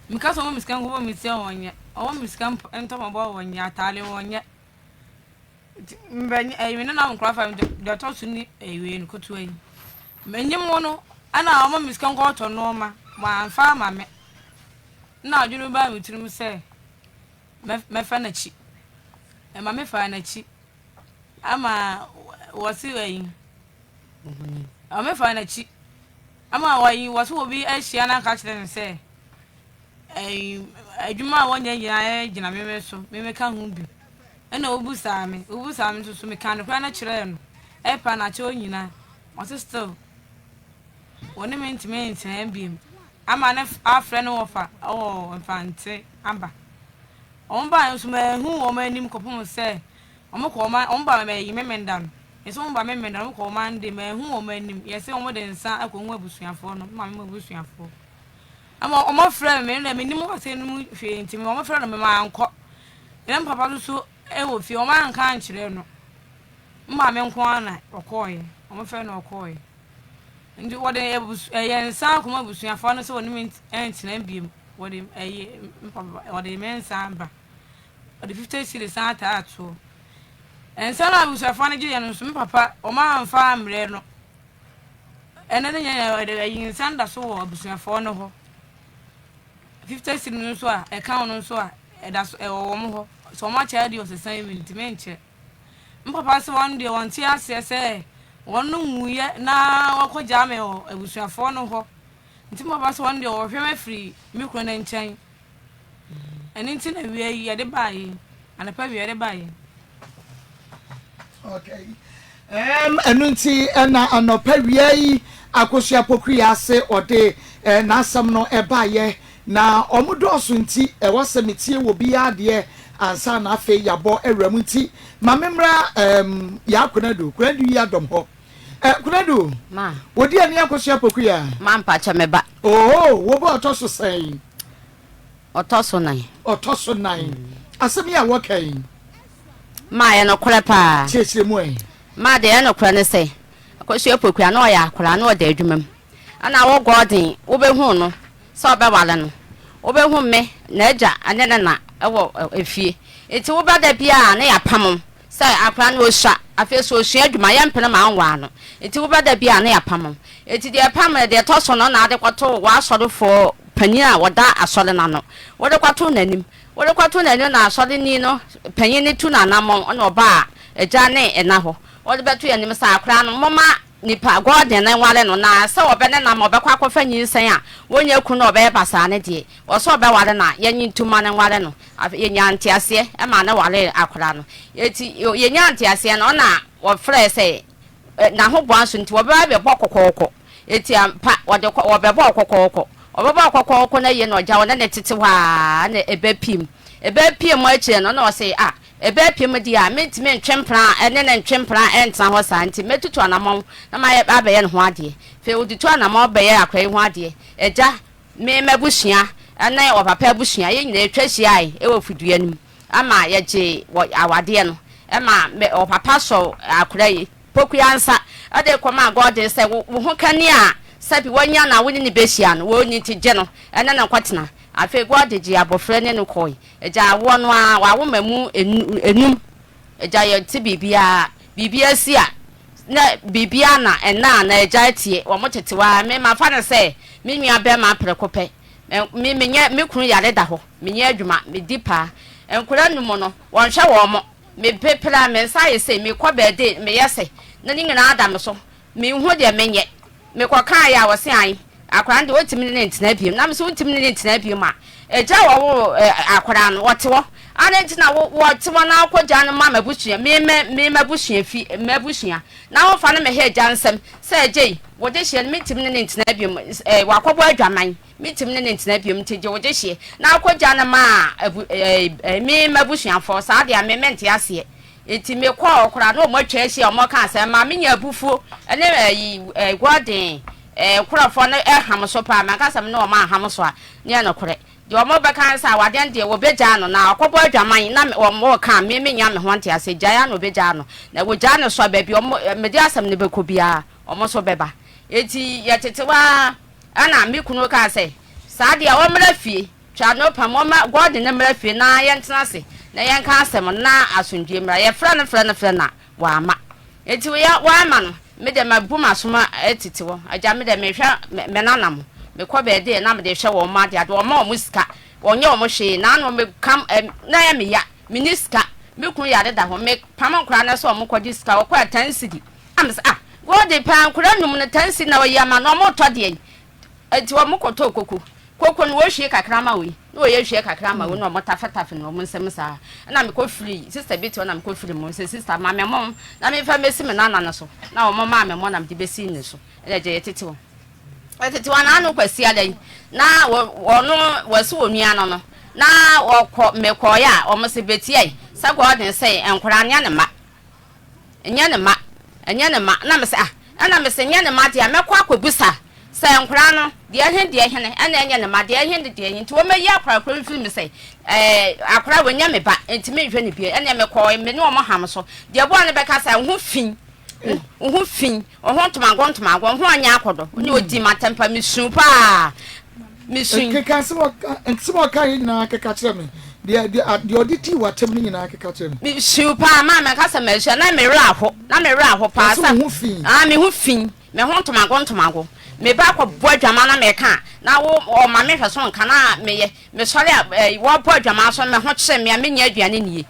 Meka sɛ ɔma me sika nkɔbɔ me ti a ɔnyɛ. Ɔma me sika ntɔ mpaboa a ɔnyɛ. Ataade ɔnyɛ. Nti mbɛnyɛ ɛyi me nenam nkora fa deɛ ɔtɔ so ne ɛyi wei no ketewa yi. Menyim wo no ɛna ɔma me sika nkɔtɔ nnoɔma wamfa ama me. Ɛna adwene bi baa me tirim sɛ mɛfa n'akyi. Ɛma me faa n'akyi ama wɔse ɛyi ɛma me faa n'akyi ama wɔyi wɔse obi ahyia no aka kyerɛ no sɛ ɛyi adwuma a wɔnyɛ nyinaa gyina me me so me meka ho bi. Ɛna obusaa me, obusaa me nso so mekaa nokorɛ no kyerɛɛ no, ɛpa no akyɛw nyina, ɔse still wɔne me ntumi ntena biom, ama no afrɛ ne wɔfa wɔ Mfantse aba. Wɔn baeɛ nso manhu wɔn anim kɔpem sɛ wɔn kɔɔ ma wɔn ba ɛyi Memenda no, yɛse wɔn ba Memenda no wɔn kɔɔ Monday, manhu wɔn anim, yɛse wɔn de nsa akɔhu abusuafoɔ no, me maame mu abusuafoɔ. Ɛma wɔn frɛ me, me deɛ mennim asɛm no mu hwee nti wɔn frɛ no me mankɔ. Na me papa nso so wɔ fie, wɔanka ankyerɛ no. Me maame nko ara na ɔkɔeɛ, wɔfrɛ no ɔkɔeɛ. Nti wɔde abus ɛyɛ nsa akɔma abusuafoɔ no sɛ wɔne me ntena bio. Wɔde ɛyi me papa wɔde me nsa aba. Wɔde 50 cedis san ataa atoɔ. Nsa no a abusuafoɔ no gyeeɛ no nso, me papa wɔamfa ammrɛ no. Ɛno ne nyɛ ɛyi nsa no da so wɔ abusuafoɔ no hɔ. 50 cedi no nso a ɛka ho no nso a ɛda so ɛwɔ wɔn hɔ. Sɛ wɔn akyɛ adeɛ ɔsesa yi mentumi nkyɛ. Me papa sɛ wɔn deɛ wɔnte aseɛ sɛ wɔn no nwuiɛ na wɔkɔgyaa me wɔ abusuafoɔ no hɔ. Nti me papa sɛ wɔn deɛ wɔhwɛ me afiri me kunu no nkyɛn. Ɛno nti na wia yi yɛde baeɛ yi, anɔpa wia yɛde baeɛ. Okay. Um, ɛno nti ɛna anɔpa wia yi Akosua Pokuya ase ɔde eh, n'asɛm no ɛbaeɛ na ɔmo dɔɔso nti ɛwɔ sɛ metie wɔ biara deɛ ansa na afei yɛabɔ awura mu nti ma memmra um, yɛ Akonadu Konadu yi adɔm hɔ eh, Konadu Ma. wodi ani Akosua Pokuya Ma mpakyɛ me ba. Oo, wo ba ɔtɔ so sɛn? Ɔtɔ so nan. Ɔtɔ so nan. Asɛm yi a wɔka yi. Ma ɛyɛ nokorɛ paa. Kyerɛkyerɛ mu ɛ. Ma deɛ ɛyɛ nokorɛ ne sɛ, Akosua Poku a na ɔyɛ akwadaa na ɔda adwuma mu. Ɛna wo Gordon wobɛhuu no sɛ ɔbɛware no. Wobɛhu me, n'agya ne ne na wɔ efie. Nti woba da biara a na yɛapam wo. Sɛ akwadaa no ɔsua, afei nso ɔsua adwuma, yɛmpene ma ɔnware no. Nti woba da bi a na yɛapam wo. Nti deɛ ɛpam no, deɛ ɛtɔ so no na wode kɔto w'asɔrefoɔ panin a ɔda asɔre no ano. Wode kɔto n'anim. Wode kɔto n'anim na asɔreni no panin no tu no anammɔn na ɔba agya ne ɛna hɔ. Wode bɛto yɛn anim sɛ akwadaa no, momma nipa, Gordon no nware no, na sɛ ɔbɛnenam a ɔbɛkɔ akɔfa nyinsɛn a wɔnnya kunu na ɔbɛyɛ basaa no deɛ, ɔsɛ ɔbɛware no a, yɛnnye ntom ma no nware no. Afei yɛnyaa nteaseɛ maa no waree akwadaa no. Enti yɛnyaa nteaseɛ no, ɔna wɔfrɛɛ sɛ n'ahoboa nso nti wɔbɛba abɛbɔ kɔkɔɔkɔ. Enti ampa wɔde kɔ wɔbɛbɔɔ kɔkɔɔkɔ. Wɔbɛbɔɔ kɔkɔɔkɔ no awie na ɔgya wɔne no tete hɔ ara na ɛbɛpiem. Ɛbɛpiem akyire no na ɔse ah ɛbɛpiem deɛ a mentumi ntwe mpena ɛne no ntwe mpena ɛntena hɔ saa nti mɛtutu anamɔn na mayɛ abɛyɛ ne ho adeɛ. Afei ɔtutu anamɔn bɛyɛɛ akwadaa yi ho adeɛ. Agya Me m'abusua ne ɔpapa abusua, yɛn nyinaa yɛtwa hyiae wɔ fidua no mu ma yɛgyee wɔ awadeɛ no ma me ɔpapa sɔɔ akora yi Pokuya nsa de kɔmaa Gordon sɛ wo wo ho kani a sɛbi wanya na wo ne no bɛhyia no wɔ nti gye no ne no nkɔtena. Afei Gordon gyee abɔfra ne no kɔe. Agya awoɔ no ara wawo ma mu enum. Agya yɛnte biribiara biribi asi a na biribiara na ɛna a na agya atie wɔn tete hɔ ara. Me mafa no sɛ me nua barima prɛko pɛ. Me menyɛ me kunu yare da hɔ, menyɛ adwuma, medi paa. Nkwadaa nnum no, wɔnhwɛ wɔn. Mepepere a me nsa ayɛ sei, mekɔ bɛɛde meyɛ sɛ na ne nyinaa da me so. Menhu deɛ menyɛ. Mekɔkaeɛ a, wɔse ae, akwadaa no deɛ wɔntumi ne no ntena bio. Na mese wontumi ne no ntena bio a, agya a wɔwoo akwadaa no, ɔte hɔ. Adɛn nti na wo wɔte hɔ na wokɔgya no ma m'abusua, me me me m'abusua fi, m'abusua, na womfa no mmɛhɛ agya nsam sɛ agya yi, wo dehyeɛ no, mentumi ne no ntena bio, eh, wakɔbɔ adwaman, mentumi ne no ntena bio, nti gye wo dehyeɛ na wokɔgya no ma abu, eh, eh, me m'abusuafoɔ, saa deɛ me mente aseɛ. Enti mekɔɔ hɔ koraa na wɔatwa ahyia a wɔreka asɛm ma menya abufuo ne ayi eh, Gordon eh, nkurɔfoɔ no ham so paa. Manka sɛ me ne wɔn anham so a, ne yɛ nokorɛ. Deɛ wɔbɛka ne sɛ awadeɛ no deɛ wɔbɛgyaa no na ɔkɔbɔ adwaman na wɔn reka a me mennya me ho nteaseɛ. Gyae ara na wɔbɛgyaa no. Na wɔgyaa no so a baabi a wɔn mede asɛm no bɛkɔ biara wɔn nso bɛba. Enti yɛtete hɔ ara ɛna me kunu kaa sɛ saa deɛ ɔmmra fie. Twa no pam, wɔmma Gordon mmra fie na yɛntena ase na yɛnka asɛm no na asomdwoe mmra. Yɛfrɛ no frɛ no frɛ no a, wamma. Enti yɛ wamma no, me deɛ mabu m'asom atete hɔ. Agya, me deɛ mehwɛ me nana mo. Mekɔ baabi a na mede hwɛ wɔn adeade, wɔmma wɔn sika, wɔnyɛ wɔn hwee. Naano meka na ɛyɛ me ya, menni sika, me kunu yare da hɔ, mepam nkwadaa no sɛ wɔnkɔgye sika, wɔkɔɛ a ten cedi. Na mese ah, Gordon paa nkwadaa nnum no ten cedi na wɔyi ama no, wɔretɔ deɛn? Enti wɔkɔtɔɔ koko. Koko no, wɔhwie kakra ma wei, na wɔyɛ hwie kakra ma wei, na wɔtafetafe no wɔn nsam saa. Ɛnna mekɔfirii, sista bi te hɔ na mekɔfirii mu sɛ, Sista, ma me mo na memfa mmɛsi me nana no so. Na wɔmaa me mo na mede bɛsii ne so. Ɛnna agya yɛtete hɔ. Yɛtete hɔ na ano Kwasiada yi, na wɔno wɔasi wɔn nua no no, na wɔkɔ mekɔeɛ a, wɔse bɛtiae sɛ Gordon sɛ nkwadaa no nyɛ ne mma. Nyɛ ne mma, nyɛ ne mma. Ɛna mese, ah, ɛna mese, nyɛ ne mma deɛ a, mɛkɔ akɔbisa sɛ nkoraa no, deɛ he deɛ hene ɛna ɛnyɛ ne mma, deɛ he ne deɛ he. Nti wɔmɛyi akora koro mfiri me sɛ, ɛɛ, akora wei nyɛ me ba, nti menhwɛ no bio. Ɛneɛ mekɔɔe, me ne wɔn ham so. Deɛ boa no bɛka sɛ, wo ho fi, wo ho fi. Wo ho ntomago ntomago, wo ho anyɛ akɔdɔ. Wo ne odi m'atɛm pa, mesu paa, mesui. Keka nsɛm a ɔka, nsɛm a ɔka yɛ nyinaa keka kyerɛ me. Deɛ, deɛ, deɛ ɔde dii w'atɛm no nyinaa keka kyerɛ me. Mesu paa, maa mɛka sɛ masu a, na me werɛ aho, na me werɛ aho paa. Ɔse wo ho fi. Ah, me ho fi, me ho ntomago ntomago. Me ba kɔbɔ adwaman na meka a, na wo, ɔma me hwɛ so nka na meyɛ. Mesɔre a, eh, wɔbɔ adwaman so, me ho kyere me a, mennya aduane nnie.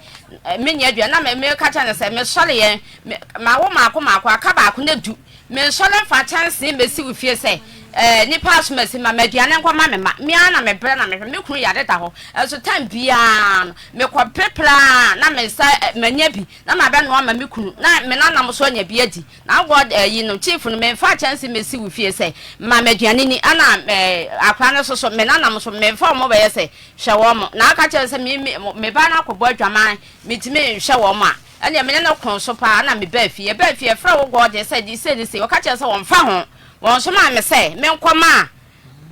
Mennya aduane, na me, meka kyerɛ no sɛ, mesɔre yɛ, me, mawo maako maako, aka baako na du. Mensɔre mfa kyɛnsee mmɛsi wo fie sɛ, eh, nnipa asom asi ma me aduane nkɔma me mma. Me ara na mebrɛ na mehwɛ, me kunu yare da hɔ, nso time biara no, mekɔ pepere ara na me nsa, eh, manya bi, na mabɛnoa ama me kunu, na me nananom nso anya bi adi. Na God ayi no, chief no, memfa kyɛnse mmesi wo fie sɛ ma me aduane ni, ɛna eh, akora no nso so, me nanam nso, memfa wɔn bɛyɛ sɛ hwɛ wɔn. Na aka kyerɛ no sɛ me, me, me ba no akɔbɔ adwaman, mentumi nhwɛ wɔn a, ɛnneɛ me ne no koo so paa, ɛna mebaa fie. Yɛbaa fie, yɛfrɛɛ wo God sɛ di sei ne sei, ɔka kyerɛɛ sɛ wɔmfa ho, wɔnsomaa me sɛ menkɔma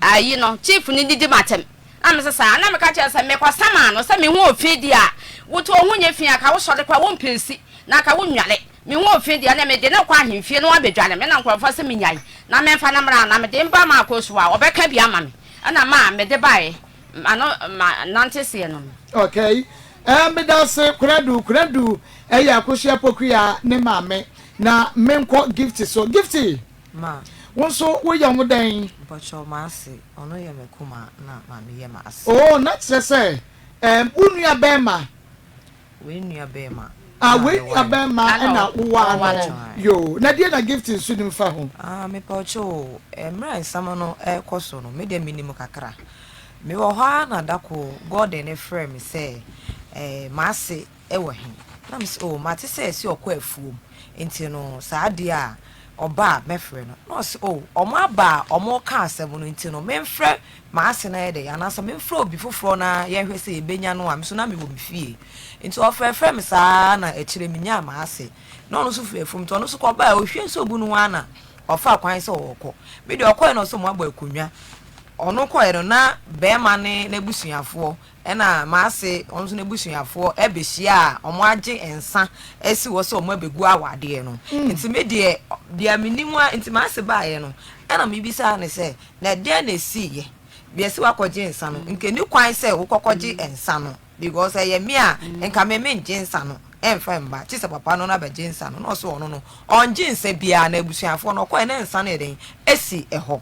ayi no, chief no didi m'atɛm. Na mese saa, na meka kyerɛ no sɛ mekɔsamaa no sɛ me ho ofi deɛ a, woto wo ho nyɛ fi a, ka wosɔre koraa wompɛ nsi, na ka wonnware. Me ho ofi deɛ, ɛnneɛ mede no rekɔ ahemfie na wabɛdware me, na nkurɔfoɔ sɛ menyae na memfa no mmra, na mede no ba m'akoa so a, ɔbɛka bi ama me. Ɛnna maa mede baeɛ, ma no ma nante seɛ no no. Okay eh medase Konadu Konadu ɛyɛ Akosua Pokuya ne maame na menkɔ Gifty so Gifty Ma. wo nso woyɛ ɔmo dɛn? Mpakyɛw m'ase ɔno yɛ me kumaa na maame yɛ m'ase. Oh na kyerɛ sɛ ɛɛm wo nua bɛɛma Wei nua bɛɛma Ah na wei me nua ware no. bɛɛma ɛna wo waa no yoo na deɛ na Gifty nso nim fa ho? Ah mepawkyɛw o mmerɛ a nsɛm no ɛrekɔ so no me deɛ menim kakra. Me wɔ hɔ ara na da koro Gordon frɛɛ me sɛ eh m'ase wɔ he? Na me se oh mate sɛ ɛse ɔkɔ afuom nti no saa deɛ a ɔba a mɛfrɛ no. Na ɔse oh ɔmo aba a ɔmo reka asɛm no nti no memfrɛ m'ase no ayɛ dɛn anaasɛ memfrɛ obi foforɔ na yɛnhwɛ sɛ yɛbɛnya no a, me nso na mewɔ me fie. Nti ɔfrɛfrɛɛ me saa ara na akyire menyaa m'ase. Na ɔno nso firi afuom nti ɔno nso kɔbaeɛ, ɔhwie nsuo gu ne ho ara na ɔfaa kwan sɛ ɔrekɔ. Me deɛ ɔkɔeɛ na ɔsɛ wɔabɔ akonnwa. Ɔno kɔeɛ no na barima ne n'abusuafoɔ ɛna m'ase ɔno nso n'abusuafoɔ ɛbɛhyia a wɔagye nsa asi hɔ sɛ wɔabɛgu awadeɛ no. Nti me deɛ deɛ menim ara nti m'ase baeɛ no ɛna mebisaa no sɛ Na ɛdeɛn na ɛsiiɛ? Deɛ sɛ woakɔgye nsa no, nka ɛni kwan sɛ wokɔkɔgye nsa no because ɛyɛ me a, nka me mengye nsa no ɛmfa mma, kye sɛ papa no na bɛgye nsa no. Na ɔse ɔno no, ɔngye nsa biara, na abusuafoɔ no ɔkɔɛ na nsa no yɛ dɛn? Ɛsi ɛhɔ.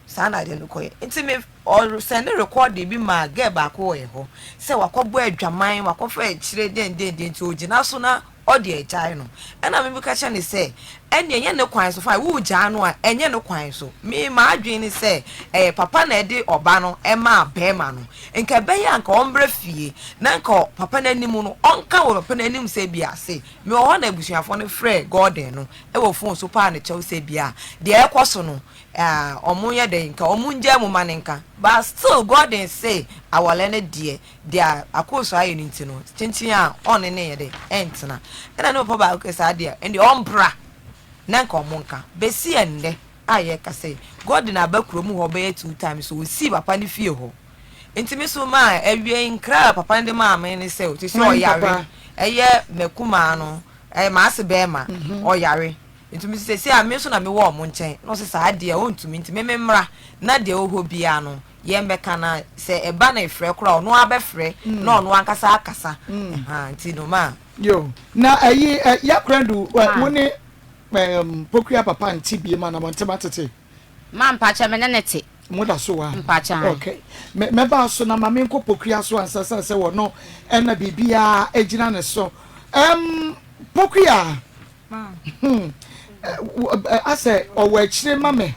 Saa na adeɛ no kɔɛ. Nti me ɔsɛnde recording bi maa girl baako wɔ yɛ hɔ sɛ wakɔbɔ adwaman, wakɔfa akyire dɛn dɛn dɛn, nti ɔgyina so na ɔde agyae no. Ɛna me meka kyerɛ no sɛ, ɛnneɛ ɛnyɛ ne kwan so, fine, woregyaa no a, ɛnyɛ ne kwan so. Me, m'adwene ne sɛ, ɛyɛ papa na ɛde ɔba no maa barima no. Nka ɛbɛyɛ a nka ɔmmra fie, na nka papa no anim no, ɔnka wɔ papa no anim sɛ ebia se, mewɔ hɔ na abusuafoɔ no frɛɛ Gordon no wɔ phone so paa no kyɛw sɛ ebia deɛ ɛrekɔ so no, ah, wɔnyɛ dɛn, nka wɔngyaa mu ma no nka. But still Gordon se awɔlɛ no deɛ, Deɛ Akooso ayɛ no nti no, kyenkyen a ɔne no nyɛ dɛ ɛntena. Ɛna ne papa baako kɛ saa deɛ ɛndeɛ ɔmbra na nka ɔmo nka. Bɛsi ɛnnɛ a yɛkasa yi, Gordon aba kurom hɔ bɛyɛ 2 times, ɔsii papa no fie hɔ. Nti me so maa awiei nkra a papa no de maa me ne sɛ, sisi Hwan ɔyare, papa? ɛyɛ m'akumaa no, ɛyɛ m'ase bɛɛma, ɔyare. Nti mese seesei a me nso na mewɔ wɔn nkyɛn. Na ɔse saa deɛ ɔntumi nti me memmra na deɛ ɛwɔ hɔ biara no yɛmmɛka na sɛ ɛba na efrɛ koraa a ɔno ara bɛfrɛ na ɔno ankasa akasa. Ɛhaa nti no ma. Yo, na ɛyi ɛ Yakurandu ɛ wo ne ɛm Pokuya papa nte biem anaa mo ntem atete? Ma mpakyɛ me ne no te. Mo da so wa? Mpakyɛ ae. Ok. Me mɛba so na ma menkɔ Pokuya so ansa sane sɛ wɔno ɛna biribiara gyina ne so. Ɛm Pokuya. Hmm, asɛ ɔwɔ akyire ma me.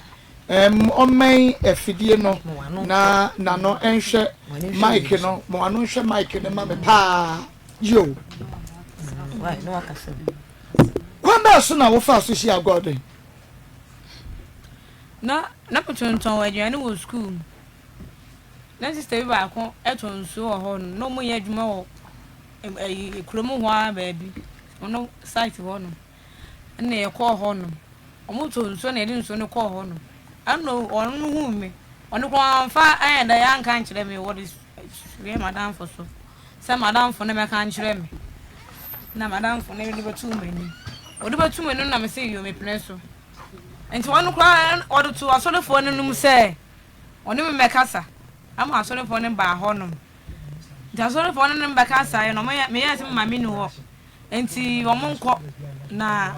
Um, ɔmmɛn afidie no na n'ano nhwɛ mic no, ma w'ano nhwɛ mic no ma me paa. Yo. Kwan bɛɛ so na wofaa so hyia Gordon? Na na metontɔn aduane wɔ sukuu mu. Na sista bi baako tɔ nsuo wɔ hɔ no, na wɔyɛ adwuma wɔ ɛyi kurom hɔ ara baabi, ɔno site hɔ nom. Ɛna yɛkɔɔ hɔ nom. Wɔtɔɔ nsuo na yɛde nsuo no kɔɔ hɔ nom. Ɛna ɔno huu me. Ɔno koraa wamfa anyɛ dɛ anka ankyerɛ me. Wɔde soɛ m'adamfo so sɛ m'adamfo no mmɛka nkyerɛ me. Na m'adamfo no de bɛtoo m'anim. Ɔde bɛtoo m'anim na mese yoo mepene so. Nti ɔno koraa ɔde too asɔrefoɔ no anim sɛ ɔne me mmɛkasa. Ama asɔrefoɔ no baa hɔ nom. Nti asɔrefoɔ no ne me bɛkasaeɛ no, wɔyɛ meyɛɛ sɛ me maame nni hɔ nti wɔnkɔ na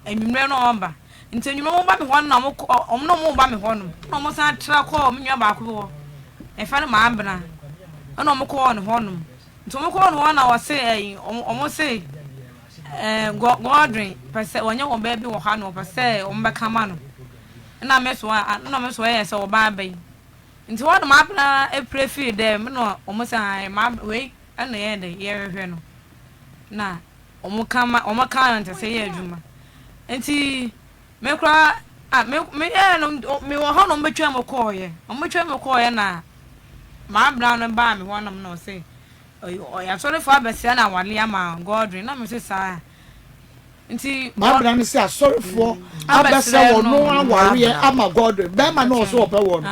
anwummerɛ no wɔba. Nti anwummerɛ wɔba me hɔ no na wɔkɔ wɔn na wɔba me hɔ no na wɔsan tra kɔɔ me nua baako bi hɔ yɛfrɛ no Maabena ɛna wɔkɔɔ ne hɔ nom. Nti wɔkɔɔ ne hɔ na wɔse ɛyi wɔn se ɛɛ Godwin pɛ sɛ wɔnyɛ wɔn baabi wɔ ha na wɔpɛ sɛ wɔbɛka ma no. Ɛna me so ɛna me so ɛyɛ sɛ ɔbaa bɛyi. Ntsi hɔ na m'abena pue fii dɛ me na wɔn se ae m'ab wei na yɛyɛ dɛ yɛrehwehwɛ no na wɔn ka ma wɔn ka no ntɛsɛ yɛ adwuma ntsi me koraa a me me yɛɛ no me wɔ hɔ na wɔn betwa mu kɔɔyɛ wɔn betwa mu kɔɔyɛ na m'abena no baa me hɔ nom na ɔse ɔyɛ asɔrefo abɛsɛɛ na awale ama Godwin na me se saa. Nti M'abena no sɛ asɔrefoɔ abɛsrɛ wɔ no awareɛ ama Godwin bɛrima no ɔso ɔpɛ wɔ no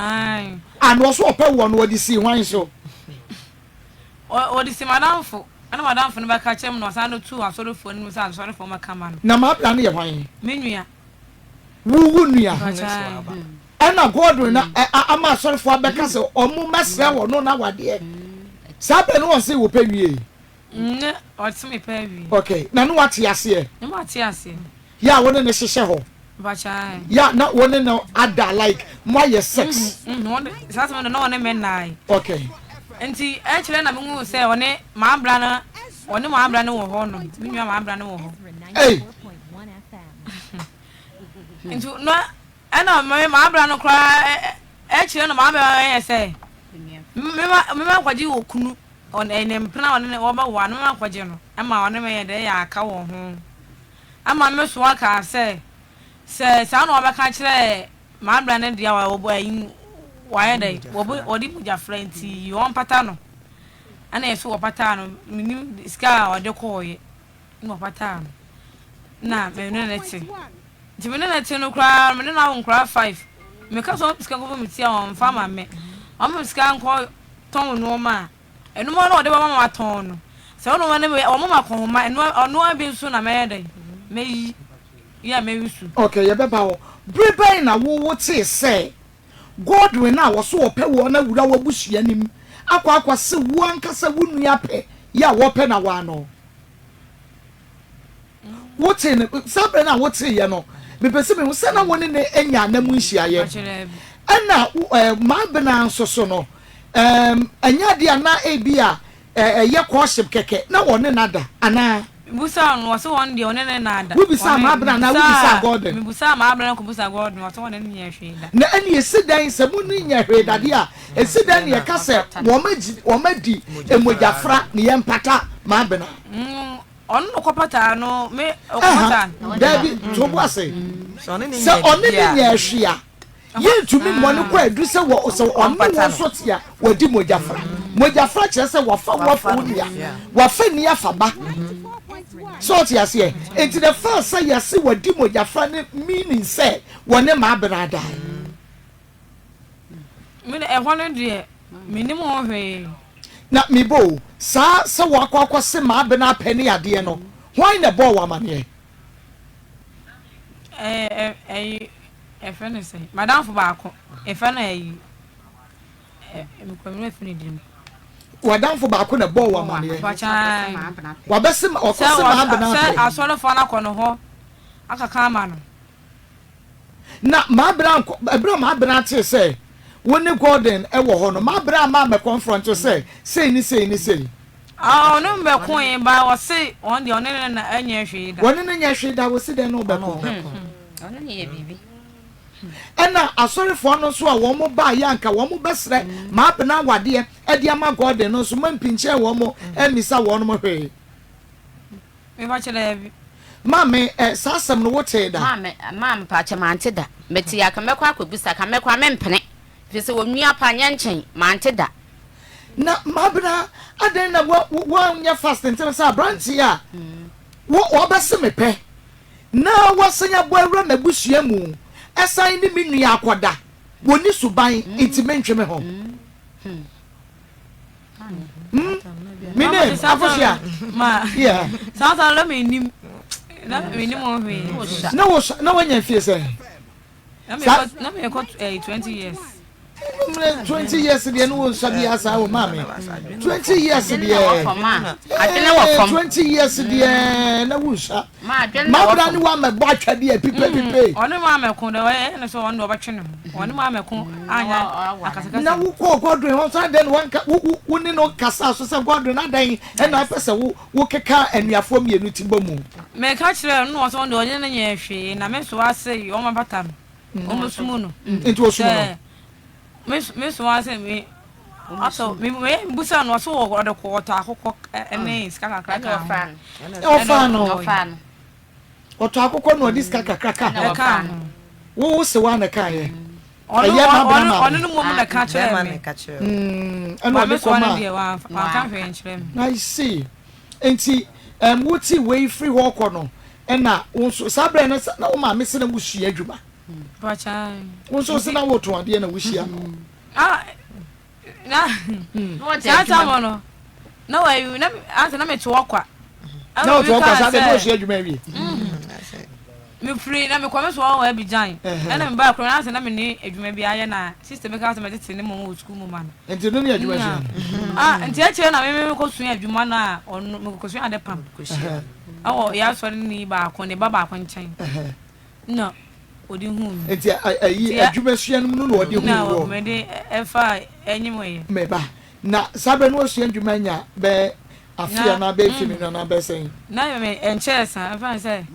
a na ɔso ɔpɛ wɔ no ɔde sii hwan so? Ɔde si m'adamfo ɛna m'adamfo no bɛka kyerɛ me na ɔsan de too asɔrefoɔ no mu sɛ asɔrefoɔ mmɛka ma no. Na m'abena no yɛ hwan? Me nua. Wo wo nua? Ɛna Godwin na ama asɔrefoɔ abɛka sɛ ɔmo mmɛsrɛ wɔ no n'awadeɛ saa berɛ no ɔse wɔpɛ wie? Nnɛ ɔte me pɛ awie. Okay, na ne wate aseɛ? Ne mate aseɛ. Yɛ a wo ne no hyehyɛ hɔ? Mpakyɛ ae. Yɛ a na wo ne no ada like mo ayɛ sex? Mm mm, saa asɛm no na ɔne me nnae. Okay. Nti ɛkyerɛ na me hu sɛ ɔne m'abra no ɔne m'abra no wɔ hɔ nom, me nua m'abra no wɔ hɔ. Ei! Nti na Ɛna me m'abra no koraa ɛkyerɛ no m'abra no yɛ sɛ mema mema nkɔgye wɔ kunu ɔne ne mpena ɔne ne wɔbɛwoa no mema nkɔgye no ɛma ɔne me yɛ dɛ yɛ aka wɔ ho ama me soa kaa sɛ sɛ saa na ɔbɛka kyerɛ m'abra no deɛ wɔbɔ ayi wɔayɛ dɛ wɔbɔ wɔde mogya fra nti wɔmpata no ɛna yɛ so wɔpataa no menim sika a ɔde kɔɔyɛ na ɔpataa no na me ne no te nti me ne no te no koraa me ne no awo nkora five meka sɛ ɔmo sika nkɔbɔ me ti a ɔmfa ma me ɔmo sika nkɔ tɔn nneɛma a ɛnoma no ɔde bɛma ma atɔn no sɛ ɔno ne ɔmo ma kɔnhoma ɛno ɔno bi nso na mɛyɛ dɛ mɛyi yɛ a mɛyi su. Okay, yɛbɛba hɔ. Bere bɛn na wo wotee sɛ Godwin a wɔso wɔpɛ woɔ no awura w'abusua no mu akɔ akɔse wo ankasa wo nua pɛ yɛ a wɔpɛ na woano? Wotee no, saa berɛ no a woteeɛ no, mepɛ sɛ mehu sɛ na wo ne no anya nna mu nhyiaeɛ. Ɛna Maabena nso so no, ɛnyɛ adeɛ a na ebi a ɛyɛ courtship kɛkɛ, na wɔne no ada anaa? Mebusaa no, ɔse wɔn deɛ ɔne no nna da. Wobisaa Maabena anaa wobisaa Gordon? Mebusaa Maabena na kɔbusaa Gordon, ɔse wɔne no nyɛɛ hwee da. Na ɛne ɛsi dɛn, sɛ mo ne nyɛ hwee da deɛ a, ɛsi dɛn na yɛka sɛ wɔadi mogyafra na yɛmpata Maabena? Ɔno na ɔkɔpataa no, me ɔkɔpataa no. Daabi, to bo ase. Sɛ ɔne ne nyɛɛ hwee a, yɛntumi mmɔ no kwaadu sɛ wɔ sɛ ɔne wo nso te a wadi mogyafra. Mogyafra kyerɛ sɛ wafa wo afa wo nua, wafa ni afa ba. Sɛ ɔte aseɛ? Nti the fact sɛ yɛse wadi mogyafra no meaning sɛ wɔne Maabena adae. Me de, ɛhɔ no deɛ, mennim ho hwee. Na mebɔ o, saa sɛ woakɔ akɔse Maabena apɛ ne adeɛ no, hwan na ɛbɔɔ wo amaneɛ? Ɛɛ ɛyi ɛfɛ no sɛ madamfo baako ɛfɛ no ɛyi mekɔ mmerɛ fi ne din. W'adamfo baako na ɛbɔɔ wo amaneɛ. Wabɛse ɔkɔse maabena apɛ. Sɛ asɔrefoɔ no akɔ no hɔ akaka ama no. Na maabena ankɔ ɛberɛ a maabena tee sɛ wo ne Gordon wɔ hɔ no maabena amma ammɛ confront wo sɛ sei ne sei ne sei. Ah ɔne me bɛkoe but ɔse ɔno deɛ ɔne ne na ɛnyɛ hwee da. Wɔne no nyɛ hwee da wosi dɛn ne wo bɛko? Ɔne no yɛ biribi. Ɛna asɔrefoɔ no nso a wɔn baeɛ a anka wɔn bɛsrɛ Maabena awadeɛ de ama Gordon no nso moampinkyɛn wɔn ammisa wɔn hwee. Mepa kyɛ daabi. Maame, eh, saa asɛm no wotee da? Maame, maame pa kyɛ mante da. Mete a ka mɛkɔ akɔbisa, ka mɛkɔ a mempene. Ɛfiri sɛ onua pa nyɛ nkyɛn, mante da. Na Maabena, adɛn na woanyɛ fast ntɛm sɛ aberanteɛ a wɔbɛse me pɛ na wasan abɔ awura m'abusua mu san ne me nua akɔda, wɔnni suban nti mentwe me ho. Hmm? Me name, Afohyia. Yeah. Saa saa na mennim. Na mennim ho hwee. Na wo na wanya mfie sɛn? Na mekɔ 20 years. Mmerɛ 20 years deɛ ne wo nsa bi asa wo maame 20 years deɛ adwene wɔ fam 20 years deɛ na wo nsa mabra ne wa mɛbɔ atwadeɛ pipe pipe ɔne ma mɛko dɛ ɔyɛ ne sɛ ɔno ɔbɛtwe ne ho ɔne ma mɛko anya akasakasa na wo kɔɔ Godwin hɔ nso adɛn na wanka wo wo wo ne no kasa so sɛ Godwin adɛn ɛna apɛ sɛ wo wo keka anuafoɔ mmienu ti bɔ mu meka kyerɛ no na ɔsɛ ɔno deɛ ɔne no nyɛ hwee na me nso ase ɔma bata no Wɔn sum no. Nti wɔsum no. Me me so ase me asɔ me me busa no ɔso wɔ ɔde kɔ ɔtɔ akokɔ ɛne sika kakra ka ho. Ɔfa no. Ɔfa no. Ɔtɔ akokɔ na ɔde sika kakra ka ho. Ɛka ho. Wo wo se wa na ka yɛ. Ɛyɛ ma abena ma. Ɔno no mom na ka kyerɛ me. Ɛna ɔde kɔ ma. Deɛ wanka hwee nkyerɛ me. I see. Nti ɛm wote wei firi hɔ kɔ no Ɛna wo nso saa berɛ no na wo maame se na wosua adwuma. Wo nso se na wotɔn adeɛ na wohyia no. Ah, na saa tam no na wayi na ansa na mete hɔ kwa. Na wote hɔ kwa saa deɛ na osua adwuma awie. Mefiri na mekɔ me so wɔ Abidjan. Ɛna mebaa kuro na ansa na mene adwuma bi ayɛ na sister bi ka sɛ mɛtete ne mmom wɔ sukuu mu ma no. Nti no ne adwuma sua no. Ah, nti akyire na meme mekɔsua adwuma no a ɔno mekɔsua ade pam. Ɛwɔ yɛn asɔreni baako ne ba baako nkyɛn na ɔde huu me. Nti ayi adwuma sua no mu no na ɔde huu wɔ. Na mede ɛfa ɛnyim yɛ. Me ba na saa bɛ no wasua adwuma anya bɛ afe anaa bɛ mfe mmienu anaa bɛ sɛn. Na me ɛnkyɛɛ saa ɛfa ne sɛ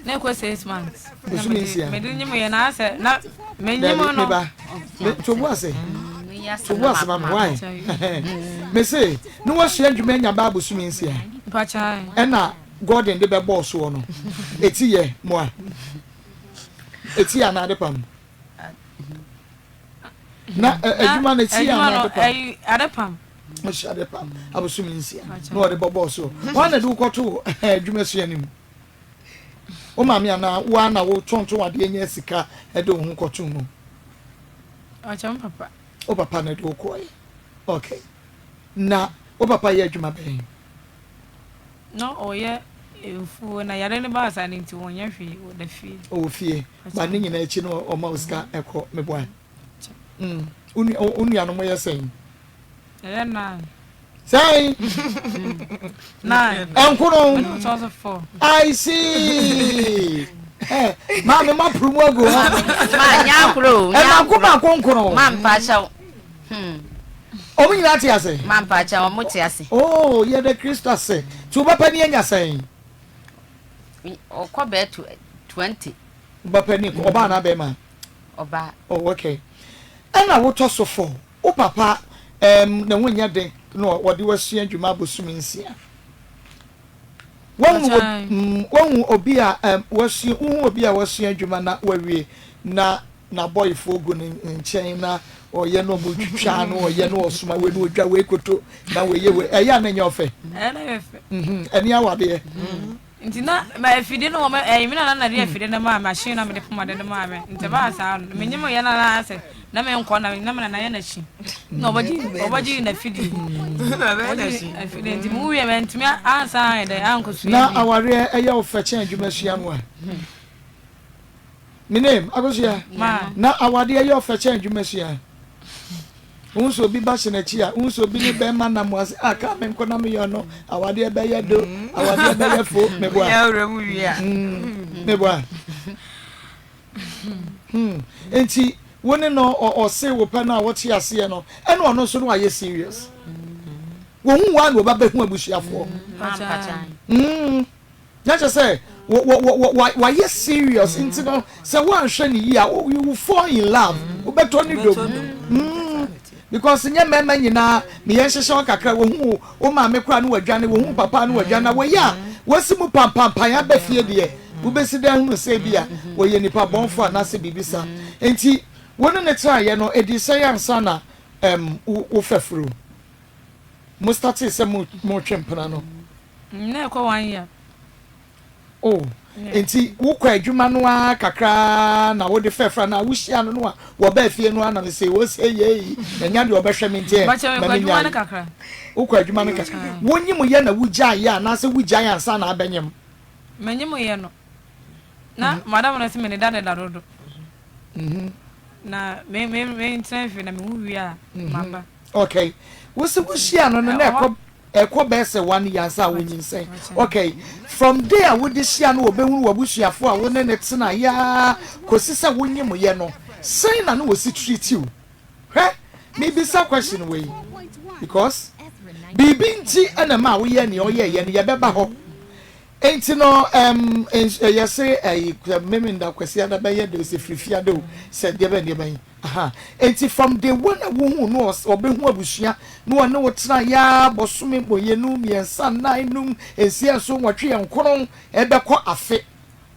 na ɛkɔ 6 months. Bosome 6. Mede nyim yɛ na asɛ na me nyim no. Me ba to bo ase to bo ase ma me why me se ne wasua adwuma anya bɛ abosome 6. Ɛna Gordon de bɛbɔɔ soɔ no, ɛti yɛ moa? Ɛti yɛ anaa ade pam? Na adwuma no ɛti yɛ anaa ade pam? Ade pam. Ɔhyɛ ade pam abosome 6 na ɔde bɔbɔɔ soɔ. Wɔn na de wokɔto adwuma sua no mu? Wo maame anaa wo ara na wotɔntɔn adeɛ nya sika de wo ho kɔto mu? Ɔkyɛ me papa. Wo papa na de wo kɔɛ. Okay. Na wo papa yɛ adwuma bɛn? Na ɔyɛ mfuo na yare no baa saa no nti wɔnyɛ hwee ɔda fie. Ɔwɔ fie but ne nyinaa akyi no ɔma wo sika ɛkɔ meboa. Mm. Wo nuanom yɛ sɛn? Ɛyɛ nine. Sɛn? Nine. Ɛnkono. Mene ɔtɔ so four. I see. Eh, maame ma puru mu agu hɔ. Ma nya akoro. Ɛmako mako nkono. Ma mpa kyɛw. Hmm. Wɔn nyinaa te ase? Ma mpakyɛ wɔn te ase. Oh, yɛda Kristo ase. Nti wo ba panin anya sɛn? Ɔkɔ bɛyɛ 20. Wo ba panin, ɔbaa anaa bɛrima? Ɔbaa. Oh, okay. Ɛna wotɔ so fɔ, wo papa um, ne ho nyɛ den na ɔde wasua adwuma abosome 6. Wahu wahu obi a um, wasua, wohu obi a wasua adwuma na wawie na n'abɔefoɔ gu ne nkyɛn na ɔyɛ na ɔmo twitwa na ɔyɛ na ɔsoma wei na ɔdwa wei koto na wei yɛ wei ɛyɛ a na ɛnyɛ ɔfɛ. Ɛne awadeɛ. Nti na ma afide no wɔn ɛyi mi na na de afide no maa machine na mede poma de no maa me nti ɛbaa saa no menye mo yɛ na na asɛ na me nkɔ na na me nana yɛ n'akyi na ɔbɛgye ɔbɛgye n'afidie ɔbɛgye afidie nti mu wie mɛ ntumi ansa ayɛ dɛ ankɔ sua Na awareɛ ɛyɛ wo fɛ kyɛn adwuma sua no a? Me name, Akosua. Na awadeɛ yɛ ɔfɛ kyɛn adwumasua. Wohu sɛ obi ba hyɛ n'akyi a, wohu sɛ obi ne bɛrima nam ase a, kaa me nko na meyɛ ɔno, awadeɛ bɛyɛ do, awadeɛ bɛyɛ fo, meboa. Meboa. Hmm. Nti, wo ne no ɔse wo pɛ no a wote aseɛ no, ɛna ɔno nso no ayɛ serious. Wɔhu wo a na wɔba bɛhu abusuafoɔ. Mm. Na kyerɛ sɛ wɔ wɔ wɔ wɔ wayɛ serious nti no sɛ woanhwɛ no yie a you will fall in love wobɛtɔ ne dɔ mu mm because nyɛ mmarima nyinaa meyɛ nhyehyɛ wo kakra wɔhu wo wo maame koraa ne wadwane wɔhu wo papa ne wadwane na wɔyɛ a wɔasi mu pampampan aba fie deɛ wobɛsi dɛn hunu sɛ bi a wɔyɛ nipa bɔnfo anaasɛ biribi saa nti wo ne ne tenaeɛ no ɛdii sɛn ansa na um, wo fafuro mo startee sɛ mo motwe mpena no. Na ɛkɔ one year. Oh, nti wokɔ adwuma no ara kakra na wode fɛfra na wohyia no no a wɔbaa fie no ara na mesɛ wɔ sɛ yei manya deɛ ɔbɛhwɛ me nti ɛ ma menyae. Wokɔ adwuma no kakra. Wonyim yɛ na wogyae yɛ anaasɛ wogyae ansa na abɛnyem? Menyim yɛ no. Na madam no sɛ me ne da deda dodo. Na me me me ntena fie na me wu wie a maba. Okay. Wo se wohyia no no na ɛkɔ ɛkɔ bɛyɛ sɛ one year ansa a wonyinsɛn. Okay. From day a wode hyia no wɔbɛhunu w'abusuafoɔ a wo ne ne tena yaa kɔsi sɛ wonyem yɛ no, sɛn na ne wɔsi treat wo? Hwɛ, mebisa question wei because biribi nti na ɛma woyɛ nea ɔyɛɛyɛ no, yɛbɛba hɔ. Enti no ɛm yɛse ɛyi Memenda Kwasiada bɛyɛ de o, sɛ Firifiada o, sɛ deɛ bɛn deɛ bɛn. Aha enti from day one a wohuu no ɔs ɔbɛhu abusua na ɔne wo tenaeɛ ara bɔsome mmienu, mmiɛnsa, nnan, num, nsia, nson, nwɔtwe, nkron ɛbɛkɔ afe.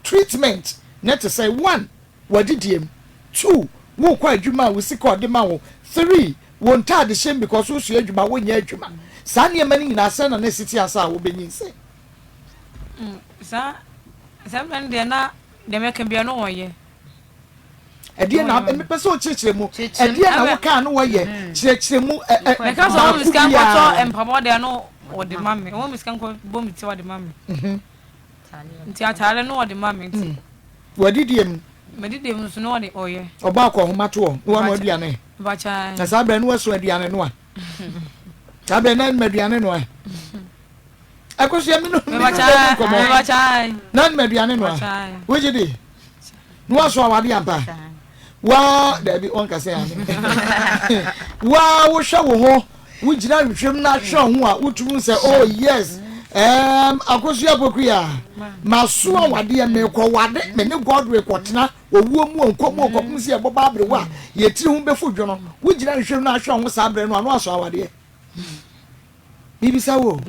Treatment no te sɛn? One, w'adidiem. Two, worekɔ adwuma a wo sika a ɔde ma wo. Three, wo ntaadehyɛm because wosua adwuma wonyɛ adwuma. Saa nneɛma no nyinaa sɛn na na ɛsi te ansa a wobɛnyinsɛn? Saa saa mmerɛ no deɛ na deɛ mɛka biara no wɔyɛ. Ɛdeɛ na mepɛ sɛ ɔkyerɛkyerɛ mu. Ɛdeɛ na wokaa no wɔyɛ mm. kyerɛkyerɛ mu ɛ ɛ Meka sɛ ɔwɔ me sika nkɔtɔ mpaboa deɛ no wɔde ma me. Ɔwɔ me sika nkɔ bɔ me ti wɔde ma me. Mhm. Nti ataare no wɔde ma me nti. Mm. Wɔadidie mu. Madidie mu nso no wɔde ɔyɛ. Ɔbɔ akɔ ɔhoma toɔ na wɔn aduane. Na saa berɛ no wɔaso aduane no a. Saa berɛ na aduane no a. Akosua mi no mi no bɛ nkɔmɔ na nima aduane noa wogye di na waso awade ampa waa daabi ɔnka sɛ ame waa wohwɛ wo ho wogyina nhwehwɛm na ahwɛ ho a wotumi sɛ oh yes um, Akosua Pokuya maso awadeɛ mekɔ wade me ne Godwin kɔtena owuo mu ɔnkɔ mu ɔkɔpem sɛ yɛbɔbɔ aberewa a yɛtiri ho bɛfu dwono wogyina nhwehwɛm na ahwɛ ho saa berɛ no ano aso awadeɛ Mibisa wo.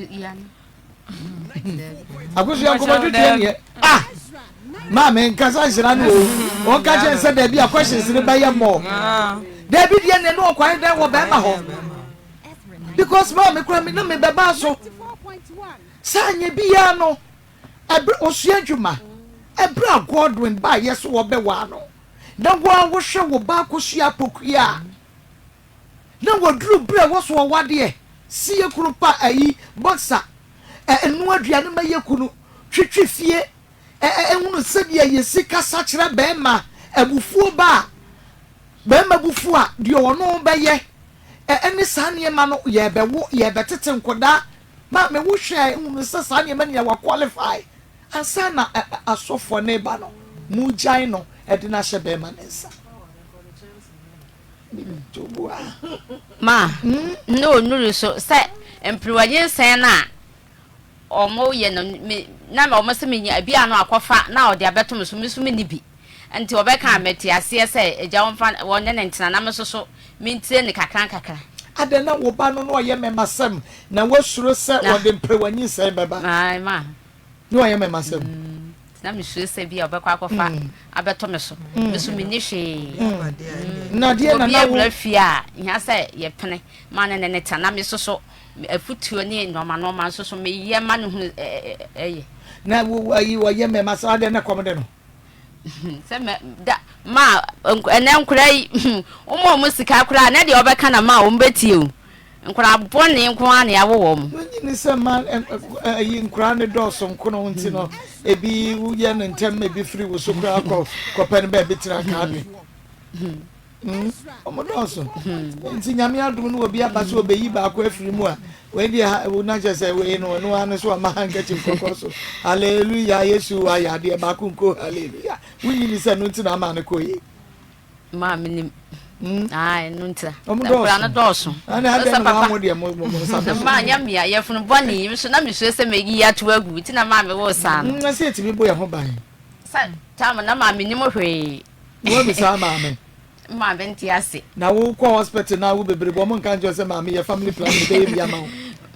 Akosua nkɔmɔ twetwe neɛ. Ah! Maame nkasa nhyira no o. Ɔnka kyerɛ sɛ daabi a questions no bɛyɛ mmɔ. Daabi deɛ neɛ ne ɔkwan dɛn wɔ bɛrima hɔ. Because maame kora me na me bɛba so. Sɛ anyɛ biara no, ɛberɛ ɔsua adwuma. Ɛberɛ a Godwin baayɛ so wɔbɛwaa no. Na wo a wohwɛ wo ba akosua apokua a. Na wɔduru berɛ a ɛwɔ so ɔwa deɛ, si yɛ kunu pa ayi, boxer, ɛ, noa aduane ma yɛ kunu, twetwe fie, ɛ, ɛ, hunu sɛdeɛ yɛsi kasa kyerɛ barima, abufuo ba a, barima bo fu a, deɛ ɔno bɛyɛ, ɛ, ɛne saa nneɛma no, yɛrebɛwo, yɛrebɛtete nkwadaa, maame wo hwɛ hunu sɛ saa nneɛma nyinaa wa qualify ansa na ɛ, ɛ, asɔfoɔ no reba no, mogyae no de no ahyɛ barima no nsa. Ma na onnuru so sɛ mperewa nyinsɛn no a wɔyɛ no me na wɔn sɛ menya ebi ano akɔfa na ɔde abɛto me so me nso menni bi nti wɔbɛka a mete aseɛ sɛ agya wɔmfa wɔne ne ntena na me nso so mentie ne kakra nkakra. Adɛn na wo ba no na ɔyɛ mmɛmasɛm na woasuro sɛ ɔde mperewa nyinsɛn bɛba? Ae ma. Ne wayɛ me m'asɛm. Na mesuro sɛ bi a ɔbɛkɔ akɔfa abɛtɔ me so. Me so menni hwee. Na deɛ na Obi na wo. awura fie a, hia sɛ yɛpene ma ne ne ne tena. Na me nso so, afutuo ne nnoɔma nnoɔma nso so meyɛ ma no hunu ɛyɛ. Na wo ayi ɔyɛ me m'asɛm adɛn na kɔm de no. Sɛ mɛ da ma ɛnɛ nkora yi wɔn a wɔn sika koraa na deɛ wɔbɛka na ma wɔn bɛtie o. Nkwadaa bɔne nko ara na yɛawo wɔn. Wonnye nni sɛ mma ayi nkwadaa no dɔɔso nkono nti no, Ebi woyɛ no ntɛm ma ebi firi wo so koraa kɔ kɔpɛ no baabi tena kaa bi. Wɔn dɔɔso. Nti nyame adom no obi aba sɛ ɔbɛyi baako afiri mu a, wei deɛ ha wo na kyerɛ sɛ wei no ɔno ara no so ama handkerchief kɔkɔ so. Hallelujah Yesu wayɛ adeɛ baako nko hallelujah. Wonyini sɛ no nti na ama no kɔ yi. Maa menim. Ae, ɛno ntira. Ɔmo Nkwadaa no dɔɔso. dɔɔso. Ɛna adɛn Sɛ na papa. wɔn deɛ mo mo mo nsa bɛ so. Maa nyɛ mmea, yɛfunu bɔne yi nso na mesuro sɛ mɛyi ato agu nti na maa mewoo saa no. Na sɛ yɛtumi bɔ yɛn ho ban. Sɛ tam na maa menim hwee. Na woabisa maame. Maame nte ase. Na wokɔ hospital na wo bebrebe wɔn nka nkyerɛ sɛ maame yɛ family planning bɛyɛ bi ama wo.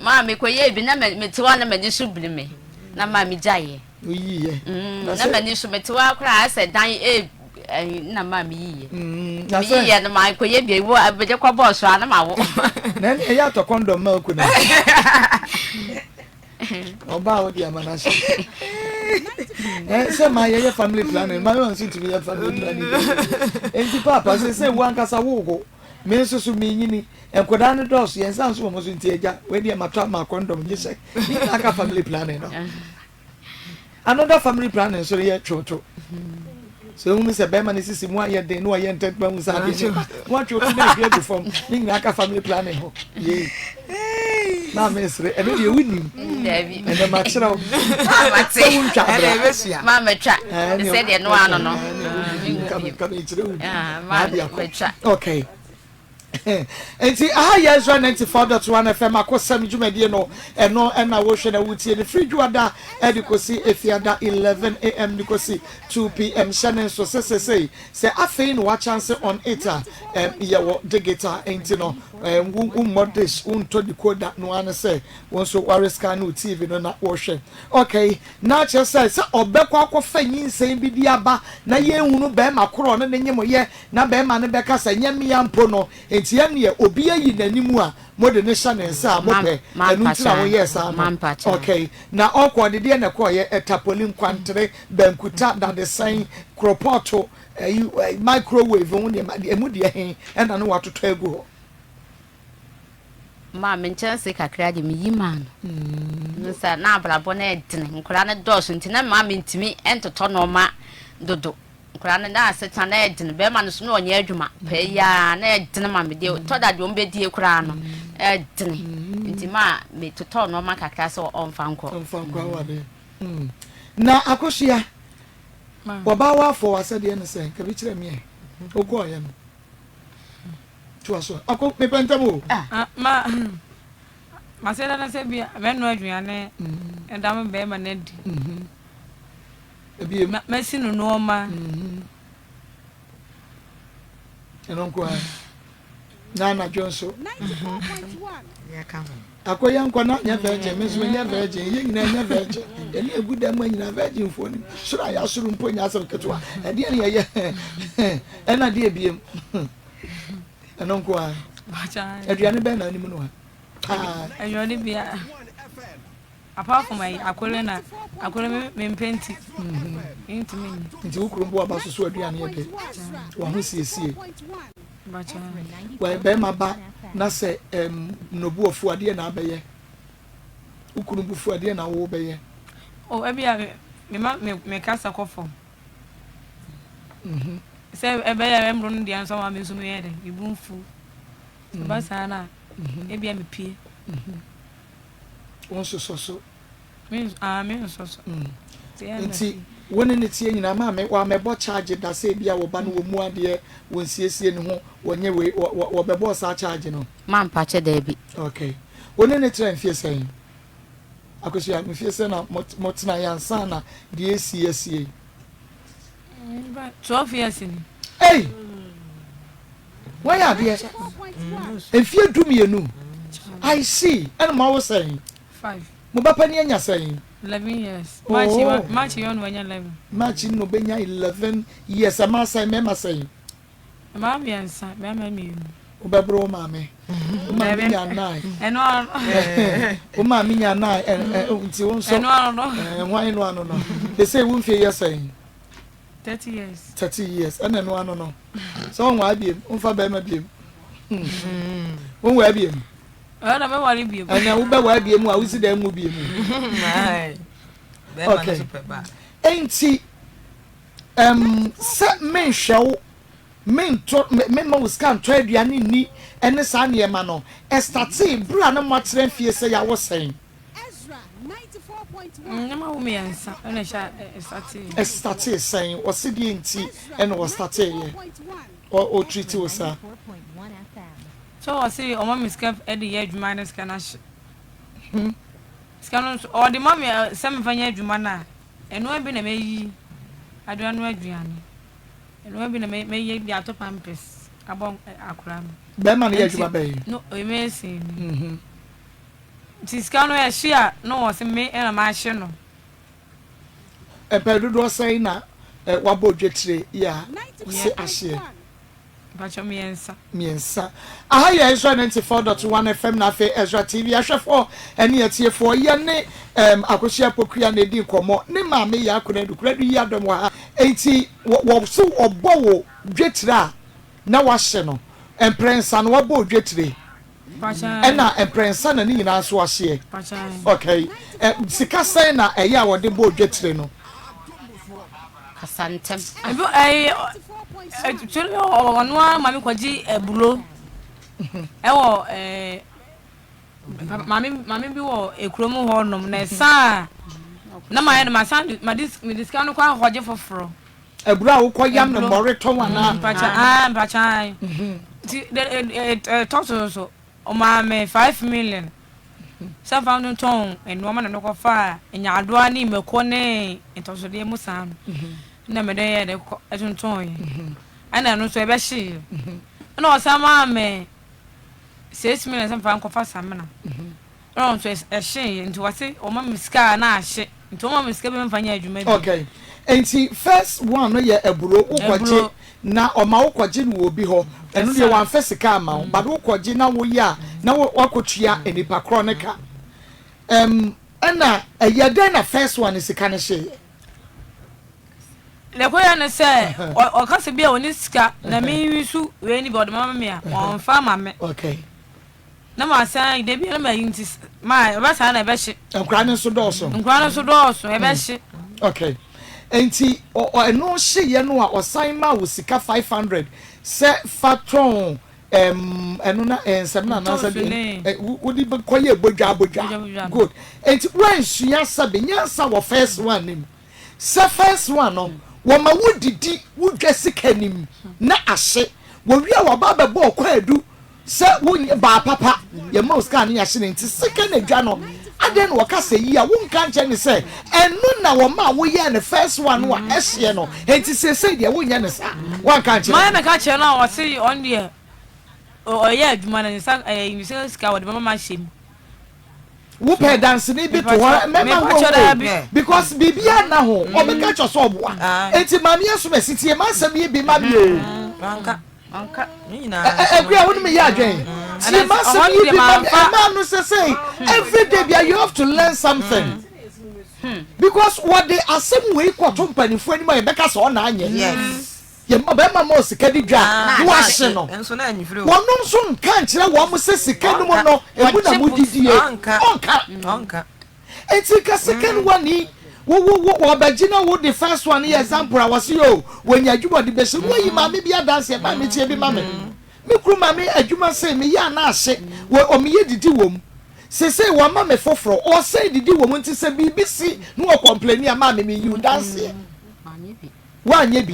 Maa mekɔyɛɛ bi na mete hɔ a na m'ani so biri me na maa megyaeɛ. Woyiiɛ. Na m'ani so mete hɔ ara koraa ayɛ sɛ dan e ɛyi na maa meyiiɛ. Na sɛ. Meyiiɛ no mankɔyɛ bi wo mede kɔbɔɔ so a na mawo. Na ɛne ɛyɛ atɔ kɔndɔm ma okunu. Ɔbaa wo de ama no ahyɛ. Sɛ ma yɛyɛ family planning ma yɛn nso tumi yɛ family planning. Enti paapa sɛ sɛ wo ankasa wo ho me nso so menyini nkwadaa no dɔɔso yɛn nsa nso wɔn so nti agya wei deɛ matɔ ama kɔndɔm gye sɛ ne nyinaa ka family planning no. Another family planning nso yɛ twoto. Sɛ ohun sɛ bɛrima ne sisi mu ayɛ den na ɔyɛ ntɛntɛm ahu sɛ adeɛ ne ba na watwoto na ahwie agu fam ne nyinaa ka family planning ho. Yei. Na mesere ɛno deɛ wonim. Ɛnɛ makyerɛ wo. Sɛ wontwa abra. Maa matwa. Sɛ deɛ no ano no. Ka mekyerɛ wo bi. Na ade akɔ. Okay. Enti aha yɛ Ezra 94.1 FM akosɛm dwumadie no, ɛno na wohwɛ na wotie no firi Dwoada de kɔsi Efiada 11am de kɔsi 2pm. Hyɛ ne nso sɛ sesei sɛ afei na woachanse on it a, yɛwɔ digital enti no wommɔ dish, wontɔ decoder, no ara ne sɛ wo nso woarescan wo TV no na wohwɛ. Okay, na kyerɛ sɛ sɛ ɔbɛkɔ akɔfa nyinsɛn bi de aba na yɛnhunu bɛrima korɔ ɔne no nyemoyɛ Na barima no bɛka sɛ, Nyɛ me ara mpo no, enti ɛnneɛ obi ayi n'anim a mode no hyɛ ne nsa a mopɛ, ɛno nti na woyɛɛ saa no. Okay. Na ɔkɔ, ɔde deɛn na ɛkɔeɛ? Tapoli, nkwantere, bankuta, dadesɛn, koropɔɔto, ayi, microwave ho nneɛma, ɛmu deɛ he na ne watotɔ agu hɔ? Maa me nkyɛnse kakra de meyi maa no. Mm. Sɛ na abrabɔ no ɛdene, nkwadaa no dɔɔso nti na mmaa mentumi ntotɔ nneɛma dodo. Nkwadaa no na asetena na ɛyɛ den, bɛrima no nso na ɔnyɛ adwuma pɛɛ yi ara na ɛyɛ den ma me deɛ tɔ da deɛ ɔmbɛdie koraa no ɛyɛ den nti maa metotɔɔ nneɛma kakra sɛ ɔmfa nkɔ. Ɔmfa nkɔ aware. Mm. Na Akosua, wɔbaa w'afɔ w'asɛdeɛ ne sɛn? Ka bi kyerɛ me ɛ. Wokɔɔeɛ no. Toa so. Ako, mepɛ ntɛm o. Ah, ma, masɛdeɛ ne sɛ bi mɛnoa aduane ɛda me bɛrima no adi. Ebiem. Ma masi no nnoɔma. Ɛno nko ara. Na anadwo nso. Akɔyɛ nkɔ na nyɛ virgin, me nso menyɛ virgin, yɛn nyinaa nyɛ virgin. Yɛne egu dan mu nyinaa virgin foɔ nim. Soro a yɛasoro mpo nyɛ asɛm ketewa. Ɛdeɛ ne yɛyɛ ɛna deɛ ebiem. Ɛno nko ara. Aduane bɛn na anim no ha? Paa. Aduane bia. Apart from ayi akore na akore me me mpɛ nti me ntumi nyi. Nti wo kuro mpo aba soso aduane yɛ dɛ waho siesie wɔ bɛrima ba na sɛ ɛm nobu ɔfu adeɛ na abɛyɛ wo kunu bu fu adeɛ na wo bɛyɛ. Oh ebi a me ma me me kasa kɔ fam. Mhm. Sɛ ɛbɛyɛ ɛmro no deɛ nso ma me nso me yɛ dɛ me bu mfu. Sɛ ba saa na ebi a me pie. Mhm. Wonsosɔ so. Ah, me nsɔ so. Mm. Nti wo ne ne teɛ nyinaa maame wamɛbɔ charge da sɛ ebi a wɔba no wɔ mu adeɛ wɔnsiesie ne ho wɔnyɛ wei wɔbɛbɔɔ saa charge no. Mampakyɛ daabi. Okay. Wo ne ne tra mfie sɛn? Akosua, mfie sɛn na motena yɛ ansa na deɛ esi asie? 12 years ni. Ei! Wayɛ adeɛ. Mfie 12. I see. Ɛna mo awo sɛn? 5. Mo ba panin anya sɛn? 11 years. March oh. March yɛ ɔno wanya 11. March no bɛnya 11 years. Ɛma sɛn mɛma sɛn? Mmaa mmiɛnsa, mmarima mmienu. Wobɛboro wo maame. Wo maame nya nine. Ɛno ano. Wo maame nya nine. Nti wo nso. Ɛno ano no. Hwan no ano no. Ɛsɛ wo mfie yɛ sɛn? 30 years. 30 years. Ɛna ɛno ano no. Sɛ wɔn abiem, wɔnfa bɛrima biem. Wɔn wɔ abiem. Ɛna bɛware biem. Ɛna wobɛware biem a wosi dan mu biem. Bɛrima no nso pɛ baa. Enti ɛm sɛ menhwɛ wo, mentɔ memma wo sika ntɔ aduane nni ne saa nneɛma no, ɛstartee bere a na moakyerɛ mfeɛ sɛ yɛawo sɛn? Nneɛma wo mmiɛnsa ɛna ɛhyɛ ɛstartee. Ɛstartee sɛn? Ɔse deɛ nti ɛna ɔstarteeɛ? Ɔ ɔtreat wo saa? Sɛ ɔse ɔma me sika de yɛ adwuma ne sika no ahye. Sika no nso ɔde ma me sɛ memfa nyɛ adwuma no a, ɛnoa bi na mɛyi ade anoa aduane. Ɛnoa bi na mɛyɛ de atɔ pampers abɔ akora no. Bɛrima no yɛ adwuma bɛn? No, ɔyɛ mason ni. Nti sika no ɛhye a na wɔse me na mahye no. Mpɛn dodoɔ sɛn na wabɔ dwetire yi a se ahyeɛ? Mpakyɛ miensa. Miensa. Aha yɛ Ezra 94.1 FM na afei Ezra TV ahwɛfoɔ ɛne atiefoɔ. Yɛne ɛɛm Akosua Pokuya na ɛdi nkɔmmɔ. Ne maame yɛ Akonadu. Konadu yi adɔm wɔ ha. Enti wɔ wɔ so wɔbɔ wo dwetire a na wahye no. Mprɛnsa no wabɔ wo dwetire. Ɛna mprɛnsa na ne nyinaa nso ahyeɛ. Okay. Ɛ sika sɛn na ɛyɛ a wɔde bɔ dwetire no? Kasa ntɛm. Ebi ɛyi ɛtumi ɔno ara maame kɔgye aburo ɛwɔ ɛɛ maame maame bi wɔ ekurom hɔ nom na ɛsan a na mayɛ no ma san ma de sika no kɔ akɔgye foforɔ. Aburo a wokɔ yam no mmɔre tɔn anaa? Mpakyɛ ae mpakyɛ ae nti ɛtɔ so nso ɔmaa me 5 million sɛ nfa ntontɔn nnoɔma na mekɔ faa nyaadoa ne mako ne ntɔsodeɛ mu saa no na mede yɛ de kɔ ɛtontɔn yɛ ɛna ɛno nso ɛbɛhyeeɛ ɛna ɔsan maa me 6 million sɛ nfa nkɔfa samina. Ɛna nso ɛhyeeɛ nti wɔse wɔma me sika a na ahye nti wɔma me sika bi mfa nyɛ adwuma bi. Okay nti first one no yɛ aburo wokɔgye na ɔma wokɔgye no wɔ obi hɔ ɛno deɛ wamfa sika ama wo but wokɔgye na woyɛ a na wakɔtua nipa korɔ no ka ɛm ɛna ɛyɛ dɛn na first one no sika no hyeeɛ? Deɛ ɛkɔyɛ ne sɛ ɔka sɛ bi a ɔni sika na me nso wei ni bi ɔde ma me a ɔmfa ma me. Okay. Na masan da biara mayi nti ma ɛba saa na ɛbɛhye. Nkwadaa no nso dɔɔso. Nkwadaa no nso dɔɔso ɛbɛhye. Okay nti ɛno hyeeɛ no a ɔsan maa wo sika 500 sɛ fa tɔn ɛm ɛno na nsɛm na anaasɛ deɛ wode kɔyɛ bodwa bodwa good nti woansua sɛbe nyansa wɔ first one no mu. Sɛ first one no wɔma wo didi wo dwa sika nim na ahye wɔwie a wɔba abɛbɔ ɔkwaadu sɛ wo nyɛ baa papa yɛma wo sika a ne yɛahye no nti sika na dwa no adɛn na wɔka sɛ yi a wonka nkyerɛ ne sɛ ɛno na wɔma wo yɛɛ no first one no a ɛhyeɛ no nti seesei deɛ wonyɛ no saa woanka nkyerɛ Mayɛ mɛka kyerɛ no a ɔse ɔno deɛ ɔyɛ adwuma no ne nsa ɛɛ sika wɔde bɛma mahyɛ mu. Wopɛ danseni bi to hɔ mɛma wo o because biribiara nna ho ɔbɛka kyerɛ sɛ ɔboa enti maame asomasi tie m'asɛm yi bi ma me o Akua wo ne me yɛ adwen tie m'asɛm yi bi ma me ɛmaa no sɛ sɛ every day bia you have to learn something because wɔde asɛm wei kɔto mpanimfoɔ anim a yɛbɛka sɛ ɔna anyɛ. Yɛ ma bɛrima ma sika di dwa a, na wahye no. Wɔnom nso nka nkyerɛ wɔn sɛ sika no mu no, emu na modidie. Ɔnka. Enti nka sika no wani, wo wo wo wɔbɛgye na wo de first one yɛ example a wɔse yoo, wɔnya adwuma ɔde bɛhyɛ mu. Woayi maame bi adanseɛ, maame tie bi ma me. Me kunu ma me adwuma sei, meyɛ a na ahye, wɔ ɔmeyɛ didi wɔ mu. Sesei wɔama me foforɔ, ɔsɛe didi wɔ mu nti sɛ biribi si na wɔkɔmpleni a, maame meyi wo danseɛ. Woanyɛ bi.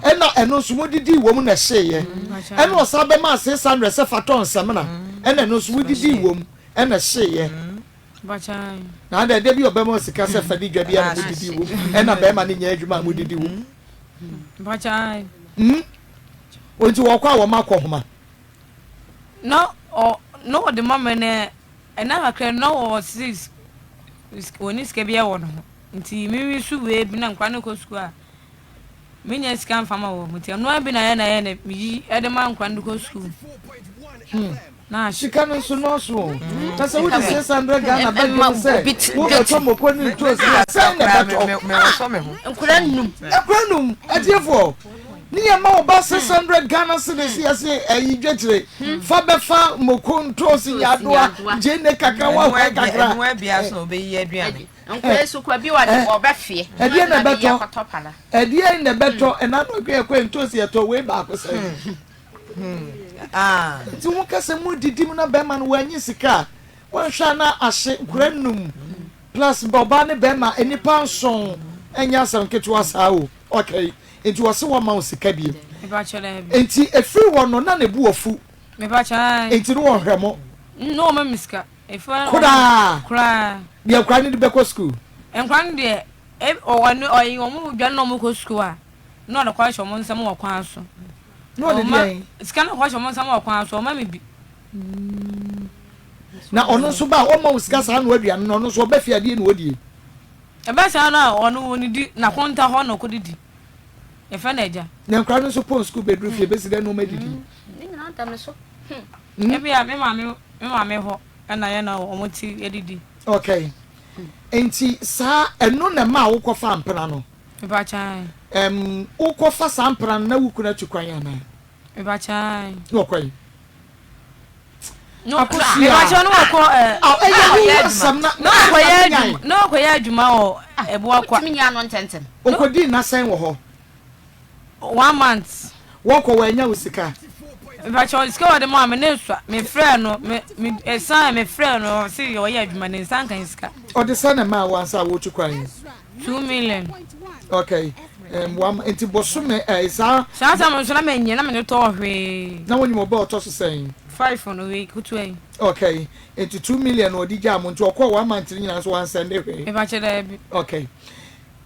Ɛna ɛno nso modidii wɔ mu na ɛhyeeɛ. Ɛna ɔsan bɛmaa 600 sɛ fa tɔ nsamina. Ɛna ɛno nso wodidii wɔ mu ɛna ɛhyeeɛ. Na adɛn, da bi ɔbɛma wo sika sɛ fa di dwa bi ɛna modidi wɔ mu. Ɛna bɛrima no nyɛ adwuma a modidi wɔ mu. Nti wɔkɔ a wɔma kɔhoma. Na ɔde ma me no ɛna kakra no na ɔwɔ six ɔnni sika biara wɔ ne ho. Nti me wi so wei bi na nkwadaa no kɔ sukuu a menya sika nfa ma wɔn nti ɛno ara bi na yɛ na yɛ na meyi ɛde ma nkwadaa no kɔ sukuu. Na ahye. Sika no nso nɔɔso o. Na sɛ wode 600 Ghana bɛdwene sɛ wobɛtɔ moko ne ntoosi a, sɛn na ɛbɛtɔ? Nkwadaa num. Nkwadaa num, atiefoɔ. Ne yɛ ma ɔba 600 Ghana cedis yɛ se ɛyi dwetire fa bɛfa moko ntoosi nyaadoa gyeene kakra wahwan kakra. Ɛnoa bia so na ɔbɛyi aduane. Nkoe so kwa bi wɔde wɔbɛfeɛ. Ɛdeɛ na ɛbɛtɔ ɛdeɛ na ɛbɛtɔ ɛna no ɛkɔ ɛkɔ ntoosi ɛtɔ wei baako sɛ. Nti wo kasa mu didi mu na bɛrima no wanyi sika a wanhwɛ a na ahye nkora num plus ɔbaa ne bɛrima nnipa nson ɛnyɛ asɛm ketewa saa o. Okay, nti wɔse wɔma wo sika bio. Mepakyɛ daabi. Nti efiri hɔ no na ne bo afu. Mepakyɛ ae. Nti no wɔnhwɛ mo. No wɔma me sika. Efiri hɔ Koraa. Koraa. Deɛ nkwadaa no de bɛkɔ sukuu. Nkwadaa no deɛ e wɔn ɔyi wɔn dwane na wɔn kɔ sukuu a na ɔde kɔ ahyɛ wɔn nsam wɔ kwan so. Na ɔde deɛn? Sika no kɔ ahyɛ wɔn nsam wɔ kwan so ɔma me bi. Na ɔno nso ba a ɔma wo sika saa na aduane no ɔno nso ɔba fie adeɛ na ɔdie. Ɛba saa no a, ɔno ɔnnidi, n'akonta hɔ na ɔkɔdidi. Yɛfrɛ no agya. Na nkwadaa no nso pɔn sukuu bɛduru fie, bɛsi dɛn na wɔadidi? Ne nyinaa da me so. Hmm. Ebia me maame me maame hɔ na yɛ na wɔn ti adidi. Okay. Nti saa ɛno na ɛma wokɔfa mpena no? Mepakyɛw. Um, wokɔfa saa mpena no na wo kunu atu kwan anaa? Mepakyɛw. Na ɔkɔ yi? Mepakyɛw na ɔkɔ ɛ. Ɛyɛ wo asɛm na na ɔkɔyɛ adwuma na ɔkɔyɛ adwuma wɔ ɛboa kwa. Wotumi nya ano ntɛntɛm. Ɔkɔdii nna sɛn wɔ hɔ? One month. Wɔkɔ wɔanya wo sika? Mepakyɛw sika wɔde maa me ne nsua me frɛ no me me esan me frɛ no ɔse ɔyɛ adwuma ne nsa nka sika. Ɔde sɛn na ɛmaa wo ansa a wotu kwan yi? 2 million. Okay. One nti bosome saa. Saa time nso na menyɛ na mene tɔɔ hwee. Na wonyim ɔba ɔtɔ so sɛn? Five no wei ketewa yi. Okay. Nti 2 million na ɔde gyaa mo nti ɔkɔɔ one month no nyinaa nso wansɛnde hwee. Mepakyɛ daabi. Okay.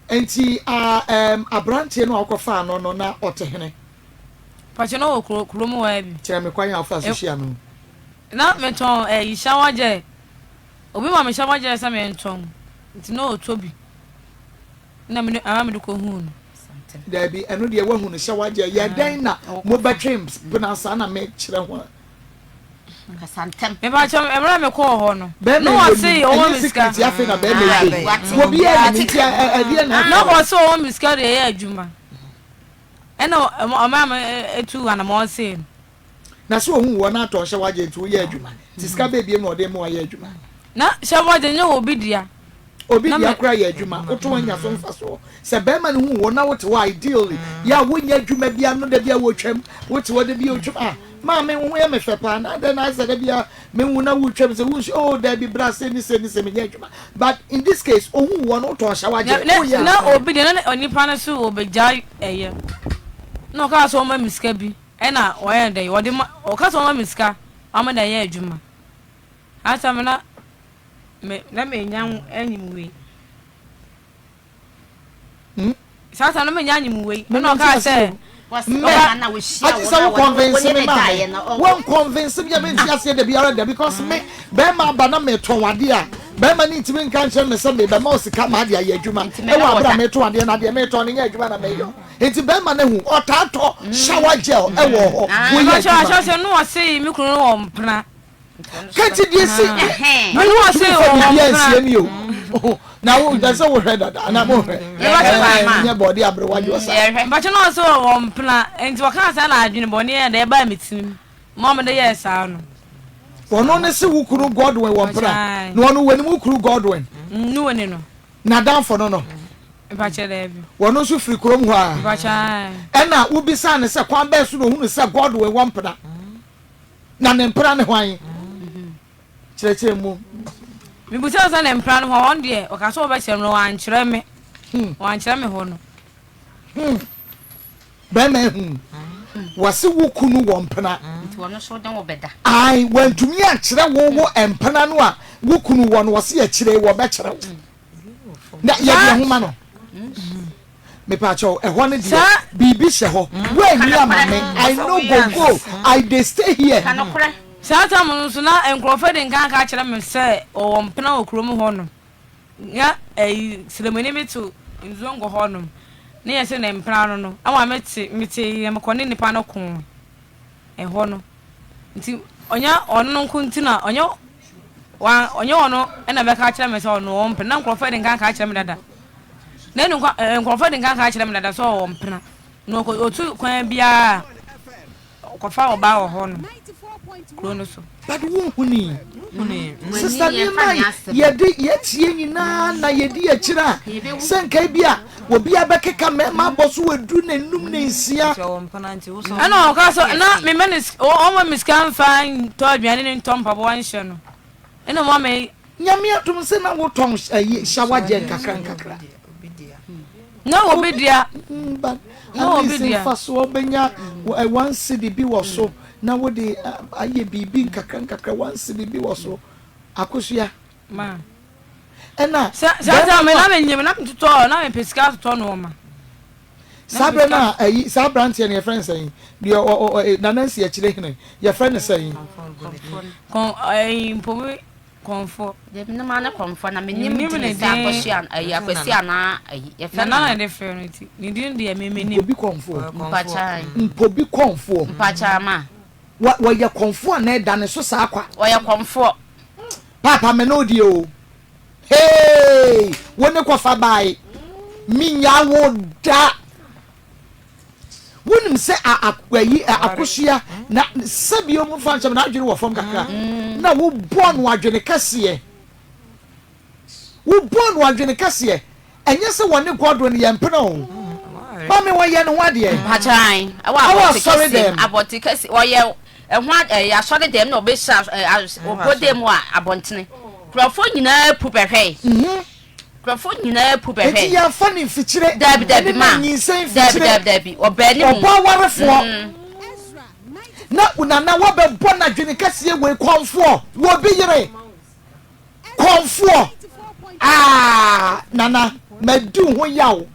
Nti aberanteɛ no a wokɔfaa no no na ɔte hene? Pakyɛ na ɔwɔ kuro kurom hɔ bi. Kyerɛ me kwan a wofaa so hyia no. Na metɔn ɛyi shower gel. Obi ma me shower gel sɛ mentɔn nti na ɔtɔ bi na me ama mede kɔhuu no. Daabi, ɛno deɛ woahu no shower gel. Yɛ dɛn na mobɛtwe mpena saa na mekyerɛ ho a? Mepakyɛ mmerɛ mekɔɔ hɔ no Bɛrima na yi wɔse wɔnim, ɔwɔ ɛnyɛ me sika. secret afei na bɛrima yi bɛhu. Obiara nim nti ɛdeɛ na Na ɛkɔ. wɔse ɔwɔ me sika de ɛyɛ adwuma ɛna ɔmaa me etu anamɔn sei no. Na sɛ ohuu wɔ na atɔn shower gel nti woyɛ adwuma nti sika bɛɛ biem na ɔde ma wayɛ adwuma. Na shower gel nyɛ obi dea. Obi dea koraa yɛ adwuma wotɔn anya so mfasoɔ sɛ bɛɛma no hu wɔ na wote hɔ ideally yɛ a wonyɛ adwuma bia no da bia wotwam wote hɔ da bia otwam ah maame wo ho yɛ me fɛ paa na adɛn na ayɛ sɛ da bia mehu na wotwam sɛ wonsu oh daabi bra sei ne sei ne sei menyɛ adwuma but in this case ohuu wɔ no wotɔn shower gel woyɛ Na obi deɛ na onipa no so obegyae ɛyɛ na ɔkaa sɛ ɔma me sika bi. Ɛna wɔyɛ no dɛn? Wɔde ma, wɔka sɛ wɔma me sika ma mede ayɛ adwuma. Ansa me na me na menya anyim wei. Hmm? Saa sa no menya anyim wei. Ɛna ɔkaa sɛ Mɛ, agye sɛ wo convince me ma me. Wo convince me a mente aseɛ da biara da because me bɛrima aba na metɔn adeɛ a bɛrima no ntumi nka nkyerɛ me sɛ mebɛma wo sika ma ade ayɛ adwuma ɛwɔ abere a metɔn adeɛ na adeɛ metɔn no nyɛ adwuma na meyɔ. Nti bɛrima no ahu ɔtaa tɔ shower gel ɛwɔ hɔ woyɛ adwuma. Ɛbɛkyɛ sɛ no ɔse me kunu no wɔ mpena. Kati deɛ si me wo tumi fa biribi ansie mi o na wo dɛ sɛ wohwɛ dada anaa mo hwɛ nyɛ bɔde aberewa dwo sa. Bɛkyɛ no ɔse wɔ mpena nti ɔkaa saa na adwene bɔne yɛ dɛ ɛbaa me tirim ma ɔmo de yɛɛ saa no. Ɔno ne se wo kunu Godwin wɔ mpena na ɔno wɔnim wo kunu Godwin. Ne wɔ ni no. N'adamfo no no. Mpakyɛ daabi. Wɔno nso firi kurom hɔ ara. Mpakyɛ ae. Ɛna wobisaa no sɛ kwan bɛn so na ohunu sɛ Godwin wɔ mpena? Na ne mpena ne hwan? Kyerɛkyerɛ mu. Mebisaa no sɛ ne mpena ne hwan, ɔno deɛ ɔka sɛ ɔbɛkyerɛ me no wankyerɛ me. Wankyerɛ me hɔ no. Hmm. Bɛrima ehu. Wɔse wo kunu wɔ mpena. Nti ɔno nso ne wo bɛda. Ae, wantumi ankyerɛ wo wo mpena no a wo kunu wɔ no, wɔse akyire yi wɔbɛkyerɛ wo. Na yɛde ɛho ma no. Mepaakyɛw, ɛhɔ no deɛ biribi hyɛ hɔ. Woanyi ama me, I no go go, I dey stay here. Saa tam no nso na nkurɔfoɔ de nka aka akyerɛ me sɛ ɔwɔ mpena wɔ kurom hɔ nom. Na ɛyi sremuni bi to nzongo hɔ nom ne yɛ se ne mpena no no ɛma me te me te yɛ me kɔ ne nipa no ko ɛhɔ no nti ɔnyɛ ɔno no nko nti na ɔnyɛ wa ɔnyɛ ɔno ɛna bɛka akyerɛ me sɛ ɔno ɔwɔ mpena na nkurɔfoɔ de nka aka akyerɛ me dada na ɛnu nkurɔfoɔ de nka aka akyerɛ me dada sɛ ɔwɔ mpena. Na ɔkɔ otu kwan biara a ɔkɔfa ɔbaa wɔ hɔ nom kuro no so. But wo nhunii. Sister nneɛma a yɛde yɛtie nyinaa na yɛdi akyire a sɛ nka ebi a obi abɛkeka mmarima abɔ so edu na enum na nsia. Ɛna ɔka sɛ na mema ne ɔma me sika mfa ntɔ aduane ne ntɔ mpaboa nhyɛ no ɛna ɔma me. Nyame adom sɛ na wotɔn ayi shower gel nkakra nkakra. Na obi dea. But at least mfasoɔ bɛnya one cedi bi wɔ so na wode ayɛ biribi nkakra nkakra one cedi bi wɔ so akosua. Ma. Ɛna. Sɛ sɛ sɛ me na me nyim na me totɔ na me pɛ sika totɔ nneɛma. Saa berɛ no a ayi saa aberanteɛ no yɛfrɛ no sɛn deɛ ɔ ɔ ɔ Nana Nsi akyire hene yɛfrɛ no sɛn. Kɔn ɛyi mpomi Kɔmfoɔ. Deɛ menim ara ne kɔmfoɔ na menim din sɛ Akɔsi an ayi Akwasi anaa ayi yɛfrɛ no. Nana na yɛde frɛ no nti ne din deɛ me menim. Mpobi kɔmfoɔ. Mpakyan. Mpobi kɔmfoɔ. Mpakyan ma. Wɔ wɔyɛ kɔmfoɔ anaa ɛda ne so saa kwa. Wɔyɛ kɔmfoɔ. Paapa me ne wo deɛ o hey wo ne kɔfa bae me nya wo da. Wonim sɛ ayi akosua na sɛbi ɔmo nfa nkyɛn n'adwene wɔ fam kakra na wobɔ no adwene kɛseɛ wobɔ no adwene kɛseɛ ɛnyɛ sɛ wɔne Godwin yɛ mpena o maame wɔyɛ ne ho adeɛ Mpakyan ɛwɔ ɛwɔ abɔnte asɔre kɛseɛ dɛm abɔnte kɛseɛ wɔyɛ ɛho ɛyɛ asɔre dɛm na ɔbɛhyira ɔbɔ dɛm wɔ abɔntene nkurɔfoɔ nyinaa pu bɛhwɛe. Nkurɔfoɔ nyinaa pu bɛhwɛe. Enti yɛamfa no mfikyire. Daabi, daabi, Ɛne ma. na nyinsɛn Daabi, mfikyire. daabi, daabi. Ɔbaa ne mu. Ɔbaa warefoɔ. Na nana wabɛbɔ no adwene kɛseɛ wei kɔmfoɔ wɔ obi yere kɔmfoɔ aa nana madi wo ho yaw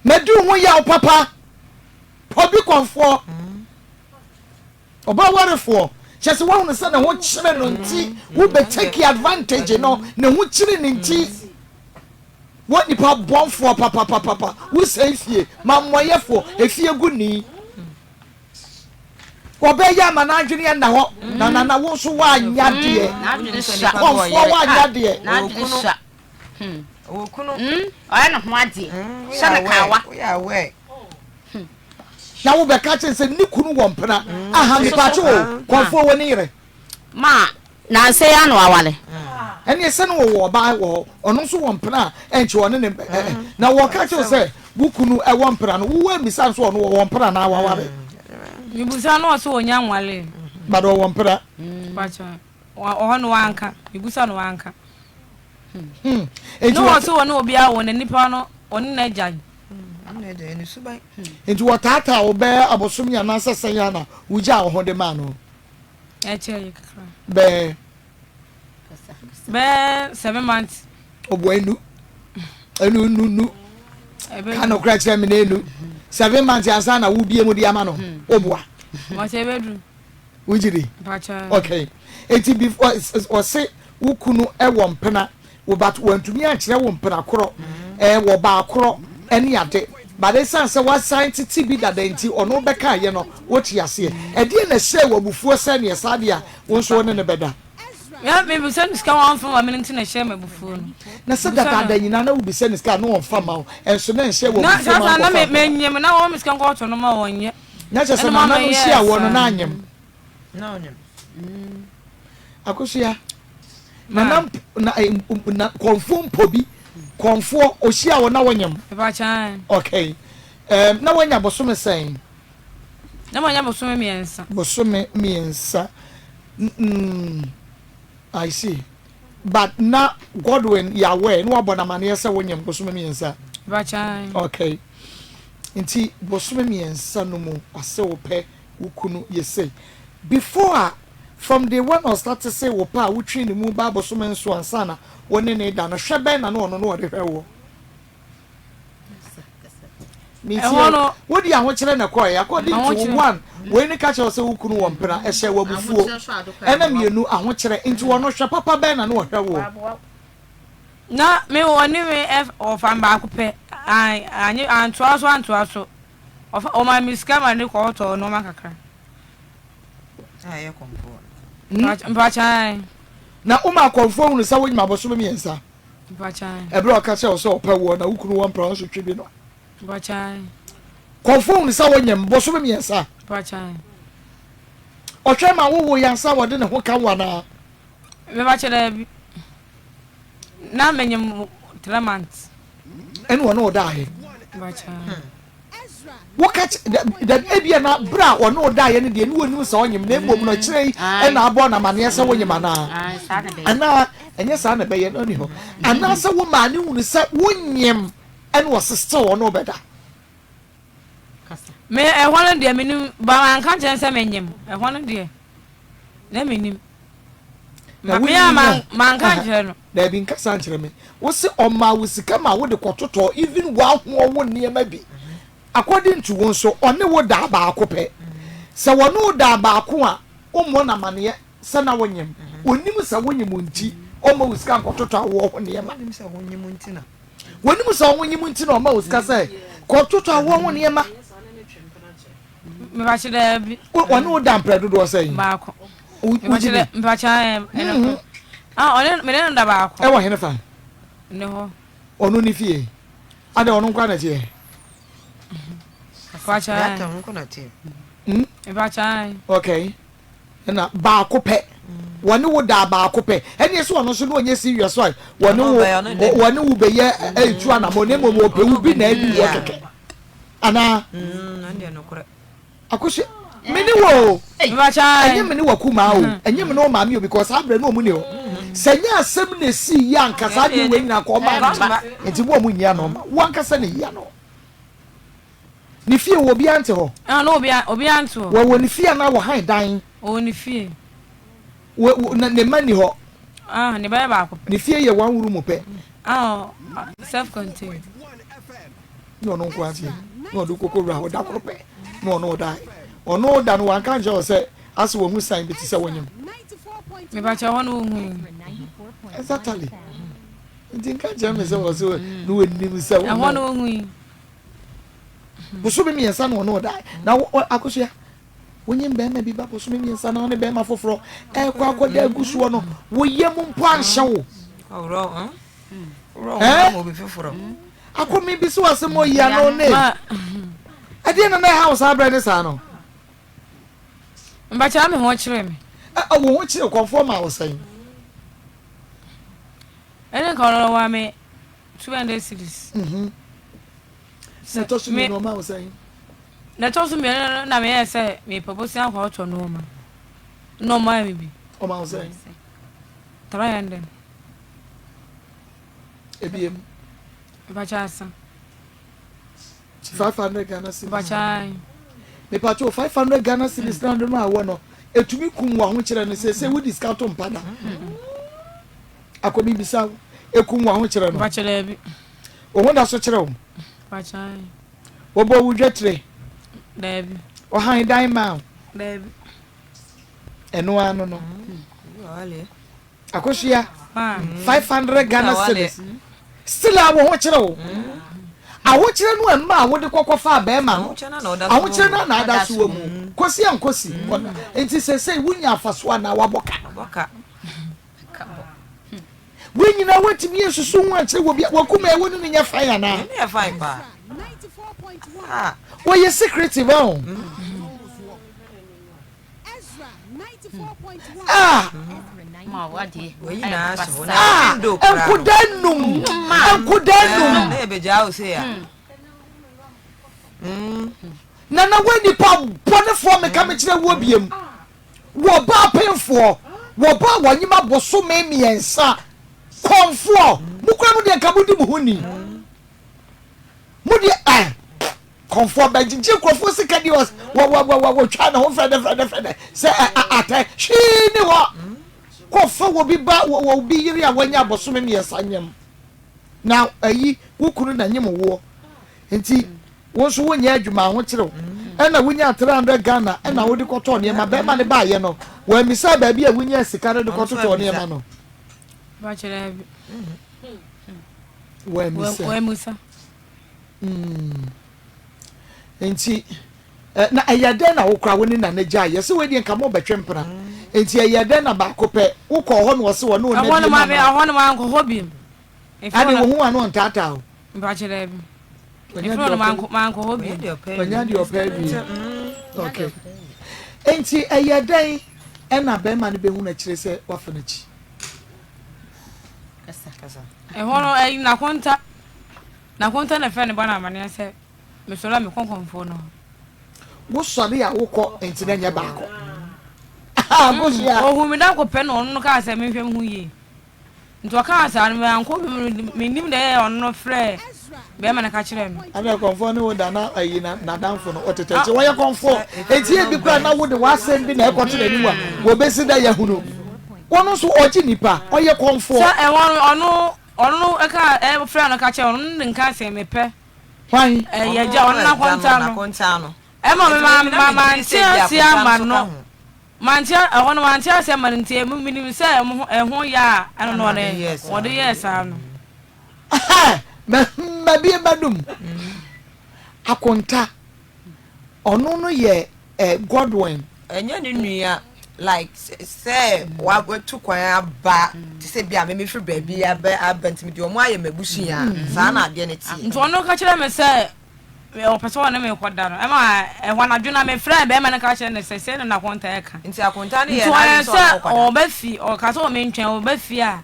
madi wo ho yaw papa obi kɔmfoɔ. Ɔbaa warefoɔ, kyerɛ sɛ woahunu sɛ ne ho kyere no nti wo bɛ take advantage no, ne ho kyere no nti wo nipa bɔnfoɔ papapapapa, wo sɛe fie, mammɔyɛfoɔ, efie gu ni. Ɔbɛyɛ ama n'adwene anna hɔ, na nana wo nso woanya deɛ, kɔnfoɔ woanya deɛ. Hmm. Ɔwɔ kunu. Hmm. Ɔyɛ ne ho adeɛ. Hmm, Hyɛ ne kawa. Woyɛ aware. Hmm. Na wobɛka kyerɛ sɛ ne kunu wɔ mpena. Hmm. Aha mepakye o. Kɔnfoɔ wɔ ne yere. Ma nansa yi ano awale. Ɛne sɛ no wɔwɔ ɔbaa wɔ hɔ. Ɔno nso wɔ mpena a ɛnkyɛ ɔne ne na wɔka kyerɛ sɛ wo kunu ɛwɔ mpena no wowɔ mmisa nso ɔno wɔwɔ mpena na awaware. Mebusa no ɔsɛ ɔnya nwale. But ɔwɔ mpena. Pakyɛ. Ɔhɔ no wanka. Mebusa no wanka. Hmm. Ne wɔ so wɔne obiara wɔ na nipa no ɔne n'agya. Nti wɔtaataa wo bɛyɛ abosome anaasɛ sɛn a na wogyaa wo ho de maa no? Ɛkyɛ yɛ kakra. Bɛɛ. Bɛɛ 7 months. Ɔbɔ enu. Enu nu nu. Ka no kora kyerɛ me na enu. 7 months ansa na wobie mu de ama no. Ɔboa. Wɔsɛ ɛbɛduru. Wogye di? Okay. Eti before ɔse wo kunu wɔ mpena wo but wantumi ankyerɛ wo mpena korɔ ɛɛ wɔ baa korɔ ɛne ade but esan sɛ wasan tete bi dada nti ɔno bɛka yɛ no wote aseɛ ɛdeɛ na ɛhyɛɛ wɔ abufuo sɛ neɛ saa deɛ a wo nso wo ne no bɛda. Ya mebisa no sika wamfa ma me no nti na ɛhyɛɛ me abufuo no. Na sɛ dadaada nyinaa na wobisa no sika a na ɔmfa ma wo ɛnso na ɛnhyɛɛ wɔ abufuo ma na nkɔfa mpena. Menyem na wɔma me sika nkɔtɔ no ma wɔnyɛ. Na kyerɛ sɛ nana no hyia wɔ no na anyem. Akosua, nana na eh, na kɔnfoɔ mpo bi kɔnfoɔ ohyia wɔ na wɔnyem. Okay. Um, na wanya bosome sɛn? Na wanya bosome 3. Bosome 3. Mm, I see. But na Godwin yɛ aware na wabɔ no amaneɛ sɛ wonyem bosome 3. Okay. Nti bosome 3 no mu ɔse wo pɛ wo kunu yɛ sei before a from day one ɔstarte se wo pɛ a wo twi ne mu ba bosome nson ansa na wo ne ne da no hwɛ bɛn na na ɔno na ɔde hwɛ woɔ? Metie no wo de ahokyerɛ na ɛkɔɛ according to wo one wei ne ka kyerɛ wo sɛ wo kunu wɔ mpena ɛhyɛ wo abufuo ɛna mmienu ahokyerɛ nti ɔno hwɛ papa bɛn na na ɔhwɛ woɔ? Na me wɔne me wɔfa me baako pɛ an antoa so antoa so ɔfa ɔma me sika ma ne kɔ tɔ nneɛma kakra. Ayɛ kɔmfoɔ. Mpakyan. Na woma akɔmfoɔ hunu sɛ wonyim abosome 3. Mpakyan. Ɛberɛ a ɔka kyerɛ wo sɛ ɔpɛ woɔ na wo kunu wɔ mpra wo nso twe bi no. Mpakyan. Kɔmfoɔ hunu sɛ wonyem bosome mmiɛnsa. Ɔhwɛ ma wowo yɛ ansa wɔde ne ho ka wo anaa? Mebakyɛ daabi. Na menyem 3 months. Ɛne ɔne wo daeɛ. Woka dabi ebia na bere a ɔne wo daeɛ no deɛ ne wɔnim sɛ ɔnyem na mmom no akyire yi ɛna abɔ no amaneɛ sɛ wonyem anaa? Anaa ɛnyɛ saa na ɛbɛyɛ no ni hɔ. Anaasɛ wo maa ne hunu sɛ wonyem ɛna ɔse still ɔne wo bɛda. Me ɛhɔ no deɛ menim ba manka nkyerɛ no sɛ menyem ɛhɔ no deɛ na menim. Na Me a manka nkyerɛ no. Daabi nkasa nkyerɛ me. Wo se ɔmaa wo sika ma wode kɔtotɔɔ even w'ahoɔ wo nneɛma bi. According to wo nso ɔne wo daa baako pɛ. Sɛ wɔne wo daa baako a wommɔ no amaneɛ sɛ na wonyem. Ɔnim sɛ wonyem nti ɔmma wo sika nkɔtotɔ awoɔ ho nneɛma. Wɔnim sɛ ɔho nyim nti na ɔma wo sika sɛ kɔtotɔ awoɔ ho nneɛma. Mepakyɛ daabi. Wɔne wo da mprɛ dodoɔ sɛn? Baako. Wogye di? Mepakyɛ ɛno. Ah, ɔne mene no da baako. Ɛwɔ hene fa? Ne hɔ. Ɔno ne fie. Adɛ ɔno nkoa na ɛteɛ? Mepakyɛ. Hmm? Mepakyɛ. Okay. na baako pɛ wɔne wo daa baako pɛ ɛne ɛsɛ ɔno nso na ɔnyɛ serious a wɔne wo wɔne wo bɛyɛ ɛtu anamɔ na mmom ɔpɛ wo bi na adi wɔ kɛkɛ anaa akosua mene wo o ɛnyɛ mene wakuma o ɛnyɛ mene wo maame o because saa berɛ no ɔmu ne hɔ sɛ nyɛ asɛm na ɛsii yɛ anka saa deɛ wei nyina kɔ ɔma nti mo ɔmu nyia no ɔma wo ankasa na yia no Ne fie wɔ obiara nte hɔ. Ah, na obiara obiara nte hɔ. Wɔ wɔ ne fie anaa wɔ han dan. Ɔwɔ ne fie. Wɔ wɔ na ne mma nni hɔ. Ah, ne ba yɛ baako pɛ. Ne fie yɛ one room pɛ. Ah, self contained. Na ɔno nko aseɛ na ɔde koko wura hɔ da koro pɛ na ɔno ɔda ɔno da no wanka nkyerɛ wɔ sɛ ase wɔn ho san bi te sɛ wɔnyam. Mepakyɛ hɔ no wohu yi. Exactly. Nti nka nkyerɛ me sɛ wɔ so na wɔnim sɛ wɔn. Ɛhɔ no wohu yi. Bosome mmiɛnsa na ɔne wo dae. Na wo Akosua, wonyim bɛrima bi ba bosome mmiɛnsa na ɔne bɛrima foforɔ ɛrekɔ akɔda agu soɔ no, wo yam mpo anhyɛ wo. Akɔ mi bi so asɛm oyi ano ne. Ɛdeɛ na na ɛha wo saa berɛ ne saa no. Mbakyɛ me ho kyerɛ me. Wo ho kyerɛ kɔnfoɔ ma wo sɛn? Ɛne nka ɔno wa me 200 cedis. Mhm. Na ɛtɔ so mmienu ɔma wo sɛn? Na ɛtɔ so mmienu no na meyɛɛ sɛ mepɛ bosea akɔ ɔtɔ nneɛma. Na ɔmaa me bi. Ɔma wo sɛn? 300. Ebiem. Mpakyɛ asa. 500 Ghana cedis. Mpakyɛ. Mepakyɛ 500 Ghana cedis na ɔde ma awɔ no etumi kum w'ahokyerɛ no sɛ sɛ wodi sika to mpa da. Akɔ mi bisa wo, ekum w'ahokyerɛ no? Mpakyɛ daabi. Wo ho da so kyerɛ wo? Mpakyɛ ae. Wɔbɔ wo dwetire? Daabi. Ɔhan dan maa wo? Daabi. Ɛno ara no no. Akosua, 500 Ghana cedis. Still a wo ho kyerɛ wo. Ahokyerɛ no ɛmma a wode kɔkɔ faa bɛrima no. Ahokyerɛ no na ada so wɔ mu. Kosi ankosi. Nti sɛsɛi wonya afaso anaa wabɔ ka. Wei nyinaa woantumi ansusu ho ankyerɛ wɔ bia wakuma ɛwɔ ne no nyɛ fine anaa? Ɛno yɛ fine paa. Ah. Wɔyɛ secretive ɔn. Ah. Ah, nkoda num. Nkoda num. Na ebegya wo se ya. Nana wo nipa bɔnefoɔ meka mekyerɛ wuo biem. Wɔ ba apemfoɔ, wɔ ba a wɔanyem abosome mmiɛnsa, kɔmfoɔ, mo koraa mo deɛ nka modi mo ho ni. Mo deɛ eh, kɔmfoɔ bɛgyegye nkurɔfoɔ sika deɛ wɔ wɔ wɔ wɔ wɔtwa ne ho frɛdɛ frɛdɛ frɛdɛ sɛ ɛ atɛ hwee ne hɔ. Kɔfa wɔ bi ba wɔ wɔ bi yere a wanya abosome mmiɛnsa nyem na ayi wo kunu na nyem woɔ nti Wo nso wonyɛ adwuma ahokyere wo ɛna wonyaa 300 Ghana ɛna wode kɔtɔɔ nneɛma bɛrima no baayɛ no wammisa baabi a wonyaa sika no de kɔtotɔɔ nneɛma no wammisa mm. Nti na ɛyɛ dɛn na wokora wo ne nana gyae yɛsɛ wei deɛ nka mo bɛtwe mpena nti ɛyɛ dɛn na baako pɛ wokɔɔ hɔ na ɔse ɔne ɔna bi ma ɛhɔ no mankɔ hɔ bi ade wo ho ano ɔntaataa o mpakyerɛ bi. Mefiri hɔ no mankɔ hɔ bio. Wanya deɛ ɔpɛ awie. Okay. Enti ɛyɛ dɛn ɛna bɛrima no bɛhu no akyire sɛ wafa n'akyi? Ɛhɔ no ɛyi nakonta nakonta na ɛfrɛ ne ba no amaneɛ sɛ mesɔre a mekɔ kɔmfoɔ no hɔ. Wosɔre a wokɔ nti na nyɛ baako. Ohun me da kɔ pɛ na ɔno no kaa sɛ menhwɛ me ho yie. Nti ɔkaa saa no mankɔ bio no mennim deɛ ɛyɛɛ ɔno no frɛɛ bɛɛma no ka kyerɛɛ no. Ɛna kɔmfoɔ ne wo da na ayi na n'adamfo no ɔtetɛ nti wɔyɛ kɔmfoɔ nti ebi koraa na wode w'asɛm bi na ɛkɔto n'anim a wɔbɛsi dɛ yɛhunu wɔn nso ɔgye nipa ɔyɛ kɔmfoɔ. Sɛ ɛwɔ no ɔno ɔno no ɛka ɛfrɛ no ka kyerɛ ɔno no de nka sɛ mepɛ. Hwan? Ɛyɛ agya ɔno n'akonta no. Ɛma me ma ma mante aseɛ ama no. Mante ɛhɔ no mante aseɛ ama no nti emu menim sɛ ɛmo ho ɛho yɛ a ɛno na ɔde wɔde yɛɛ saa no. Mabie m'anum. Akonta, ɔno no yɛ eh, Godwin. Ɛnyɛ ne nua like sɛ watu kwan aba te sɛ bi a me mefiri baabi aba aba nti mede wɔn ayɛ m'abusua saa na adeɛ no teɛ. Nti ɔno ka kyerɛ me sɛ ɔpɛ sɛ ɔne me kɔda no ɛma ɛhɔ anadwo no mefrɛɛ bɛrima no ka kyerɛ no sɛ sei na n'akonta ɛka. Nti akonta no yɛɛ Nti ɔyɛ n'adwene sɛ ɔne sɛ wo kɔda. ɔba fie ɔka sɛ ɔmentwɛn ɔba fie a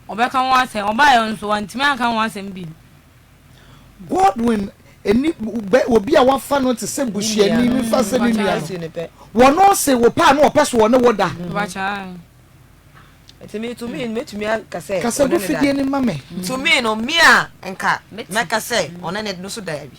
ɔbɛka ho asɛm ɔbaeɛ nso wantumi anka ho asɛm bio. Godwin nni bɛ obi a wafa no te sɛ busuani no fa sɛ ne nua no. Wɔno se wo pɛ a na ɔpɛ so ɔne wo da. Nti me to me mɛtumi aka sɛ Kasa ɔne gu ne da. fidie no ma me. To me no me a nka mɛka sɛ ɔne ne no so da bi.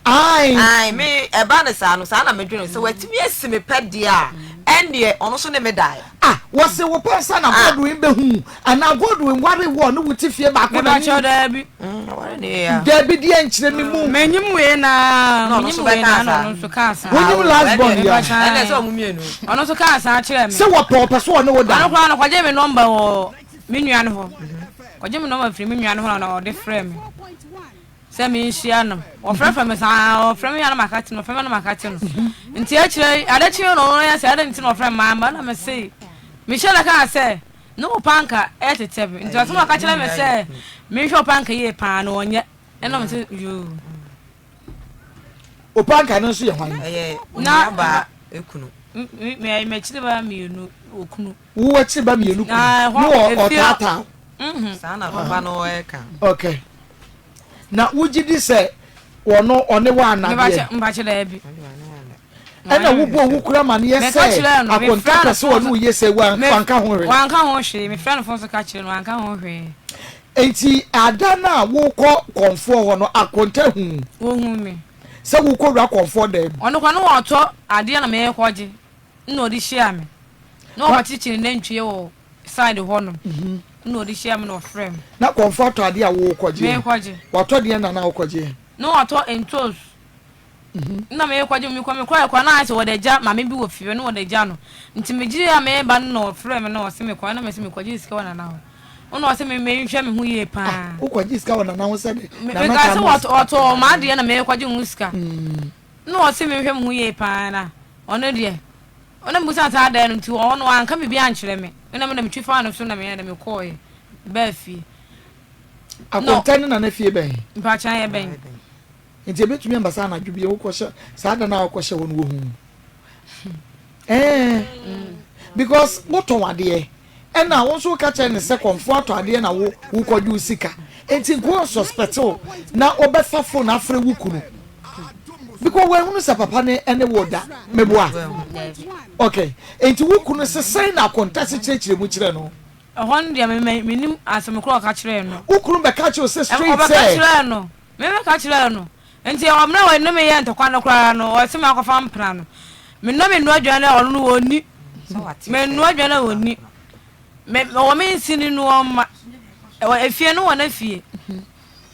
Ae. Ae me ɛba no saa no saa na medwene sɛ watumi asi me pɛ deɛ a ɛndeɛ ɔno nso ne me daeɛ. Ah wɔse wo pɛ nsa na Ah. Godwin bɛhu anaa Godwin ware wo ɔne wo te fie baako na Mepakyɛw daabi. Mm, ɔware ne yɛ a. Daabi deɛ nkyerɛ me mu. Menyim wei na Na ɔno menyim nso wei na bɛkaa na saa. ɔno nso kaa saa. Wonyim Ah, last born ɛndeɛ yi a. Mepakyɛw ɛndeɛ sɛ ɔmo mmienu. Ɔno nso kaa saa kyerɛɛ me. Sɛ wɔpɛ ɔpɛ so ɔne wo da. Ɔno koraa no kɔgye me nɔmba wɔ me nua no hɔ. Kɔgye me nɔmba firi me nua no hɔ na ɔde frɛɛ me. Sɛ menhyia no. Wɔfrɛfrɛ me saa, wɔfrɛ me a na makate no, wɔfrɛ me a na makate no. Nti akyire yi, ade kyeeɛ no ɔno yɛ sɛ adɛn nti na ɔfrɛ me mamma na mese, mehyɛ da kaa sɛ, ne wo panka ɛtetɛ me. Nti ɔsɛ ɔka kyerɛ me sɛ menhwɛ wo panka yie paa na ɔnyɛ. Ɛna mese yoo. Opanka no nso yɛ hwan? Ɛyɛ onuabaa ekunu. M'akyiri ba mmienu okunu. Wo akyiri ba mmienu kunu ne ɔtaataa wo. Saa na papa no ɛka. Okay. Na wogye di sɛ ɔno ɔne wo anadeɛ? Mpakyɛ daabi. Ɛna wobɔ wo kura amaneɛ sɛ akonta pɛ sɛ ɔne wo yɛ sɛ wanka ho hwee? Wanka ho hwee. Mefrɛ no fon so ka kyerɛ no wanka ho hwee. Enti ada no a wokɔ kɔmfoɔ hɔ no akonta hu? Wɔhu me. Sɛ wokɔ wura kɔmfoɔ dan mu? Ɔno koraa na ɔtɔ adeɛ na merekɔgye na ɔde hyia me. Na ɔkɔkyekye ne nantwie wɔ side hɔ nom na ɔde hyia me na ɔfrɛ me. Na kɔmfo atɔ adeɛ a worekɔgyeɛ? Merekɔgye. Watɔ deɛn na na wokɔgyeɛ? Na watɔ ntoos. Na merekɔgye mekɔ mekɔɛ koraa na ayɛ sɛ wɔde agya maame bi wɔ fie hɔ na wɔde agya no. Nti megyee a mereba no na ɔfrɛ me na ɔse mekɔ na mese mekɔgyee sika wɔ Nana hɔ. Ɛna ɔse me menhwɛ me ho yie paa. Ah, wokɔgyee sika wɔ Nana hɔ sɛ de Nana Mekaa kaa sɛ ma wo sika? wɔtɔɔ m'adeɛ na merekɔgye ho sika. Ɛna ɔse menhwɛ me ho yie paa na ɔno deɛ Ɔna mebisa no sɛ adɛn no nti ɔno wanka biribi ankyerɛ me ɛna me na metwi faa no so na meyɛ dɛ mekɔɔɛ baa fie. Akonta ne nana fie bɛn? Mpakyɛ yɛ bɛn. Nti ebetumi aba sɛ anadwo bi wokɔhyɛ saa da no a wokɔhyɛ hɔ no wohu ɛɛ because wotɔn adeɛ Ɛna wo nso woka kyerɛ no sɛ kɔmfoɔ atɔ adeɛ na wo wokɔgye wo sika nti nka ɔn suspect wo na ɔbɛfa phone afrɛ wo kunu because wanhunu sɛ papa no ɛne wo da meboa ok nti wo kunu se sɛn na akontase kyerɛkyerɛ mu kyerɛ no. Ɛhɔ no deɛ me menim asɛm korɔ ɔka kyerɛɛ no. Wo kunu bɛka kyerɛ wo sɛ straight sɛ. Ɔbɛka kyerɛɛ no me bɛka kyerɛɛ no nti ɔmmerɛ a ɔne me yɛ ntɔkwa no koraa no ɔse makɔfa mpena no me na menoa aduane a ɔno no ɔnni. Mennoa aduane a ɔnni. Me wɔ me nsini no ɔmma. Ɛwɔ efie no wɔ n'afie.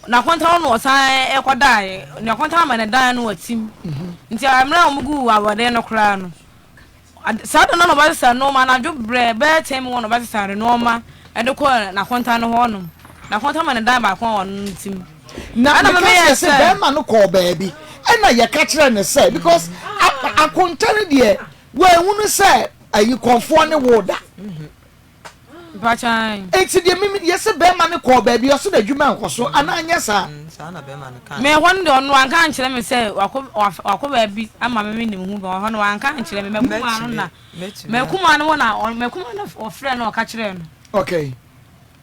N'akonta no na ɔsan kɔdaeɛ. N'akonta ama ne dan no watim. Nti mmerɛ a wɔguu awɔden no koraa no, saa da no na ɔbɛsesa nnoɔma anadwo berɛ bɛyɛ ten mu hɔ na ɔbɛsesa ne nnoɔma de kɔɔ n'akonta no hɔ nom. N'akonta ma ne dan baako a ɔno no tim. Na Ɛna meka meyɛɛ kyerɛ sɛ sɛ. bɛrima no kɔɔ baabi ɛna yɛka kyerɛɛ no sɛ because akonta no deɛ Wanhunu sɛ ayi kɔmfoɔ ne wo da. Mpakyɛw. Enti deɛ mimi yɛ sɛ bɛrima no kɔɔ baabi ɔso n'adwuma nkɔ so anaa nyɛ saa? Saa na bɛrima no kae. Me hɔ no deɛ ɔno wanka ankyerɛ me sɛ wakɔ wakɔ baabi ama me menim ho bi ɔhɔ no wanka ankyerɛ me makumaa no na makumaa no hɔ na makumaa no ɔfrɛ no ɔka kyerɛɛ no. Okay.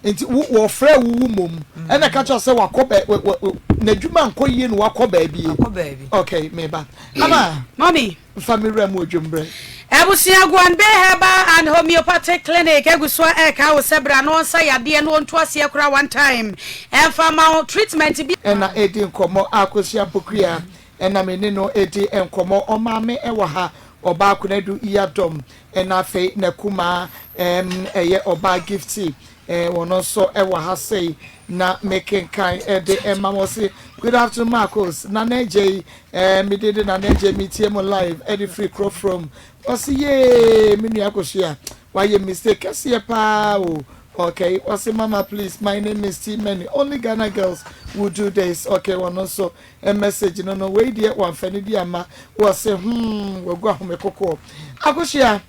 Nti wo wɔfrɛɛ wo wo mmom ɛna ɛka kyerɛ wo sɛ wakɔ bɛ wɛ wɛ n'adwuma nkɔ yie na wakɔ baabi. Wakɔ baabi. Okay, meba. Ama. Mommy. Nfa me wura mu odwom brɛ. Abusua Guanbe Herbal and Homeopathic Clinic agu so a ɛreka wo sɛ bra na ɔnsa yadeɛ na ɔntu aseɛ koraa one time ɛmfa mma wo treatment bi. Ɛna ɛdi nkɔmmɔ Akosua Pokuya ɛna me ne no ɛdi nkɔmmɔ Ɔmaame ɛwɔ ha Ɔbaa Konadu Yiadom Ɛna afei n'akumaa ɛɛm ɛyɛ ɔbaa Gifty ɛɛ wɔn nso ɛwɔ ha sei na mekenkan ɛde ɛma mo ɔse good afternoon Marcos Nana Agyei ɛɛ me din de Nana Agyei metie mo live ɛde firi Kurofrom ɔse yee me nua Akosua wayɛ mistake kɛseɛ paa o okay ɔse mama please my name is T-Many only Ghana girls will do this okay wɔn nso Message no no wei deɛ wamfa ne di amma wɔse hmm wagu ahome kokoɔ. Akosua,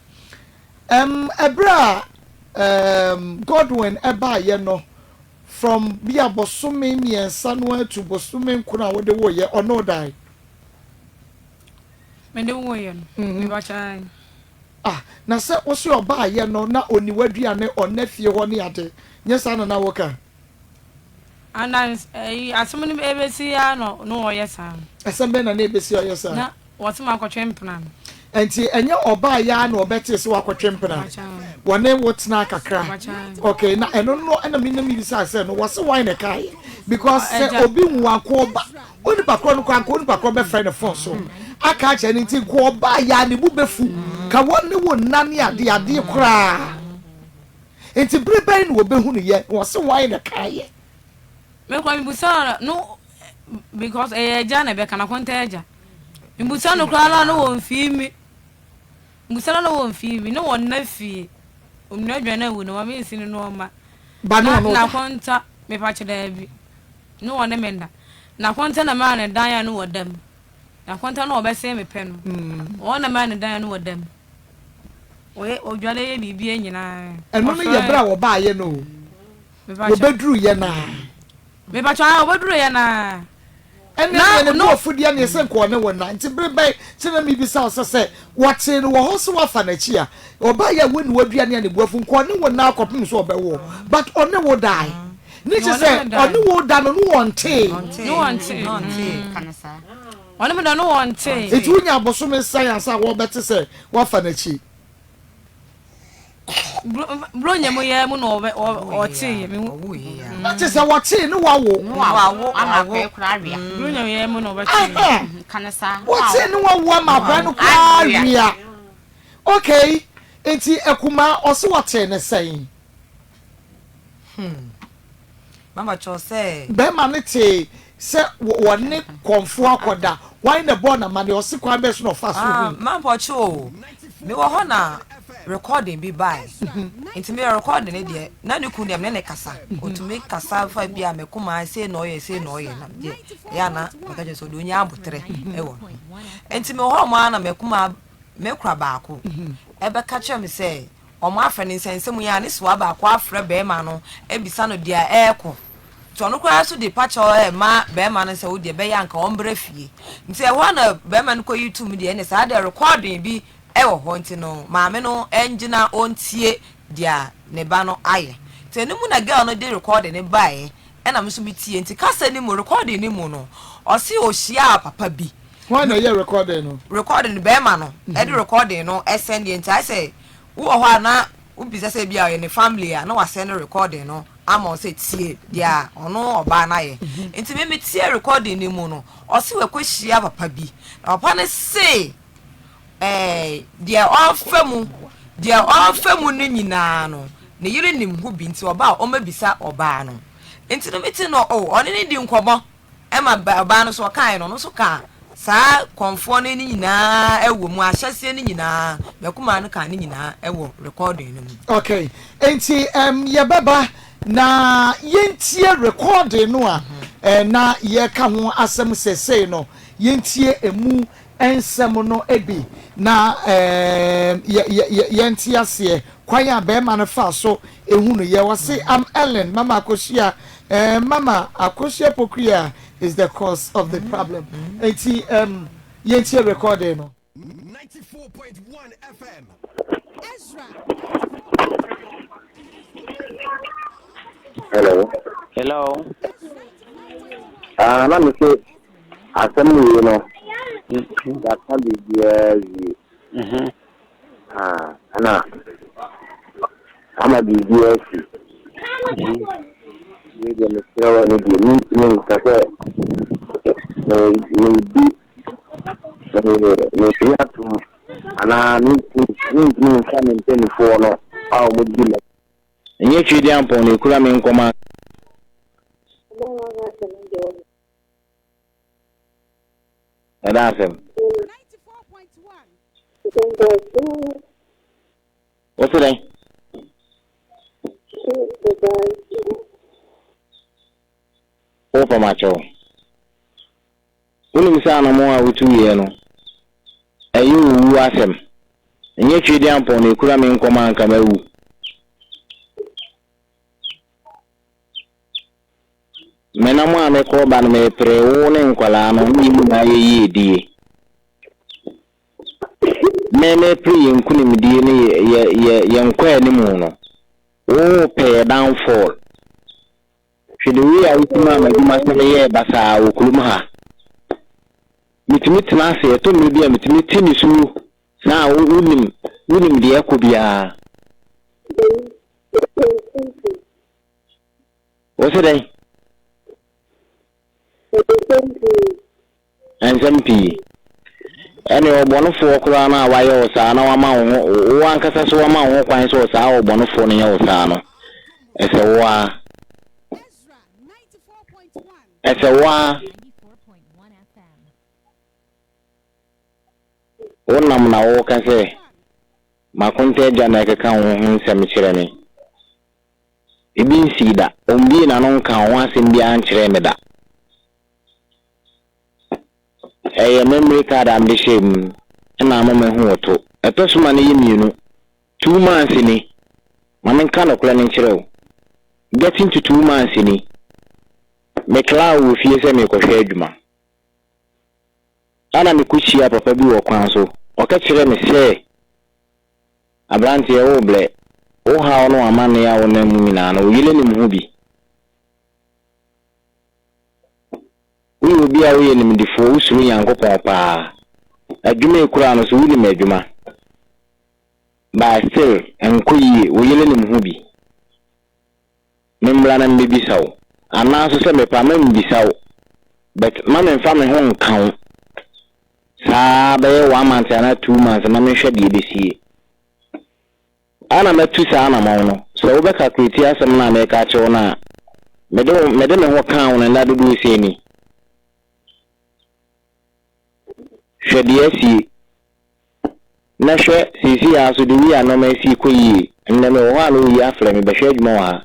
ɛm ɛberɛ a ɛɛm Godwin ɛbaeɛ no from bi a bosome mmiɛnsa no ara to bosome nkron a wode woeɛ ɔne wo dae? Mede woeɛ no, mepakyɛ. Ah na sɛ wose ɔbaeɛ no na ɔnni w'aduane ɔnna fie hɔ ne ade nyɛ saa na na woka? Ana ɛyi asɛm no ebesi ara na na ɔyɛ saa no. Asɛm bɛn na na ebesi a ɔyɛ saa? Na wɔse makɔtwe mpena no. Ɛnti ɛnyɛ ɔbaa yi ara na ɔbɛtee sɛ wakɔtwe mpena? Wɔne wo tenaa kakra? Okay, na ɛno no ɛna me na mebisaa sɛ no wɔse wan na ɛkaeɛ? Because sɛ obi wu a nka ɔba onipa korɔ no koraa nka onipa korɔ bɛfrɛ no phone so aka akyerɛ no nti nka ɔbaa yi ara ne bo bɛfu ka wɔne wo nna ne adeɛ adeɛ koraa. Enti bere bɛn na wɔbɛhunu yɛ? Na wɔse hwan na ɛkaeɛ? Me koraa mebusaa no because ɛyɛ agya na ɛbɛka na konta agya. Mebusa no koraa na no wɔn fii mi. Mebusa no na wɔn fii mi na wɔn na fie. Onua dwan awu na wɔn nsi no nneɛma. Ba ne ɔno da. Na konta mepa kyɛ daabi. Ne wɔn ne me nda. Na konta na maa ne dan a no wɔ dam. Na konta na ɔbɛsɛn me pɛ no. Wɔn na maa ne dan a no wɔ dam. Ɔyɛ ɔdware yɛ biribiara nyinaa. Ɛno no yɛ berɛ a wɔbaeɛ no o. Wɔbɛduruiɛ no ara. Mepakyɛ aa wɔbɛduruiɛ no ara. Ɛnna deɛ ne bo afu deɛ neɛ sɛ nka ɔne wo nna. Nti bere bɛn nti na mebisa wo sɛ sɛ wɔtee no wɔ hɔ sɛ woafa n'akyi a, ɔbaeɛ a wonni w'aduane a ne bo afu nka ɔne wo nna akɔpem sɛ ɔbɛwo wo. But ɔne wo dae. Ne kyerɛ sɛ ɔne wo da no ne wɔntee. Ne wɔntee. Ɔne me da no wɔntee. Enti wonya abosome sɛn ansa wɔbɛte sɛ woafa n'akyi? Buronya mu yɛ mu na ɔtee me ho. Na kyerɛ sɛ wɔtee ne wawo. Wawo ama akɔyɛ koraa awia. Buronya mu yɛ mu na ɔbɛtee. Ka ne saa. Wɔtee ne wawo ama akɔyɛ no koraa awia. Okay, enti akumaa ɔse wɔtee ne sɛn? Hmm. Mama kyɛw sɛ. Bɛrima no tee sɛ wɔne kɔmfoɔ akɔda. Hwan na ɛbɔɔ no amanneɛ? Ɔse kwan bɛn so na ɔfaa so Ah, hui? Mampɔkye o, mewɔ hɔ na recording bi bae. Nti meyɛ recording no deɛ, na ne kunu deɛ me ne no kasa. Ɔtumi kasa fa bi a me koma sei na ɔyɛ, sei na ɔyɛ. Na deɛ ɛyɛ a na meka kyerɛ sɛ ɔde ɔnya aboterɛ wɔ ne ho. Nti mewɔ hɔ nom ara na me kuma, me kora baako ɛbɛka kyerɛ me sɛ Wɔafrɛ no nsɛnsɛm yi a ne soa baako afrɛ barima no abisa no deɛ ɛrekɔ. Nti ɔno koraa nso de pakyɛw rema barima no sɛ wo deɛ ɛbɛyɛ anka ɔmbra fie. Nti ɛhɔ ara na barima no kɔyi tum deɛ ɛne saa deɛ recording bi wɔ hɔ nti no maame no ngyina ɔntie deɛ ne ba no ayɛ. Nti ɛno mu na girl no de recording no baeɛ ɛna me nso metie. Nti kasa no mu recording no mu no ɔse ɔhyiaa papa bi. Hwan na ɛyɛ recording no? Recording no barima no de recording no sɛndeɛ nti ayɛ sɛ Wowɔ hɔ a na wobisa sɛ ebia ɔyɛ ne family a na wasɛne recording no ama wo sɛ tie deɛ ɔno ɔbaa no ayɛ. Nti me metie recording no mu no, ɔse wakɔhyia papa bi na papa no se ɛɛ deɛ ɔrefa mu deɛ ɔrefa mu no nyinaa no ne yere nim ho bi nti ɔba a ɔmmɛbisa ɔbaa no. Nti no mete no oh ɔne no di nkɔmmɔ. Ɛma ɔbaa no nso ɔkaeɛ no, ɔno nso kaa saa kɔmfoɔ no ne nyinaa wɔ mu, ahyɛseɛ no nyinaa, m'akumaa no kaa ne nyinaa wɔ recording no mu. Okay, enti um, yɛbɛba na yɛntie recording no a eh, na yɛka ho asɛm sɛsɛi no, yɛntie emu nsɛm no bi na eh, yɛ, yɛ, yɛnte aseɛ. kwan a bɛrima no faa so ehunuiɛ. Ɔse I'm Ellen, Mama Akosua, eh, Mama Akosua Pokuya is the cause of the problem. Enti um, yɛntie recording no. Hello. Hello. Ah, na me se asɛm wei no yɛaka biribiara wie. Ah, ɛna ama biribiara asi. Wei deɛ mesrɛ wo ɛno deɛ mentumi nka sɛ medi medi atom anaa mentumi nka me mpanimfoɔ no a wɔdi me. Ɛnyɛ Tweediampɔn na ɛkura me nkɔm a. Ɛda asɛm. Wote dɛn? Wopam akyɛw. Wonim sɛ anamɔn a wotuiɛ no, ɛyɛ owu asɛm. Ɛnyɛ Tweediampɔn na ɛkura me nkɔm a anka mawu. Menam a mekɔ ba no mepere wo ne nkwadaa no ne yɛn nyinaa yɛ yiedie. Me mepere yɛn nkunimdie ne yɛ yɛ yɛ yɛn nkɔ anim no, wo pɛ yɛ downfall. Hwɛ the way a wosi maa m'adwumasɛm yɛɛ basaa wɔ kurom ha. Metumi tena ase, ɛtɔ mmerɛ bi a metumi te nisuo saa a wonim wonim deɛ ɛkɔ biara. Wose dɛn? Nsɛm pii. Nsɛm pii. Ɛne ɔbɔnefoɔ koraa no a wayɛ wo saa na wama wo ho, wo ankasa so wama wo ho kwan sɛ ɔsaa ɔbɔnefoɔ no nyɛ wo saa no, ɛsɛ wo ara. Ɛsɛ wo ara. Wonam na woka sɛ, M'akonta agya na ɛkeka wo ho nsɛm kyerɛ me. Ebi nsii da. Ommbue n'ano nkaa wo ho asɛm biara nkyerɛɛ me da. Ɛyɛ memory card a mede hyɛɛ mu no na ama mahu wo to. Ɛtɔ so ma no yɛ mmienu. 2 months ni. Ma menka nokorɛ no nkyerɛ wo. Getting to 2 months ni. Meklaa wo wɔ fie sɛ merekɔhwɛ adwuma. Ɛna mekɔhyiaa papa bi wɔ kwan so. Ɔka kyerɛɛ me sɛ. Aberanteɛ, worebrɛ. Wo haw ne w'amanneɛ a wonam mu nyinaa no, wo yere nim ho bi. Woyɛ obi a woyɛ nimdefoɔ, wosuro Nyankopɔn paa. Adwuma a ɛkura no nso, wonim adwuma. But still, ɛnkɔ yie, wo yere nim ho bi. Memmra na memmɛbisa wo. Anaa nso sɛ mepɛ a, memmisa wo. But ma memfa me ho nka wo. Saa ara bɛyɛ one month anaa 2 months na menhwɛ deɛ ɛbɛsie. Ana matu saa anamɔn no. Sɛ wobɛ calculate asɛm no a mereka akyerɛ wo no a, mede wo mede me ho kaa wo no nna dodoɔ sɛn ni? Hwɛ deɛ asie. Na hwɛ seesei ara nso the way a nneɛma asi rekɔ yie. Nnɛ mewɔ hɔ a na oyi afrɛ me bɛhwɛ adwuma wɔ ha.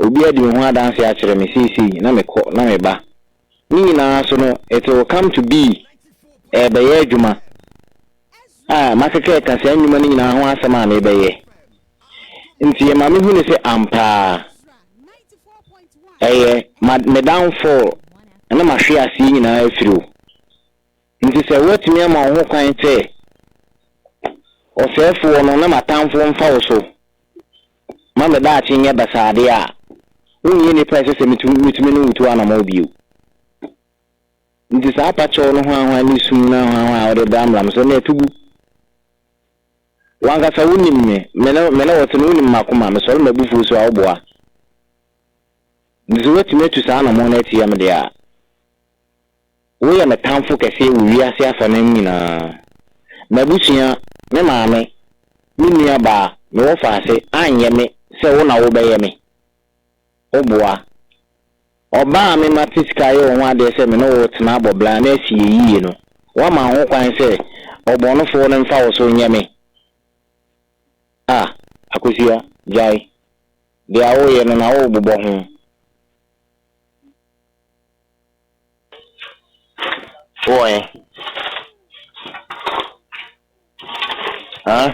Obi adi me ho adanse akyerɛ me seesei na mekɔ na meba. Ne nyinaa so no, it will come to be, ɛrebɛyɛ adwuma a makeka ɛka saa nnwuma no nyinaa ho asɛm a merebɛyɛ. Nti ɛma mehu no sɛ ampa ara ɛyɛ ma me downfall ne m'ahweaseɛ nyinaa afiri wo. Nti sɛ woatumi ama wo ho kwan sɛ ɔsɛefoɔ no ne m'atamfoɔ mfa wo so ma me daakye nyɛ basaa deɛ a, wonyɛ nipa a ɛsɛ sɛ metumi ne wo tu anamɔn bio. Nti saa apakyɛw no hwanhwan ne su no ahwanhwan a wode bramram me so no, ɛto gu. W'ankasa wonim me, me ne me ne wo te no, wonim m'akoma, mesɔre m'abufuo so a, woboa. Nti sɛ woatumi atu saa anamɔn no atia me deɛ a, Woyɛ me tamfo kɛseɛ wɔ wiase afanan nyinaa. M'abusua, me maame, me nua baa, me wɔfaase anyɛ me sɛ wo na wobɛyɛ me. Woboa. Ɔbaa a me mate sika ayɛ wo ho adeɛ sɛ me ne wo retena abɔ bra na asi yɛ yie no, woama ho kwan sɛ ɔbɔnefoɔ no mfa wo so nyɛ me. Ah, Akosua, gyae. Deɛ woreyɛ no na worebobɔ ho. Wowɔ he? Huh?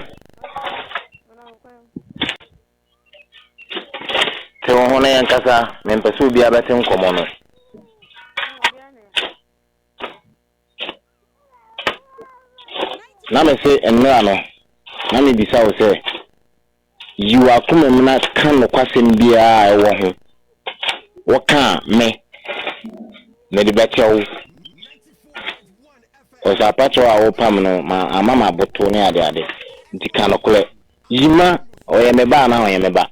Te wo ho na yɛnkasa, mempɛ sɛ obiara bɛte nkɔmmɔ no. Na mese nnora no, na mebisa wo sɛ, yi w'akoma mu na ka nokwasɛm biara a ɛwɔ ho. Woka a, me, mede bɛkyɛ wo. Ɔsaapakyɛw a wopam no ma ama mabotow ne adeade. Nti ka nokorɛ. Yima, ɔyɛ me ba anaa ɔnyɛ me ba?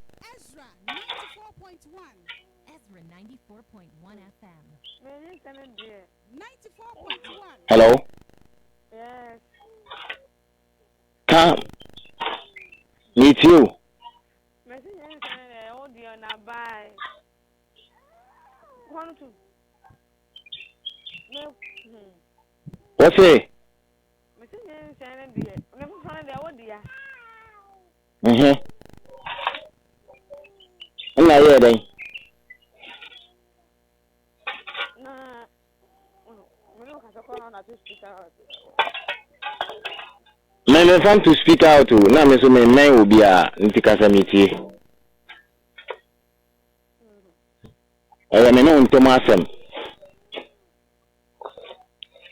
Hello? Ka, metie o. Wɔse. Mhm. Nna yɛɛ dɛn? Me memfa nto speaker out o, na me nso memmɛn obiara, nti kasa metie. Ɛyɛ me ne wo ntam asɛm.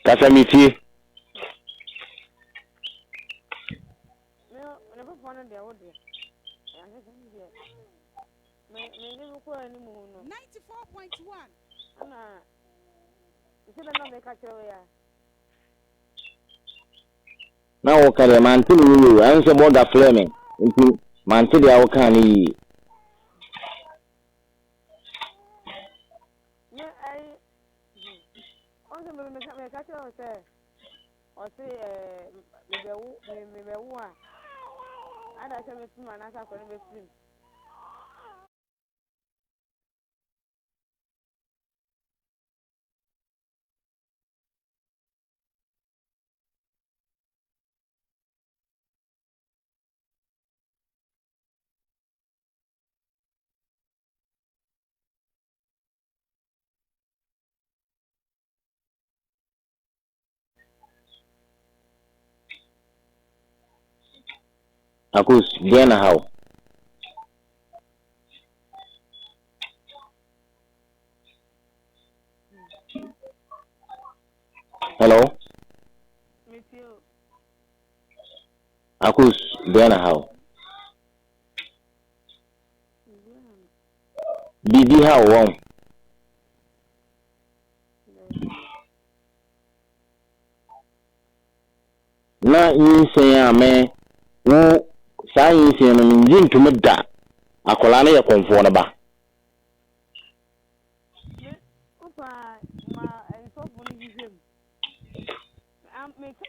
Kasa metie. Na woka deɛ mante no yie o, ɛne sɛ bɔga frɛ me nti mante deɛ wokaa no yie. Me ɛyi ɔn sɛ me me ka kyerɛ wo sɛ ɔse ɛɛ mebɛwo me mebɛwo a ada sɛ mefim anaasɛ akɔrɔ no bɛfirim. Akos, deɛn na ha wo? Hello? Akos, deɛn na ha wo? Biribi ha wo wɔn? Na nyinsɛn a me wo saa nyinsɛn no mengye ntom da akwadaa no yɛ kɔmfoɔ no ba.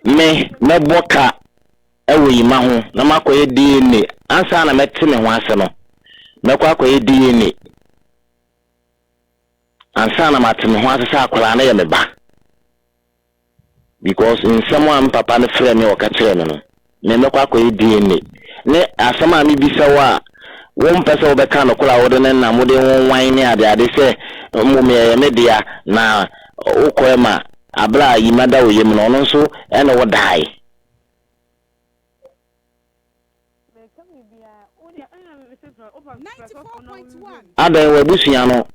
Me mɛbɔ ka wɔ Yima ho na makɔyɛ DNA ansa na mɛte me ho ase no mɛkɔ akɔyɛ DNA ansa na mate me ho ase sɛ akwadaa no yɛ me ba. Because nsɛm a me papa no frɛɛ me a ɔka kyerɛɛ me no, me mɛkɔ akɔyɛ DNA. Ne asɛm a mebisa wo a wompɛ sɛ wobɛka nokorɛ a wode ne nam, wode wo nwan ne adeade sɛ mmom ɛyɛ me dea na wokɔɛ ma aberɛ a Yima da wo yam no ɔno nso ne wo dae. Adɛn w'abusua no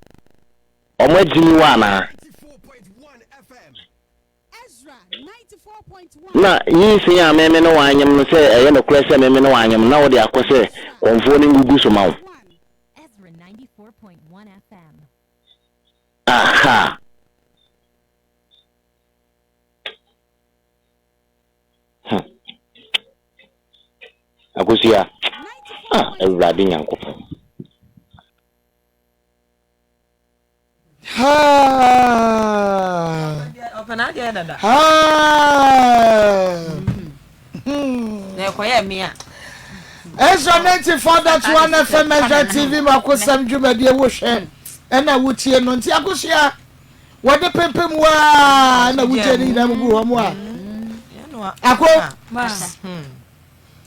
wɔn agyimi wo anaa? Na nyinsɛn a meme ne wo anyem no sɛ ɛyɛ nokorɛ sɛ meme ne wo anyem na wode akɔ sɛ kɔmfoɔ no ngugu so ma wo. Aha! Hmm. Akosua, ah, Awurade Nyankopɔn. Ezra 94.1 FM Ezra TV makosɛm dwumadie wohwɛ ɛna wotie no nti akosua Wɔde pempem wo ara na wogye ne nyinaa mu gu hɔ mu a. Ako.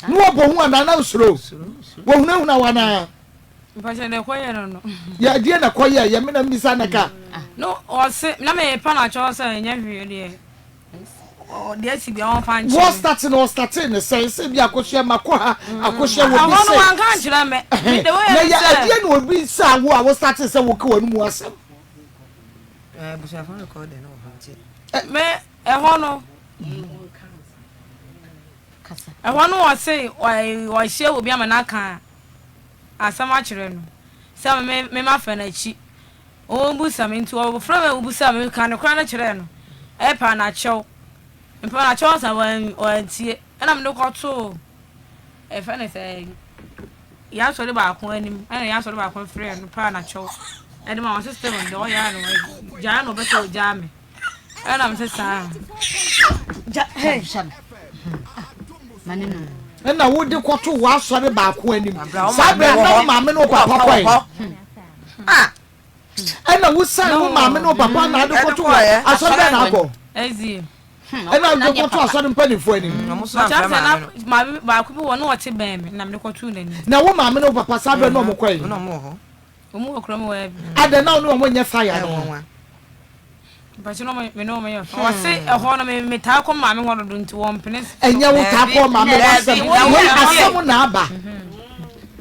Ne wɔbɔ hu anaa na osuro. Wɔhunahuna wo anaa. Mpakyɛ na ɛkɔyɛ no no. Yɛ deɛ na kɔyɛ yɛ me na mbisa na ka. No ɔse na me pa na kyɛw sɛ ɛnyɛ hwee deɛ. deɛ asi bia ɔmfa nkyerɛ Wɔ me. start no ɔstartee ne sɛn sɛ bi akosua makɔ ha akosua wɔ bi Ɛhɔ no sɛ wanka ankyerɛ me. Me de woyɛ na ne yɛ sɛ. ɛdeɛ na obi saa wo a wo startee sɛ woka w'anomu asɛm. Abusuafo recording no wɔ hɔ nti. Me ɛhɔ no. Ɛhɔ no ɔse ɔhyia obi ama no aka asɛm akyerɛ no sɛ me me mafa n'akyi. Ɔbusa me nti ɔfrɛ me ɔbusa me meka nokorɛ no kyerɛɛ no ɛpaa no akyɛw mepaa no akyɛw ansa wantie ɛna mede kɔtoo ɛfɛ ne sɛ yɛn asɔre baako anim ɛna yɛn asɔre baako frɛɛ no paa no akyɛw ɛde ma wɔn sɛ Steven deɛ ɔyɛ ano gyaa na ɔbɛsɛ ɔgyaa me ɛna me sɛ saa gya hey ɛna wode kɔto w'asɔre baako anim saa berɛ na wo maame ne wo papa kɔe ɛna wosan wo maame ne wo papa na ade kɔto wɔ asɔre bɛn na akɔ ɛna ade kɔto asɔre mpanimfoɔ anim maame baako bi wɔ na ɔte bɛn me na mede kɔto n'anim na wo maame ne wo papa saa berɛ na ɔmo kɔe Wɔn wɔ kurom hɔ bi. Adɛn na wo ne wɔn nyɛ fire no? Mpɛsɛ na me ne wɔn yɛ fire. Wɔse ɛhɔ no me metaa kɔ maame hɔ dodo nti wɔn mpene. Ɛnyɛ wo taa kɔ maame hɔ asɛm. Wei asɛm na aba.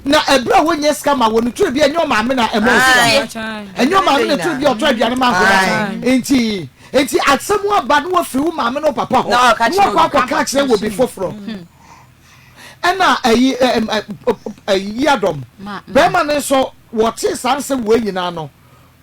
Na ɛberɛ a wonyɛ sika ma wɔn no turo bi ɛnyɛ ɔmaame na ɛma wo sika. Ɛnyɛ ɔmaame na turo bi ɔtɔ aduane ma akwadaa. Nti nti asɛm aba na wafiri wo maame ne wo papa hɔ na wakɔ akɔka akyerɛ wɔ bi foforɔ. Ɛna ɛyi ɛ ɛ yiadɔm bɛrima no nso wɔtee saa nsɛm wei nyinaa no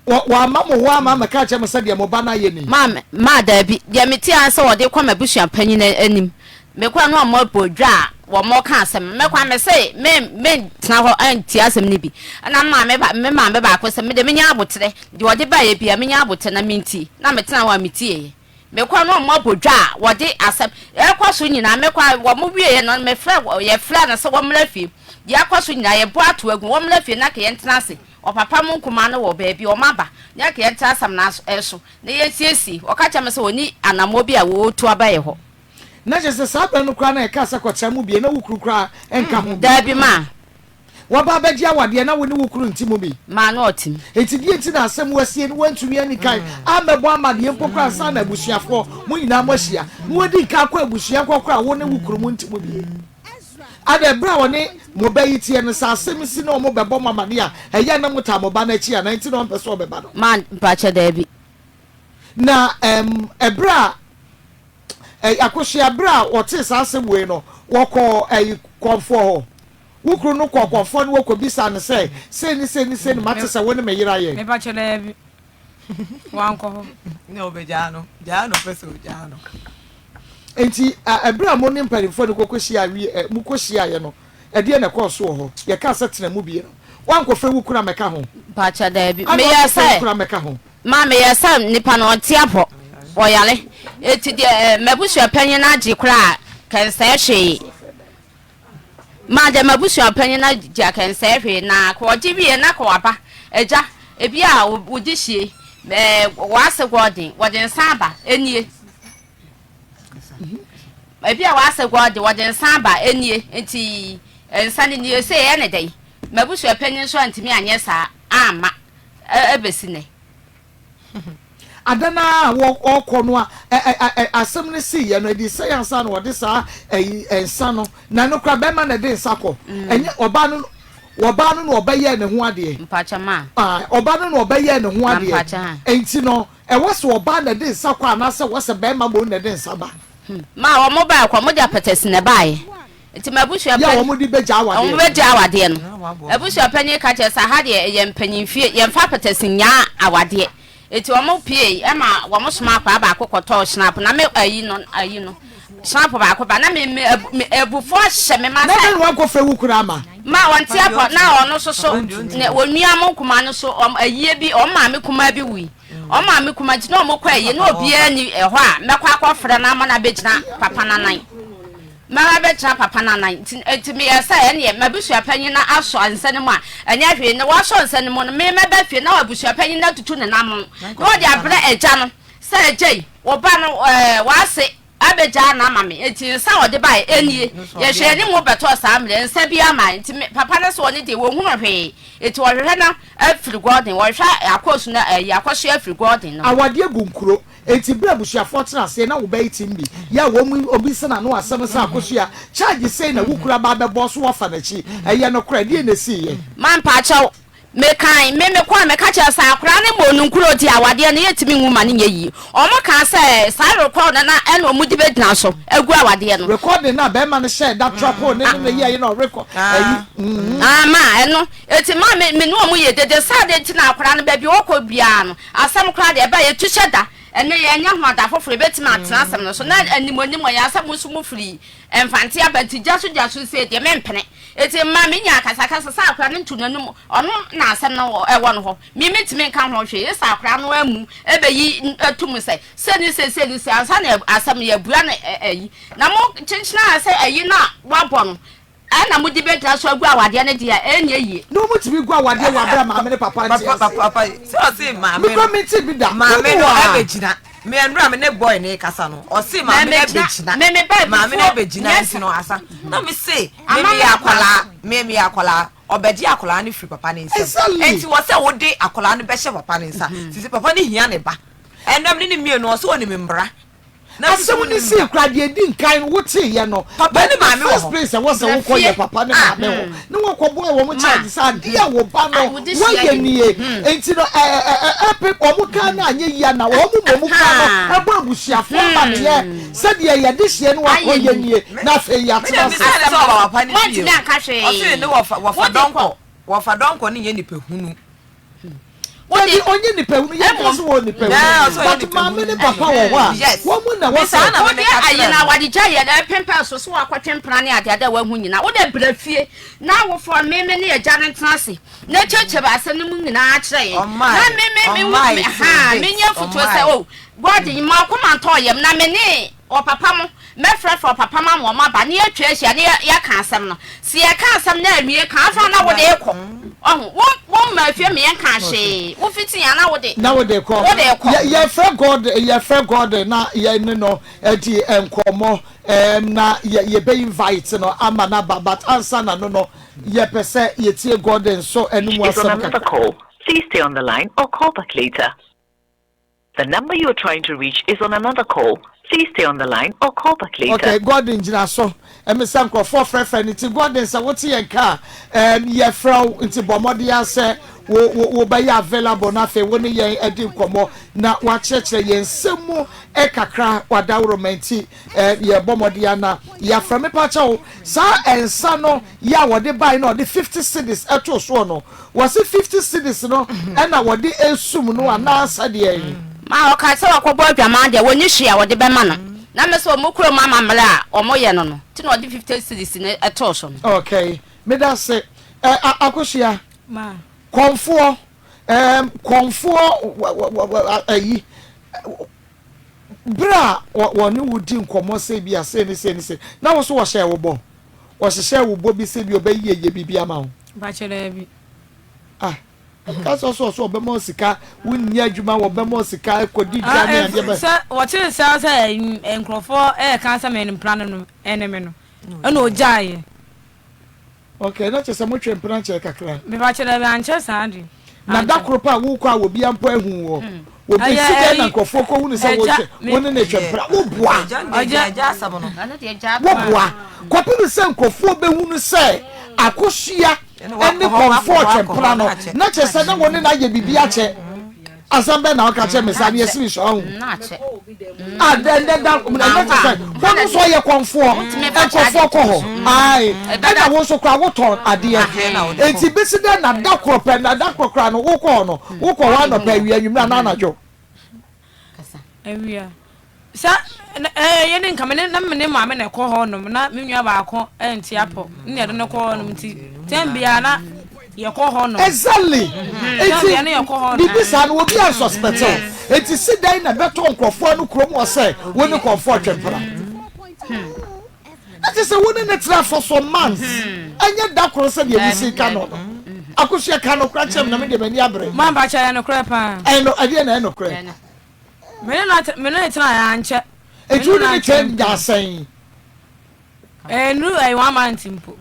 wɔ wɔama mo hɔ ama amɛka akyerɛ mo sɛ deɛ mo ba no ayɛ ni. Ma ma daabi deɛ mete ara sɛ wɔde kɔ m'abusua panyin anim mekɔ a na wɔn abɔ dwa a wɔn ka asɛm mɛkɔ a mese me mentena hɔ antie asɛm no bi ɛna me maame ba me maame baako sɛ me deɛ menya aboterɛ deɛ ɔde baeɛ bia menya aboterɛ na mentie na metena hɔ a metieɛ. Mekɔ no wɔn abɔ dwa a wɔde asɛm ɛkɔ so nyinaa mekɔ a wɔn wieɛ no mefrɛ yɛfrɛ no sɛ wɔmmra fie deɛ akɔ so nyinaa yɛbɔ ato agu wɔmmra fie na ka yɛntena ase ɔpapa mo nkumaa no wɔ baabi wɔn aba na ka yɛntena asɛm no so na yɛnsiesie ɔka kyerɛ me sɛ wɔni anammɔ bi a wɔretu aba yɛ hɔ. Na kyerɛ sɛ saa berɛ no koraa na yɛkaa sɛ kɔtra mu bie na wo kunu koraa nka ho bi. Daabi ma. Woaba abɛgye awadeɛ na wo ne wo kunu nte mu bi. Maa no ɔte mu. Enti deɛ nti na asɛm woasie no woantumi anni kan ammɛbɔ amaneɛ mpo koraa ansa na abusuafoɔ mo nyinaa moahyia na woadi nkan akɔ abusua hɔ koraa a wo ne wo kunu monte mu bi? Adɛn, berɛ a ɔne mo ba yi teɛ no, sɛ asɛm si na wɔbɛbɔ mo amaneɛ a, ɛyɛ a na motaa mo ba no akyi anaa? Enti na ɔmpɛ sɛ ɔbɛba no? Maa, mpakyɛ, daabi. Na ɛm, ɛberɛ a, ɛ, Akosua, berɛ a wɔtee saa asɛm wei no, wɔkɔɔ ɛyi, kɔmfoɔ hɔ. Wo kunu no kɔɔ kɔmfoɔ no hɔ kɔbisaa no sɛ, Sei ne sei ne sei na mate sɛ wo ne me yere ayɛ. Mepa kyɛ daabi, wankɔ hɔ. Na ɔbɛgyaa no, gyaa na ɔpɛ sɛ ɔgyaa no. Enti ɛberɛ a mo ne mpanimfoɔ no kɔkɔhyiaa wie ɛ, mokɔhyiaeɛ no, ɛdeɛn na ɛkɔɔ so wɔ hɔ? Yɛkaa sɛ tena mu bie no, woankɔfrɛ wo kunu ammɛka ho? Mpakyɛ daabi, Ana meyɛɛ woankɔfrɛ wo sɛ. kunu ammɛka ho? Ma meyɛ sɛ nipa no ɔnte apɔ, ɔyare. Enti deɛ eh, m'abusua panyin no agye koraa kɛnsɛɛ hwee. Ma deɛ m'abusua panyin no agye akɛnsɛɛ hwee na kɔ ɔgye wie na kɔ waba. Agya, ebi a wogye hyie, eh, w'ase gɔɔden, wɔde nsa aba, enie. Ebi a w'ase gɔɔden, wɔde nsa aba, enie. Nti nsa no nie, sɛ ɛyɛ ne dɛn? M'abusua panyin nso antumi anyɛ saa amma. Ɛbɛsi nnɛ. Ada no ara a ɔrekɔ no a asɛm no siiɛ no, ɛdii sɛn ansa na wɔde saa ayi nsa no, na ɛno koraa bɛrima na ɛde nsa kɔ, ɛnyɛ ɔbaa no, ɔbaa no na ɔbɛyɛɛ ne ho adeɛ. Mpakyɛ ma. Ɔbaa no na ɔbɛyɛɛ ne ho Na adeɛ. mpakyɛ ha. Nti no, ɛwɔ sɛ ɔbaa na ɛde nsa kɔ anaasɛ ɛwɔ sɛ bɛrima mmom na ɛde nsa ba? Ma wɔn bae kɔ, wɔde apɛtɛsi na ɛbaeɛ. Nti m'abusua Yɛ a panin. wɔn de bɛgya awadeɛ. Wɔn bɛgya awadeɛ no. Abusua panin ka kyerɛ sɛ ha deɛ ɛyɛ mpanyinfie, yɛmfa apɛtɛsi nyaa awadeɛ. Nti wɔn piei ɛma wɔn soma akwadaa baako kɔtɔɔ schnapp na me ayi no ayi no schnapp baako ba na me me abu me abufuo ahyɛ me ma Na sɛ. dɛn na wankɔfrɛ wo kunu ama? Ma wɔnte apɔ na ɔno nso so ne onua mo nkumaa no so wɔn ayie bi wɔn maame kumaa bi wui. Wɔn maame kumaa nti na wɔn kɔ ayie na obiara ni ɛhɔ a mɛkɔ akɔfrɛ no ama no abɛgyina papa no anan. Mɛba abɛgyina papa no anan. Nti, enti meyɛɛ sɛ, ɛnneɛ, m'abusua panyin no asɔ nsa no mu a, ɛnyɛ hwee. Na wasɔ nsa no mu no, me mɛba fie na abusua panyin no atutu ne nam na ɔde abrɛ agya no sɛ, Agya yi, wo ba no, ɛɛ, w'ase abɛgyaa no ama me, enti nsa a ɔde baeɛ nie. Yɛhwɛɛ anim bɛtɔɔ saa mmerɛ, nsa biara mmaeɛ. Nti me, papa no se ɔno deɛ, wɔnhunu hwee. Enti wɔhwehwɛ no afiri Gordon, wɔhwehwɛ akɔsu no, ayi, akɔsoɛ afiri Gordon no. Awadeɛ gu nkuro. Enti berɛ a abusuafoɔ tena aseɛ na wo ba yi tim bi yɛ a wɔn obi sɛ n'ano asɛm sɛ Akosua, charge sei na wo kura ba abɛbɔ so woafa n'akyi. Ɛyɛ nokorɛ? Ɛdeɛn na ɛsiiɛ? Ma mpakyɛw, Mekan, me mekɔe meka kyerɛɛ sɛ akwadaa no mmɔɔ no nkuro nti awadeɛ no yɛntumi nwu ma no nyɛ yie. Wɔn kaa sɛ saa record no na ɛna wɔn de bɛgyina so agu awadeɛ no. Recording no a bɛrima no hyɛɛ da trapoo ne ne ne yɛɛye na ɔrekɔ ayi mm. Ah ma ɛno eti ma me me ne wɔn yɛ dede saa adeɛ nti na akwadaa no baabi ɔkɔ biara no asɛm koraa deɛ ɛba yɛtu hyɛ da ɛnɛ yɛnyɛ ho ada foforɔ yɛbɛtumi atena asɛm no so na animuanim yɛn asɛm nso mo firi Mfante aba nti gya so gya so sei deɛ mempene. Enti mma me nya akasakasa sɛ akora no nto n'anum, ɔno na asɛm no wɔ no hɔ, me mentumi nka ho hwee, sɛ akora no ammu ɛbɛyi to mu sɛ sei ne sei, sei ne sei ansa na asɛm no yɛabua no ayi. Na mo kyenkyena sɛ ayi no a wabɔ no ɛna mode bɛgyina so agu awadeɛ no deɛ ɛnyɛ yie. Na wɔn tumi gu awadeɛ wɔ abere a maame ne papa nte aseɛ. Sɛ ɔse maame no. Me kura mente bi da. Maame no ɛbɛgyina. Me ɛnora me ne boy no rekasa no ɔse maame no abɛgyina maame no abɛgyina nti no asa na me se me meyɛ akwadaa me meyɛ akwadaa ɔbɛgye akwadaa no firi papa no nsam nti wɔ sɛ wode akwadaa no bɛhyɛ papa no nsa sisi papa no hia ne ba ɛnam ne ne mmienu ɔsɛ ɔnim mmara Asɛm no sii koraa deɛ ɛdi nkan no woteeɛ no Papa ne maame the wɔ first hɔ. place ɛwɔ sɛ wokɔ yɛ papa ne maame hɔ ne wɔkɔbɔɔ wɔn charge sɛ adeɛ a wo ba no wayɛ nie nti no ɛpe wɔn kaa no anyɛ yie ana wɔn mmom kaa no ɛbɔ abusuafoɔ amaneɛ sɛdeɛ yɛde hyeɛ no wakɔ yɛ nie na afei yɛatena Mede ase. bisa ne sɛ ɔba papa ne fie Woantumi anka hwee. ɔse ne wɔfa wɔfa Wode dɔnkɔ kɔ. wɔfa dɔnkɔ ne nyɛ nipa hunu. Dabi ɔnyɛ nipa hunu yɛn ka so wɔ nipa hunu but maame ne papa wɔ hɔ a wɔn mu na wɔ sɛ. Wode ayi na wade gya yɛ na ɛpempɛn so so wakɔtwe mpena ne adeade a wahu nyinaa wode brɛ fie na awofoɔ meme ne agya no ntena ase na kyerɛkyerɛ asɛm no mu nyinaa kyerɛ yɛn na meme me ha menyɛ fotuo sɛ o oh, God ma ɔkoma ntɔ yam na me ne Ɔpapa mo, mɛfrɛfrɛ ɔpapa mo ama wɔn aba na yɛatwa ahyia na yɛaka asɛm no. Sɛ yɛka asɛm no anwie ka ansa na wode rekɔ. Ɔho, wo, wommaa fie ma yɛnkaa hwee. Wofiti a na wode, Na wode rekɔ. wode rekɔ. Yɛ, yɛfrɛ God, yɛfrɛ God na yɛne no adi nkɔmmɔ, ɛɛm, na yɛ, yɛbɛ invite no ama no aba, but ansa na no no, yɛpɛ sɛ yɛtie God nso ɛno mu Is on asɛm another kakra. call. Please stay on the line or call back later. The number you are trying to reach is on another call. Please stay on the line or call back later. Okay, Gordon gyina so. Ɛmi sɛ nkurɔfoɔ frɛfrɛ no nti Gordon sɛ wote yɛn ka a, ɛɛm, yɛfrɛ wo nti bɔ mmɔden ara sɛ wo wo wobɛyɛ available na afei wo ne yɛn adi nkɔmmɔ na woakyerɛkyerɛ yɛn nsɛm mu kakra w'adaworoma nti ɛɛm, yɛbɔ mmɔden ara na yɛafrɛ. Mepa kyɛw, saa nsa no yɛ a wɔde bae na ɔde 50 cedis too soɔ no, Wɔse 50 cedis no na wɔde resum no anaa sɛdeɛn? Ma ɔkaa sɛ wakɔbɔ adwaman deɛ wɔnni hwee a wɔde bɛma no. Na me sɛ wɔn kurom amammerɛ a wɔyɛ no no nti na ɔde 50 cedis no too so no. Okay, meda ase. Eh, Akosua, Ma. kɔmfoɔ, ehm, kɔmfoɔ, ayi, bere a wɔne wo di nkɔmmɔ sɛ bi a sei ne sei ne sei, na wo so wɔhyɛɛ wo bɔ? Wɔhyehyɛɛ wo bɔ bi sɛ bi ɔbɛyɛ yɛ biribi ama wo? Mpakyɛ daabi. Ah, ka sɛ ɔsɛ ɔsɛ ɔbɛma wo sika, wonyɛ adwuma wɔbɛma wo sika kɔdi dwa ne adeɛ bɛ. Sɛ wɔkyere saa sɛ nkurɔfoɔ ɛɛka sɛ me mpena no no ɛne me no, ɛna ɔgyaeɛ. Okay, na kyerɛ sɛ motwe mpena kyɛɛ kakra. Mepakyɛ daabi ankyɛ saa de. Na da koro pɛ a wokɔ a obiara mpo ahu woɔ. Obi si dɛn na nkurɔfoɔ kɔhu no sɛ wotwe wo ne no retwe mpena? Woboa. Woboa. Kɔpem sɛ nkurɔfoɔ bɛhunu sɛ Akosua ne Kɔmfoɔ retwe mpena no, na kyerɛ sɛ na wo ne no ayɛ biribi akyɛ. Asɛm bɛn na woka kyerɛ me saa no? Yɛsiri sɛ ɔho. Ah, dɛ dɛ da ɛnɛ te sɛ wɔn nso ɔyɛ kɔnfoɔ nkurɔfoɔ kɔ hɔ ae ɛna wo nso koraa wotɔn adeɛ eti besi dɛ na da korɔ pɛ na da korɔ koraa no wokɔ hɔ no wokɔ hɔ anɔpɛ awia anwummerɛ anaa anadwo. Awia. Sɛ ɛyɛ ne nka me ne na me ne maame na ɛkɔ hɔ nom na me nua baako ɛnte apɔ ne yɛde no kɔ hɔ nom nti tɛm biara na yɛkɔ hɔ nom. Exactly eti biribi saa no obi ansuspect o eti si dɛn na ɛbɛtɔ nkurɔfoɔ ano kurom hɔ sɛ wo ne kɔnfoɔ twempena na kyerɛ sɛ wo ne ne tra for some months ɛnyɛ da koro sɛ deɛ wusi ka no no akosua ka no kora kyerɛ me na me deɛ m'ani abere. Maa mpakyɛ ɛyɛ nokorɛ paa. Ɛno ɛdeɛ na ɛyɛ nokorɛ. Me ne no me ne no tenaeɛ ankyɛ. Enti wo ne no twɛn da sɛn? Ɛnnu ɛyɛ one month mpo.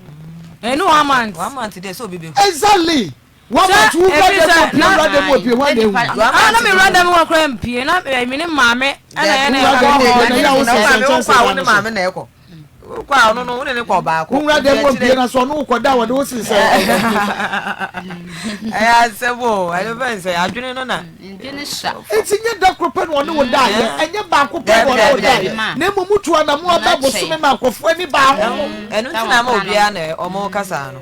Ɛnnu one month. One month deɛ sɛ obi bɛhu. Exactly. Wama nti wo wura dɛm wɔ pie wura dɛm wɔ pie hwan na ehu. Ah na me wura dɛm wɔ kora mpie na eh, me ne maame ɛna yɛ na Wura ɛkɔ dɛm wɔ hɔ. pie na yɛ a wo sɛnsɛn kyɛnsee Wo dan ne no so. maame na ɛkɔ. Wokɔ a ɔno no wo ne ne kɔ baako. Wo wura dɛm wɔ pie na so ɔno wokɔ da a wɔde wo sensɛn ɔdan mu. Ɛyɛ asɛm o, ɛno fɛn sɛ adwene no na. Nti nyɛ da koro pɛ na ɔne wo daeɛ, ɛnyɛ baako pɛ na ɔne wo daeɛ, na mmom wotu anammɔn aba bosome ma nkurɔfoɔ ani baa ho. Ɛno nti na ama obiara na ɔmo kasa no.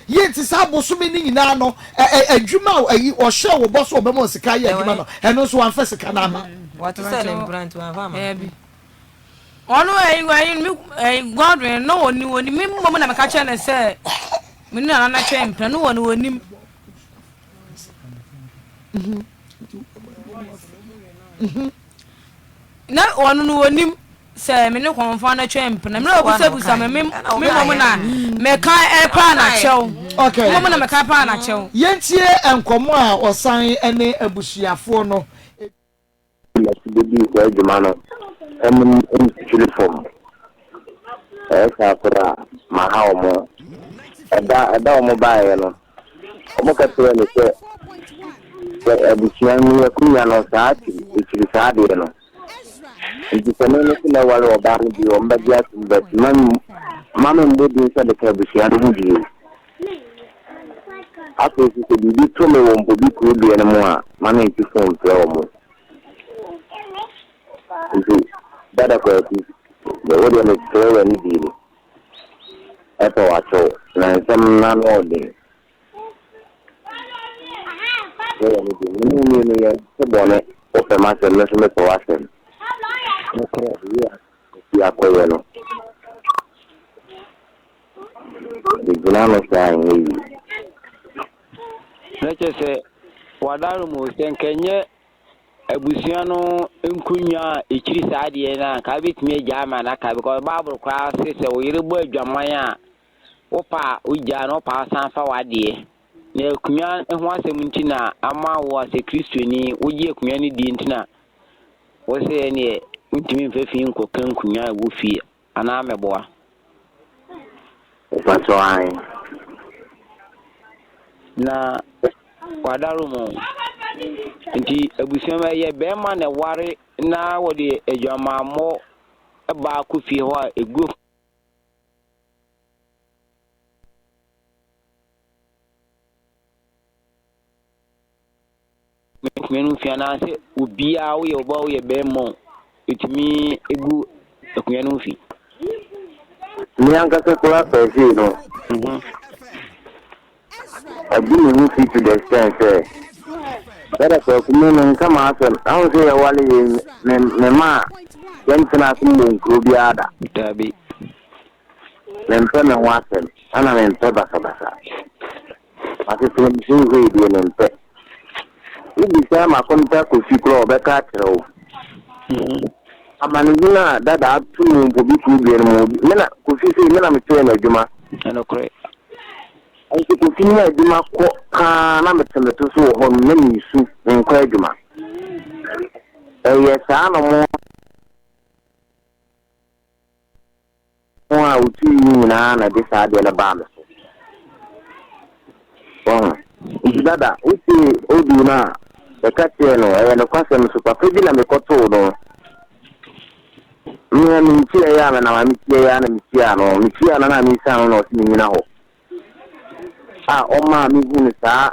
Yie nti saa bosome no nyinaa no ɛ ɛ adwuma a ayi ɔhyɛɛ wo bɔ sɛ ɔbɛma wo sika ayɛ adwuma no ɛno nso wamfa sika no amma. Wate sɛ ne mpena nti wamfa amma. Daabi. Ɔno ɛyi ɛyi me ɛyi Godwin no wɔni wɔni me mmom na meka kyerɛ no sɛ me ne nana no twɛ mpena no wɔni wɔnim. Na ɔno no wɔnim sɛ me ne kɔnfa no twɛ mpena. Mmerɛ wɔbusabusa me me me mmom na meka ɛpaa na kyɛw. Okay. Mmom na meka ɛpaa na kyɛw. Yɛntie nkɔmmɔ a ɔsan ne abusuafoɔ no. Masi bɛdii saa dwuma no anim mfiri fam. Ɛyɛ saa koraa a, maha wɔn. Ɛda ɛda a wɔbaeɛ no, wɔka kyerɛɛ me sɛ, sɛ abusua no akonnwa no saa akyiri ɛkyiri saa adeɛ no. Nti sɛ me me se mɛware ɔbaa no bio wɔbɛgye atom but mma mma memmɔ din sɛ meka abusua no ho bio. Afei nso sɛ biribi to me wɔ Mpobi kuro dua no mu a, ma mente fon mfrɛ wɔn. Nti Dada Kwaku, wo deɛ mesrɛ w'ani die ni. Ɛpɛ w'akyɛw, na nsɛm no ano ɔden. Mesrɛ w'ani die. Me ne wo mmienu yɛnte bɔne, wopɛ m'asɛm, me nso mepɛ w'asɛm. Nokorɛ, yei a Kwaku akɔyɛ no. Megyina ano saa a ɛnyɛ yie. Na kyerɛ sɛ wadaro mu sɛ nka ɛnyɛ abusua no nkonnwa a ɛkyiri saa deɛ no a nka wobɛtumi agyaa ma no aka because bible koraa se sɛ wo yere bɔ adwaman a wopa a wogyaa no wopa a wosan fa w'adeɛ na akonnwa ho asɛm nti na ama wo a sɛ kristoni wogye akonnwa no die nti na wo sɛ ɛneɛ wontumi mfa fi nkɔka nkonnwa a ɛwɔ fie anaa mɛboa? Mepakyɛw ahe? Na wadaro mu. Nti abusua mu ɛyɛ bɛrima na ɛware na wɔde adwamammɔ baa kɔ fie hɔ a ɛgu Mɛtumi no fi anaasɛ obiara woyɛ ɔbaa woyɛ bɛrima o ɛtumi gu akonnwa no fi. Me ankasa koraa pɛsee no agu me ho fi to the extent sɛ dada kwaku me menka m'asɛm ahu sɛ yɛwale yɛ me me ma yɛntena ase mmɔ nkuro biara da. Daabi. Mempɛ me ho asɛm ɛna mempɛ basabasa. M'asetena mu seesei deɛ mempɛ. Wobisa m'akonta Kofi koraa a ɔbɛka akyerɛ wo. Amanehunu a dada ato mu mpo bi kuro dua no mu. Me na Kofi sei me na mekyerɛɛ no adwuma. Ɛnokorɛ. Nso Kofi nya adwuma kɔ paa na mete me to so wɔ hɔ nom na mesu menkɔ adwuma. Ɛyɛ saa na mo. Ho a wotui yi nyinaa na ɛde saa adeɛ no baa me so. Wahu? Nti dada, wotee audio no a, meka kyerɛɛ no, ɛyɛ nokwasɛm nso, papa bi na mekɔtoo no. Me a menkyiaeɛ a menam a mekyiaeɛ a na mekyiaa no, mekyiaa no na mesiane no na ɔse menyina hɔ. A ɔmaa mehunu saa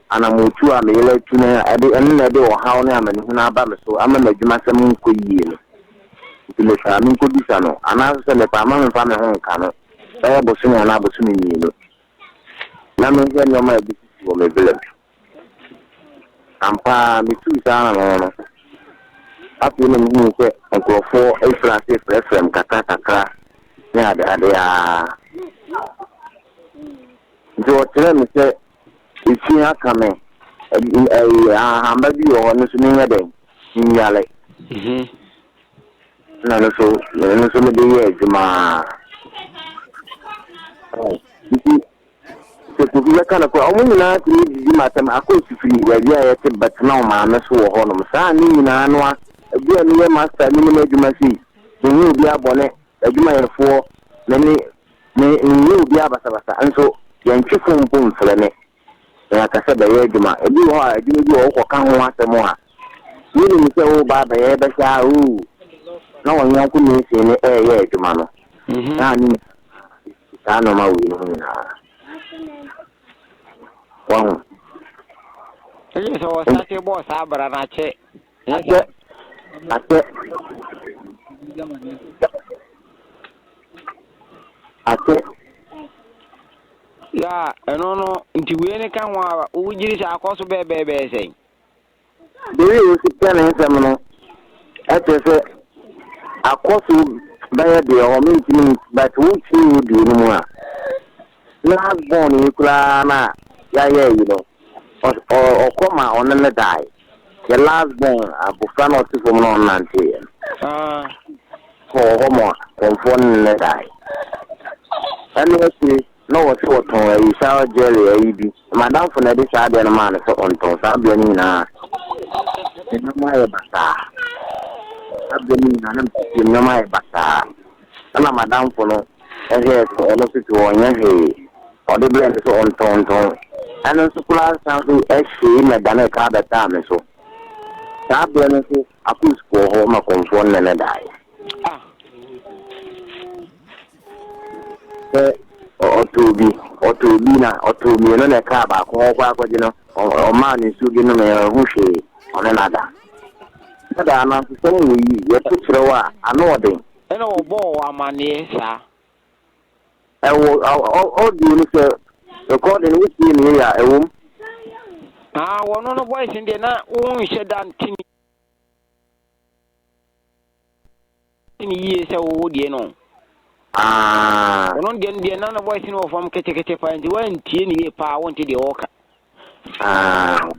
anammɔntuo a me yere atu no a ɛde ɛno na ɛde ɔhaw ne amanehunu aba me so ama m'adwumasɛm nkɔ yie no. Nti mepɛ a menkɔbisa no, anaa nso sɛ mepɛ a mma memfa me ho nka no bɛyɛ bosome anaa bosome mmienu na menhwɛ nneɛma a ɛbɛsisi wɔ me berɛ mu. Ampa ara, metuu saa anamɔn no. Afei na mehuu sɛ nkurɔfoɔ refiri ase refrɛfrɛ me kakrakakra ne adeade ara. Nti wɔkyerɛɛ me sɛ efi aka me, ɛyi ahahamba bi wɔ hɔ no nso menyɛ dɛn? Menwale. Ɛna no nso, ɛno nso mede yɛɛ adwuma ara. Nti Sɛ Kofi bɛka no koraa, wɔn nyinaa tumi didi m'atɛm. Akos firi baabi a yɛte bɛtena wo maame so wɔ hɔnom. Saa ne nyinaa no a, ebi a meyɛ master, menim adwuma sei, menyɛ obiara bɔne, adwumayɛfoɔ, me ne, me, menyɛ obiara basabasa, nso yɛntwe fon mpo mfrɛ me. Yɛaka sɛ bɛyɛ adwuma. Ebi wɔ hɔ a, adwuma bi wɔ hɔ wokɔka ho asɛm a, wonim sɛ woreba abɛyɛ bɛhyɛ a oo, na wɔn yɔnko mason no reyɛ adwuma no. Na ne nyinaa saa nneɛma wei no ho nyinaa. Wahu? Ɛyɛ sɛ wɔsate bɔɔ saa bra no akyɛ. Akyɛ. Akyɛ. Akyɛ. Ya, ɛno no, nti wei ne ka ho a, wogyiri sɛ akɔ so bɛɛbɛɛbɛɛ sɛn? Bere a osi pɛ ne nsɛm no, ɛkyerɛ sɛ akɔ so bɛyɛ deɛ hɔ mentumi but wotie audio no mu a last born yi koraa na yɛayɛ yi no ɔkɔ ma ɔne ne dae yɛ last born abofra na ɔte fam na ɔnanteeɛ no kɔɔ hɔ ma kɔmfoɔ ne ne dae ɛno akyire Na wɔse wɔtɔn ayi shower jelly ayi bi. Madamfo na ɛde saa adeɛ no maa no sɛ ɔntɔn. Saa berɛ no nyinaa me nneɛma ayɛ basaa. Saa berɛ no nyinaa na mete fie me nneɛma ayɛ basaa. Ɛna madamfo no hwɛɛ sɛ ɔno nso te hɔ ɔnyɛ hwee. Ɔde brɛɛ no sɛ ɔntɔntɔn. Ɛno nso koraa san so hyee ma ɛdanee kaa bɛtaa me so. Saa berɛ no nso Akus kɔɔ hɔ ma kɔmfoɔ no ne no daeɛ. Ah! Sɛ ɔtoo bi, ɔtoo bi na ɔtoo mmienu na ɛkaa baako hɔ kɔ akɔgye no, ɔmaa no nsuo bi nomee, ɔnhu hwee, ɔne no ada. Dada, anansesɛm wɔ yi, yɛto kyerɛ wo a, ano ɔden. Ɛna wɔbɔɔ wo amaneɛ saa? Ɛwɔ audio no sɛ recording no wotie no yie a, ɛwom. Ah, wɔno no voice no deɛ na wonhyɛ da nte ne yie sɛ wo deɛ no. Ah. Ɔno deɛ no deɛ na ne voice no wɔ fam ketekete paa nti woantie ne yie paa wonte deɛ ɔreka. Ah.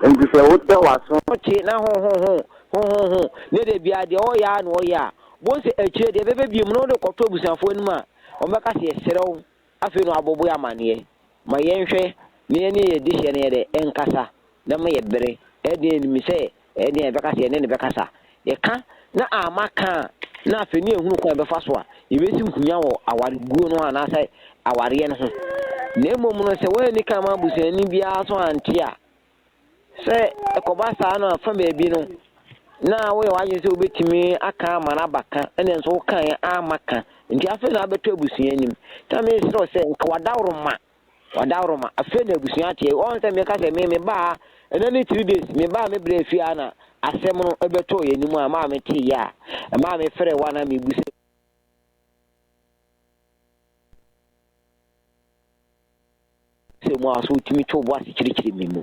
Nti sɛ wotɛ w'aso. Te na ho ho ho ho ho ho ne deɛ biara deɛ ɔyɛ a na ɔyɛ a bohu sɛ akyire deɛ ɛbɛbɛ bio mu na wode kɔto abusuafoɔ anim a wɔbɛka sɛ yɛserɛ wo afei na wabɔbɔ yɛ amaneɛ ma yɛnhwɛ na yɛne yɛ dehyeɛ no yɛ dɛ nkasa na ma yɛ bere ɛdeɛ yɛnim sɛ Ɛyɛ den a yɛbɛka sɛ yɛne no bɛkasa. Yɛka na amma ka a, na afei ne yɛhunu kwan a yɛbɛfa so a yɛbɛsi nkonya wɔ awareguo no ho anaasɛ awareɛ no ho. Na mmom no, sɛ woanni kan ma abusuani biara so ante a, sɛ ɛkɔba saa no a, fa baabi no, na woyɛ w'adwene sɛ wobɛtumi aka ama no aba ka, ɛnna nso wokaeɛ amma ka. Nti afei na abɛtɔ abusua anim. Nti na mesrɛ wo sɛ nka w'adaworoma Wadaworoma, afei na abusua ateɛ. Wɔn sɛ meka sɛ me mebaa ha, ɛnɛ ne 3 days, mebaa me brɛ fie ha na asɛm no ɛbɛtɔɔ yɛn anim a ɛmaa me tee yɛ a, ɛmaa me frɛ wo a na mebu sɛ sɛ mu a so wotumi to bo ase kyerɛkyerɛ me mu.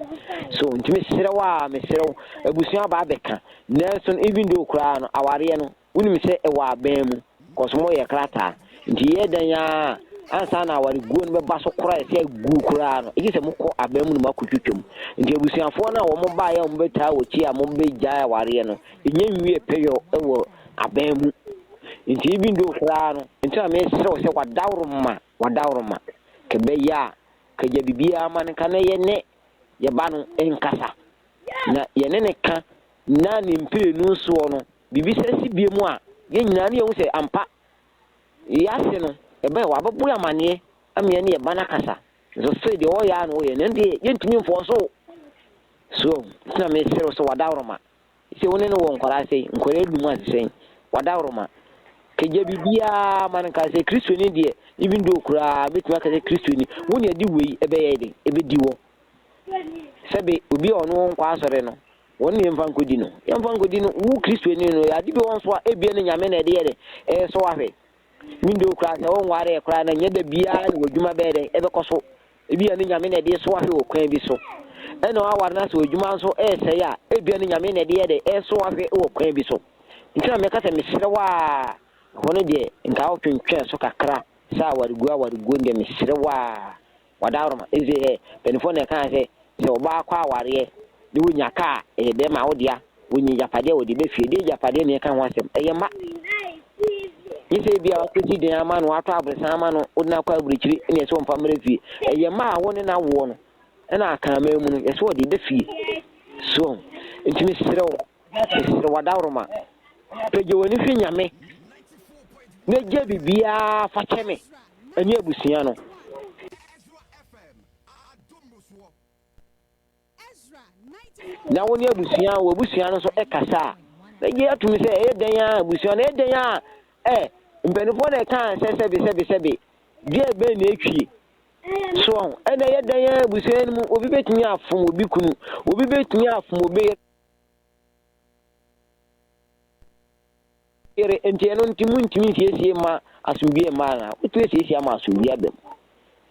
So ntumi serɛ wo a mesrɛ wo, abusua aba abɛka. Nanso no even though koraa no awareɛ no Wonim sɛ ɛwɔ aban mu cos mo yɛ krataa nti yɛ dɛn aa ansa na awareguo no bɛba so koraa ɛsɛ agu koraa no gye sɛ mo kɔ aban mu na mo akɔ twitwa mu nti abusuafoɔ no a wɔn baeɛ a wɔn bɛtaa wɔ akyi a mo bɛgyae awareɛ no ɛnya nwie pɛyɔ wɔ aban mu nti even though koraa no nti na mesrɛ wo sɛ wadaworoma wadaworoma kɛbɛyɛ a kagya biribiara ma no nka na yɛne yɛba no nkasa na yɛne ne ka na ne mprenu soɔ no Biribi san si bio mu a, yɛn nyinaa ne yɛhu sɛ ampa wiase no ɛbɛn wabɛbɔ yɛn amaneɛ ama yɛne yɛn ba no akasa. Nso sei deɛ ɔyɛ ara na ɔyɛ no, ɛno deɛ yɛntumi mfɔɔso wo. So nti na mesrɛ wo sɛ wadaworoma. Sɛ wo ne no wɔ nkwadaa sɛn, nkwadaa enum ase sɛn, wadaworoma. Kagya biribiara ma no nka sɛ Kristoni deɛ, even though koraa mɛtumi aka sɛ Kristoni, wo ne ɛde wei ɛbɛyɛ den, ɛbɛdi wɔ. Sɛbe obi a ɔno ɔnkɔ asɔre no, Wɔn na yɛmfa nkɔdi no. Yɛmfa nkɔdi no, wo Kristoni no, ade bi wɔ hɔ nso a, ebia ne Nyame na ɛde yɛ dɛn? Ɛresɔ wo ahwɛ. Window koraa, sɛ wonwareɛ koraa na nyɛ da biara na w'adwuma bɛyɛ dɛn? Ɛbɛkɔ so. Ebia ne Nyame na ɛde resɔ wo ahwɛ wɔ kwan bi so. Ɛna waware no sɛ w'adwuma nso ɛresɛe a, ebia ne Nyame na ɛde yɛ dɛn? Ɛresɔ wo ahwɛ wɔ kwan bi so. Nti na meka sɛ mesrɛ wo a, ɛhɔ no deɛ, nka wotwentwɛn so kakra sɛ awareguo awareguo no deɛ mesrɛ wo a, Wadaworoma, Ese hɛ, mpaninfoɔ na ɛkaa sɛ, sɛ ɔbaa kɔ awareɛ na wɔnya ka a, ɛyɛ bɛɛma wo dea, wɔnya agyapadeɛ a wɔde ba fie, ɛdeɛ agyapadeɛ na yɛka ho asɛm? Ɛyɛ mma. Nye sɛ ebia wakɔsi dan ama no, watɔ aborosan ama no, wode no akɔ aburokyire ɛna ɛsɛ ɔmfa mmra fie. Ɛyɛ mma a wo ne no awoɔ no, ɛna akanman mu no, yɛsɛ ɔde ba fie. So, nti mesrɛ wo, Mesrɛ wo adaworoma, pagya w'ani hwɛ Nyame na gya biribiara fa kyɛ me ne abusua no. Na wo ne abusua, w'abusua no nso kasa a, bɛgye atum sɛ ɛyɛ dɛn ara abusua no, ɛyɛ dɛn ara ɛ, mpanimfoɔ na ɛkaa sɛ sɛbe sɛbe sɛbe, deɛ bɛn na ɛtwie. So ɔho, ɛna ɛyɛ dɛn ara abusua no mu, obi bɛtumi afom obi kunu, obi bɛtumi afom obi yere, nti ɛno nti muntumi nsiesie mma asomdwoe mma anaa? Wotumi asiesie ama asomdwoe aba mu.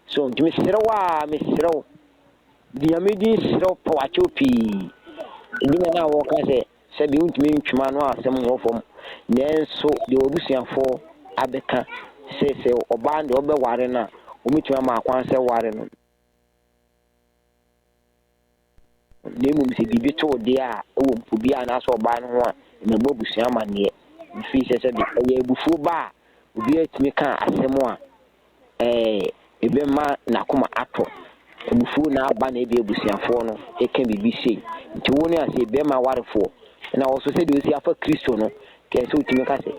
So nti mesrɛ wo a, mesrɛ wo, de Nyame din srɛ wo, pɛ w'akyɛw pii. Ebi na na wɔka sɛ sɛbi wontumi ntwema ano asɛm wɔ fam, nanso deɛ w'abusuafoɔ abɛka sɛ sɛ ɔbaa no deɛ ɔbɛware no a, wɔbɛtumi ama akwan sɛ ware no. Na mmom sɛ biribi to wo deɛ a, wɔ mpo bi anaasɛ ɔbaa no ho a, mmɛbɔ abusua amanneɛ. Ɛfiri sɛ sɛbe ɛyɛ abufuo ba a, obiara tumi ka asɛm a ɛɛ ɛbɛma n'akoma atɔ. Abufuo na aba na ebi abusuafoɔ no ɛka biribi sei. Nti wo ne ase bɛrima warefoɔ na wo nso sɛdeɛ wosi afa Kristo no, kɛɛ sɛ wotumi ka sɛ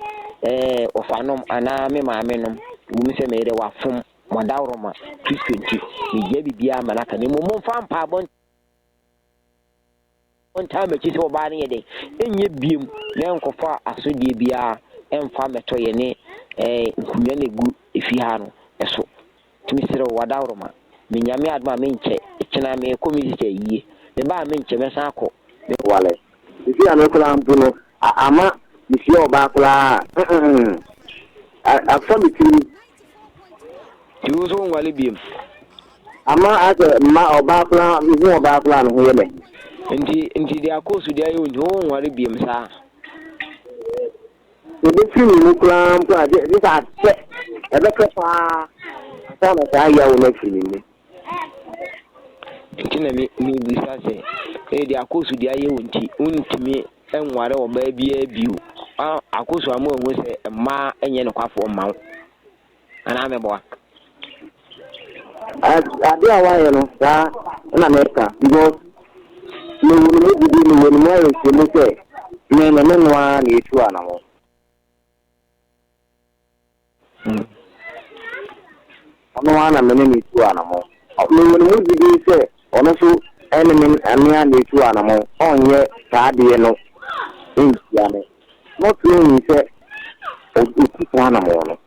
ɛɛ ɔfanom anaa me maame nom, ɛwom sɛ me yere wafom. Mo adaworoma, Kristo nti, megyae biribiara ma no aka, na mmom momfa mpaebɔ ntaa m'akyi sɛ ɔbaa no nyɛ dɛn, ɛnyɛ biom, na ɛnkɔfa asodie biara ɛmfa mmɛtɔ yɛne ɛɛ nkonnwa no ɛgu efie ha no so. Nti mesrɛ wo, w'adaworoma, me Nyame adom a menkyɛ, kyena merekɔ me sista ayie, meba a menkyɛ, mɛsan akɔ me. Wale. Seesei a me koraa mpo no, ama mehyia ɔbaa koraa a, mm-mm, afa me tirim. Nti wo nso wonwale biom? Ama asɛ mma ɔbaa koraa, mehu ɔbaa koraa a me ho yɛ me. Nti, nti deɛ akɔ so deɛ ayɛ wo nti wonware biom saa? Sɛ ɛbɛfiri me mu koraa mpo a, gye sɛ akyɛ, ɛbɛkyɛ paa ansa na saa yaw no afiri me mu. Nti na me mebisa sɛ, ee deɛ Akosu deɛ ayɛ wo nti, wontumi nware ɔbaa biara bio? A Akosu ama wahu sɛ mmaa nyɛ nokwafoɔ mma wo. Anaa meboa? Adeɛ a wayɛ no saa na meka because mewɔ ne mu gyidi, mewɔ ne mu awerɛhyɛmu sɛ me ne me no ara na yɛtu anamɔ. Ɔno ara na me ne no retu anamɔn. Mewɔ ne mu gyidie sɛ ɔno nso ne me me ara na ɛretu anamɔn. Ɔrenyɛ saa adeɛ no ntia me. Not knowing sɛ ɔtu saa anamɔn no.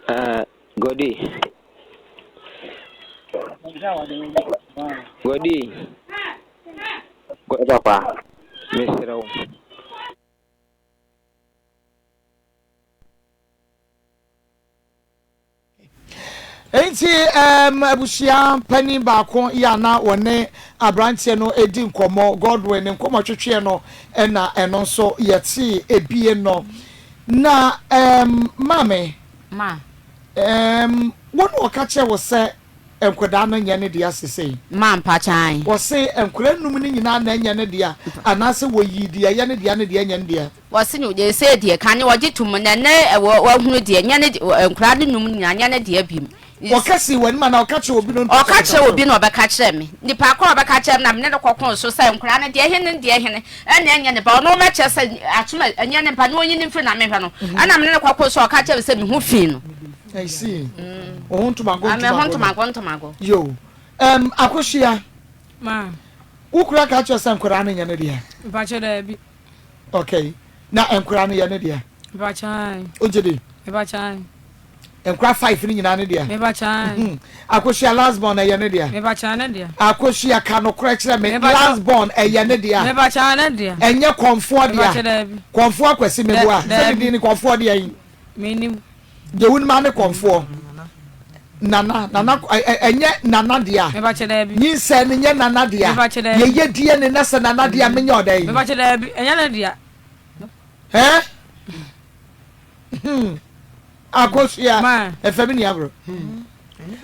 Uh, Godi. Godi. Me papa. Mesrɛ wo. Enti um, abusua panin baako yi a na wɔne aberanteɛ no di nkɔmmɔ, Godwin, ne nkɔmmɔtwetweɛ no na ɛno nso yɛtee ebie no. Na um, maame, Ma. um, wo na ɔka kyerɛ wo sɛ Nkwadaa no nyɛ ne dea sesei. Ma mpakyɛ ae. Wɔse nkwadaa num no nyinaa na ɛnyɛ ne dea anaasɛ wɔyii deɛ ɛyɛ ne dea ne deɛ ɛnyɛ ne dea? Wɔse no seesei deɛ kane wɔgye to mu na ɛnɛ wahunu deɛ ɛnyɛ ne nkwadaa no num nyinaa nyɛ ne dea biom. Wɔka sii w'anim anaa ɔka kyerɛ obi na onipa Ɔka kyerɛ obi na ɔbɛka kyerɛ me. Nipa korɔ a ɔbɛka kyerɛ me na mene no kɔkoo so sɛ nkwadaa no deɛ hene ne deɛ hene ɛna ɛnyɛ ne ba ɔno mɛkyerɛ sɛ asom a ɛnyɛ ne ba na ɔnyi no mfiri na mehwɛ no ɛna mene no kɔkoo so ɔka kyerɛ me sɛ me ho fi no. I see. Wo ho ntomago Ah, me ho ntomago no. ntomago ntomago. Yo. Um, Akosua. Ma. Wo kura ka kyerɛ sɛ nkwadaa no nyɛ ne dea? Mpakyɛ daabi. Okay. Na nkwadaa no yɛ ne dea? Mpakyɛ ae. Wogye di? Mepakyɛ ae. Nkwadaa five no nyinaa ne dea? Mepakyɛ ae. Akosua last born ɛyɛ ne dea? Mepakyɛ ae ne dea. Akosua ka nokorɛ kyerɛ me last born ɛyɛ ne dea? Mepakyɛ ae ne dea. Ɛnyɛ kɔmfoɔ dea? Mepakyɛ daabi. Kɔmfoɔ Akwasi meboa? Sɛ ne din ne kɔmfoɔ deɛ yi? Mennim. Deɛ wonim ara ne kɔmfoɔ. Nana, nana, ɛnyɛ nana dea. Mepakyɛ daabi. Nyinsɛn no nyɛ nana dea. Mepakyɛ daabi. Yɛyɛ DNA na sɛ nana dea menyɛ ɔdɛn? Mepakyɛ daabi, ɛnyɛ ne dea. Hɛn? Hmm. Akosua, ɛfɛ mi ni agorɔ.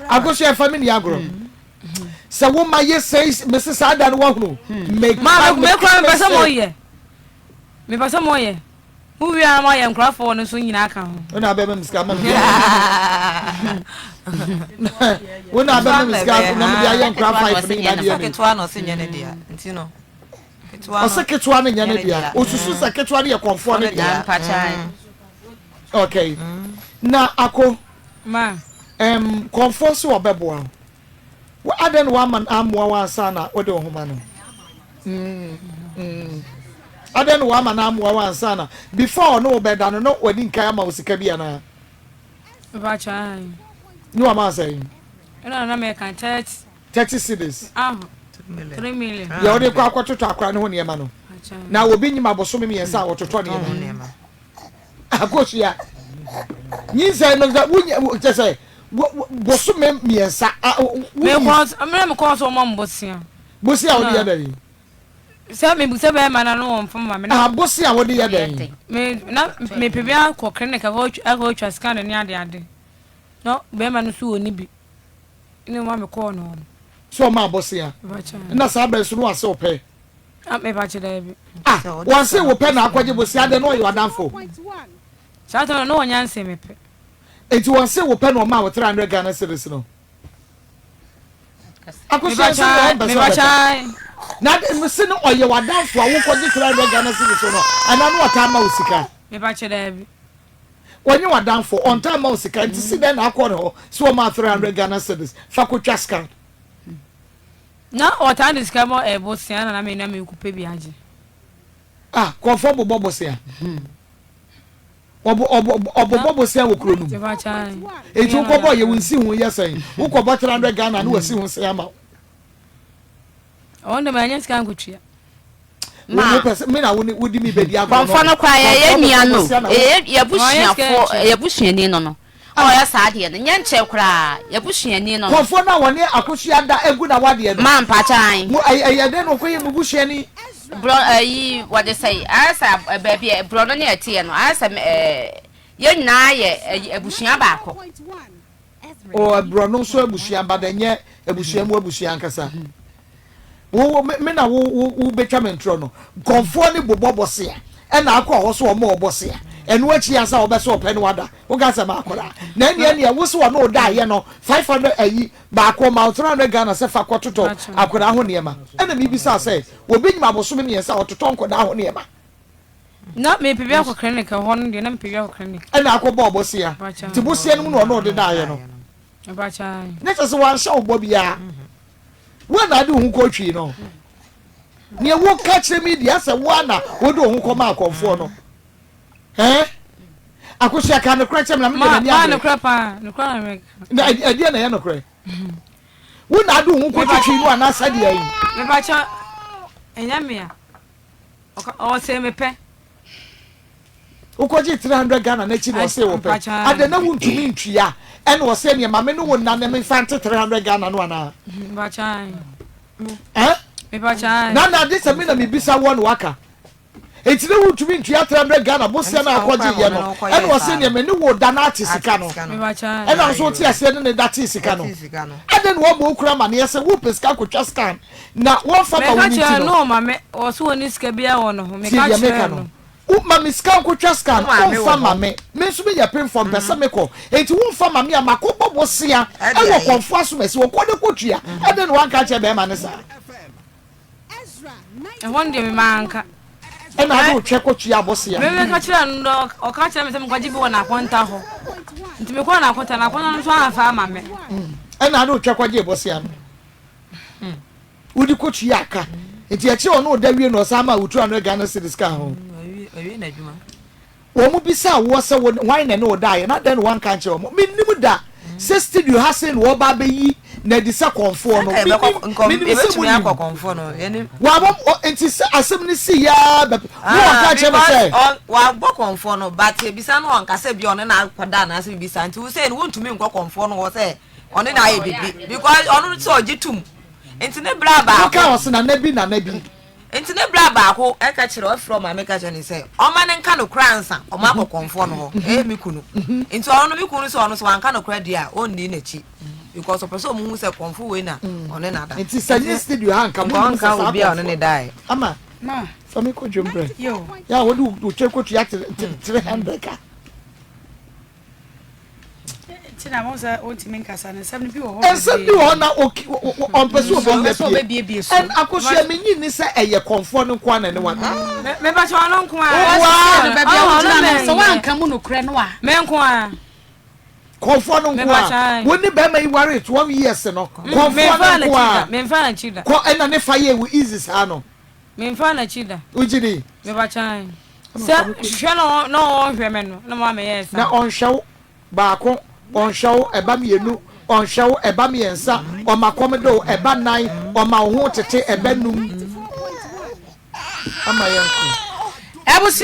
Akosua, ɛfɛ mi ni agorɔ. Sɛ wo ma yɛ sɛ mese saa da no wahunu. Ma, me kura mepɛ sɛ mo yɛ. Mepɛ sɛ mo yɛ. Mo wie a na moayɛ nkorafoɔ no nso nyinaa ka ho. Wo na abɛma me sika ma mede Wo na abɛma me sika na mede ayɛ nkora five no nyinaa deɛ ne. Ketewa na ɔse nyɛ ne dea nti no. Ɔse ketewa no nyɛ ne dea. Osusu sɛ ketewa no yɛ kɔnfoɔ no dea. Okay. Na ako. Ma. Um, kɔnfoɔ so ɔbɛboa wo. Wo adɛn na woamma no ammoa wo ansa na wode wo ho ma no? Mm, mm. Adɛn na woamma no ammoa wo ansa na before ɔne wo bɛda no na wadi nkan ama wo sika bi anaa? Mepakyɛ ae. Ne wama sɛn? Ɛna na mɛka 30. 30 cedis. Ah, 3 million. Deɛ wode kɔ akɔtotɔ akora ne ho nneɛma no. Na obi nyim abosome mmiɛnsa a wɔtotɔ nneɛma. Akosua, nyinsɛn no sɛ wonya kyɛ sɛ bosome mmiɛnsa. Mekɔ mmerɛ mekɔɔ so ɔma me bosea. Bosea a wode yɛ dɛn? Sɛ mebusa bɛrima na no wɔmfa ma me. Ah, bosea a wode yɛ dɛn? Me na mepɛ bi akɔ clinic akɔtwa scan ne ade ade. Na bɛrima no so wɔ ne bi. Ne ma mekɔɔ no hɔ no. Sɛ ɔma bosea. Na saa bɛn so no wase ɔpɛ. Ah, mepakyɛ daabi. Ah, wɔse wo pɛ na akɔgye bosea dɛn na ɔyɛ w'adamfo? Saa time no na ɔnya nse me pɛ. Enti wɔse wo pɛ na ɔmaa wo 300 Ghana cedis no? Akosua nso deɛ ɔmpɛ sɛ ɔbɛka. Na de mese no ɔyɛ w'adamfo a wokɔgye 300 Ghana cedis no anaa na ɔtaa ma wo sika? Mepakyɛ daabi. Ɔnyɛ w'adamfo, ɔntaa ma wo sika nti si dɛn na akɔ ne hɔ sɛ ɔmaa 300 Ghana cedis fa kɔtwa scan? Na ɔtaa de sika bɔ eh bosea na na me na me kɔ pɛ bi agye. Ah nkurɔfoɔ bobɔ bosea. Ɔbo ɔbo ɔbobɔ bosea wɔ kuro no mu. Eti wokɔ bɔ yɛ wo nsi ho yɛ sɛn? Wokɔ bɔ 300 Ghana na wasi ho sɛn ama wo? Ɔno de ma ɛnyɛ sika nkotua. Ma. Wo pɛ sɛ me na wo ne wodi mi bɛdi agorɔ no. Kɔmfɔ no koraa yɛ yɛ nua no Kɔmfɔ yɛ yɛ busuafo yɛ busuani no no a ɔyɛ saa adeɛ no nyɛ nkyɛ koraa yɛ busuani no no. Kɔmfɔ no a wɔne akosua da agu na wadeɛ no. Ma mpakyɛ an. Mo ɛyɛ ɛyɛ dɛn na ɔkɔyɛ mo busuani. Borɔ ɛyi wɔde sɛ ayɛ sɛ baabi a borɔ no ne ɛteɛ no ayɛ sɛ ɛɛ yɛn nyinaa yɛ ɛyi abusua baako. Oh, borɔno nso abusua but ɛnyɛ abusua mu abusua ankasa. Wo wo me na wo wo wo betwa me ntorɔ no. Nkɔmfoɔ ne bobɔ bɔsea ɛna akɔ hɔ so ɔmo ɔbɔsea. Ɛno akyi ansa wɔbɛ sɛ ɔpɛ no wada. Woka sɛ maakɔda. Na ɛneɛ ɛneɛ wo se ɔne ɔda ayɛ no 500 ayi baako ɔma wo 300 Ghana sɛ fa kɔtotɔ akwadaa ho nneɛma. Ɛna mebisa sɛ obi nyim abosome mmiɛnsa a ɔtotɔ nkwadaa ho nneɛma. Na mepɛ bi akɔ clinic ɛhɔ no deɛ na mepɛ bi akɔ clinic. Ɛna akɔ bɔɔ bosea nti bosea no mu na ɔne ɔde daeɛ no. Ne kyɛ sɛ wanhyɛ wo bɔ biara wo na ade wo ho kɔ twi no neɛ wo ka kyerɛ mi deɛ asɛ wo ana wode wo ho kɔ ma akɔmfoɔ no ɛɛ akosua ka nokorɛ kyɛ me na mede m'ani abere. Ma nokorɛ paa nokorɛ na meka. Na ɛdeɛ na ɛyɛ nokorɛ. Wo na ade wo ho kɔ twitwi no anaasɛ deɛ yi. Mepakyɛ ɛnyɛ me a. Ɔsee me pɛ. Wokɔgye 300 Ghana n'akyi na ɔsee wo pɛ. Adɛn na wontumi ntua? Ɛna ɔsee neɛ ma me ne wo nna na memfa nte 300 Ghana no anaa? Eh? Na na ade sɛ me na mebisa woɔ na waka. Enti na wontumi ntua 300 Ghana bosea no a wokɔgye yɛ no. Ɛna ɔsee neɛ me ne wo da na ate sika no. Ɛna nso wote aseɛ ne ne da tee sika no. Adɛn na woabɔ wo kunu amaneɛ sɛ wopɛ sika kɔtwa scan Na wɔmfa ma wo Meka no nti kyerɛɛ no. no ɔma me, ɔse ɔnni sika biara wɔ ne ho. Tie Meka deɛ meka kyerɛɛ no. no. Wo ma me sika nkotwa sika Wo no, maame womfa wɔ ma hɔ. me. Me nso meyɛ pemfoɔ, mepɛ sɛ mekɔ. Enti womfa ma me a, makɔbɔ bosea Ɛde wɔ ayɛ. kɔmfoɔ asomasi hɔ. Kɔ na kɔtua. Adɛn na woanka ankyerɛ barima no saa? Ɛhɔ no deɛ me manka. Ɛna ade wo twɛ kɔtua bosea. Me meka kyerɛɛ no no, ɔka kyerɛɛ me sɛ menkɔgye bi wɔ n'akonta hɔ. Nti mekɔɔ n'akonta, n'akonta no nso amfa amma me. Ɛna ade wo twɛ kɔgyee bosea no. Wode kɔtua ka. Nti akyire ɔne wo da wie no ɔsan maa wo 200 Ghana cedis kaa ho. Wɔn bisaa woɔ sɛ wo hwan na ɛne wo daeɛ na adɛn na woanka ankyerɛ wɔn? Mennim da sɛ studio ha sei na wɔreba abɛyi no adi sɛ kɔmfoɔ no. Mennim, menim sɛ monim. Wɔabɔ, nti sɛ asɛm no sii ara bɛp, wo wɔnka ankyerɛ me sɛ. Because wabɔ kɔmfoɔ no, but ebisa no ɔnka sɛ bi ɔne no akɔda anaasɛ biribi saa, nti wo sei no wontumi nkɔ kɔmfoɔ no hɔ sɛ ɔne no ayɛ biribi because ɔno sɛ ɔgye tom nti ne bra baako. Woka ɔse nana bi nana bi. Nti ne bra baako ɛka kyerɛ ɔfrɛ ɔmaame ka kyerɛ ne sɛ ɔma ne nka nokorɛ ansa ɔmo akɔ kɔnfoɔ no hɔ ɛyɛ me kunu nti ɔno no me kunu sɛ ɔno sɛ wanka nokorɛ deɛ a ɔnni n'akyi because ɔpɛ sɛ ɔmo hu sɛ kɔnfo wei na ɔne no ada. Nti sɛ nye studio ha nka mo nim sɛ saa obi a ɔne ne daeɛ. Ama fa me kɔ dwom brɛ yɛ a wode wo twɛ kɔtua 300 ka. Nsɛm bi wɔ hɔ na ɔmpɛ sɛ ɔbɛyi apue. And Akosua menyi nni sɛ ɛyɛ kɔmfoɔ no nko ara na ɛne wa. Mepakyɛ ɔno nko ara. Woboa. Baabi a wogyina no sɛ woanka mu nokorɛ no a. Me nko ara. Kɔnfoɔ no nko a. Wo ne bɛrima yi waree 12 years no, kɔnfoɔ no nko a. Memfaa n'akyi da. Kɔ ɛna ne fa yɛɛ wo easy saa no. Memfaa n'akyi da. Wogye di? Mepakyɛ ae. Sɛ hwɛ na na ɔnhwɛ me no na maa meyɛɛ saa. Na ɔnhwɛ wo baako, ɔnhwɛ wo ɛba mienu, ɔnhwɛ wo ɛba miɛnsa, ɔma kɔm de wo ɛba nan, ɔma wo ho tete ɛba num. Ama yɛnko. Abusua.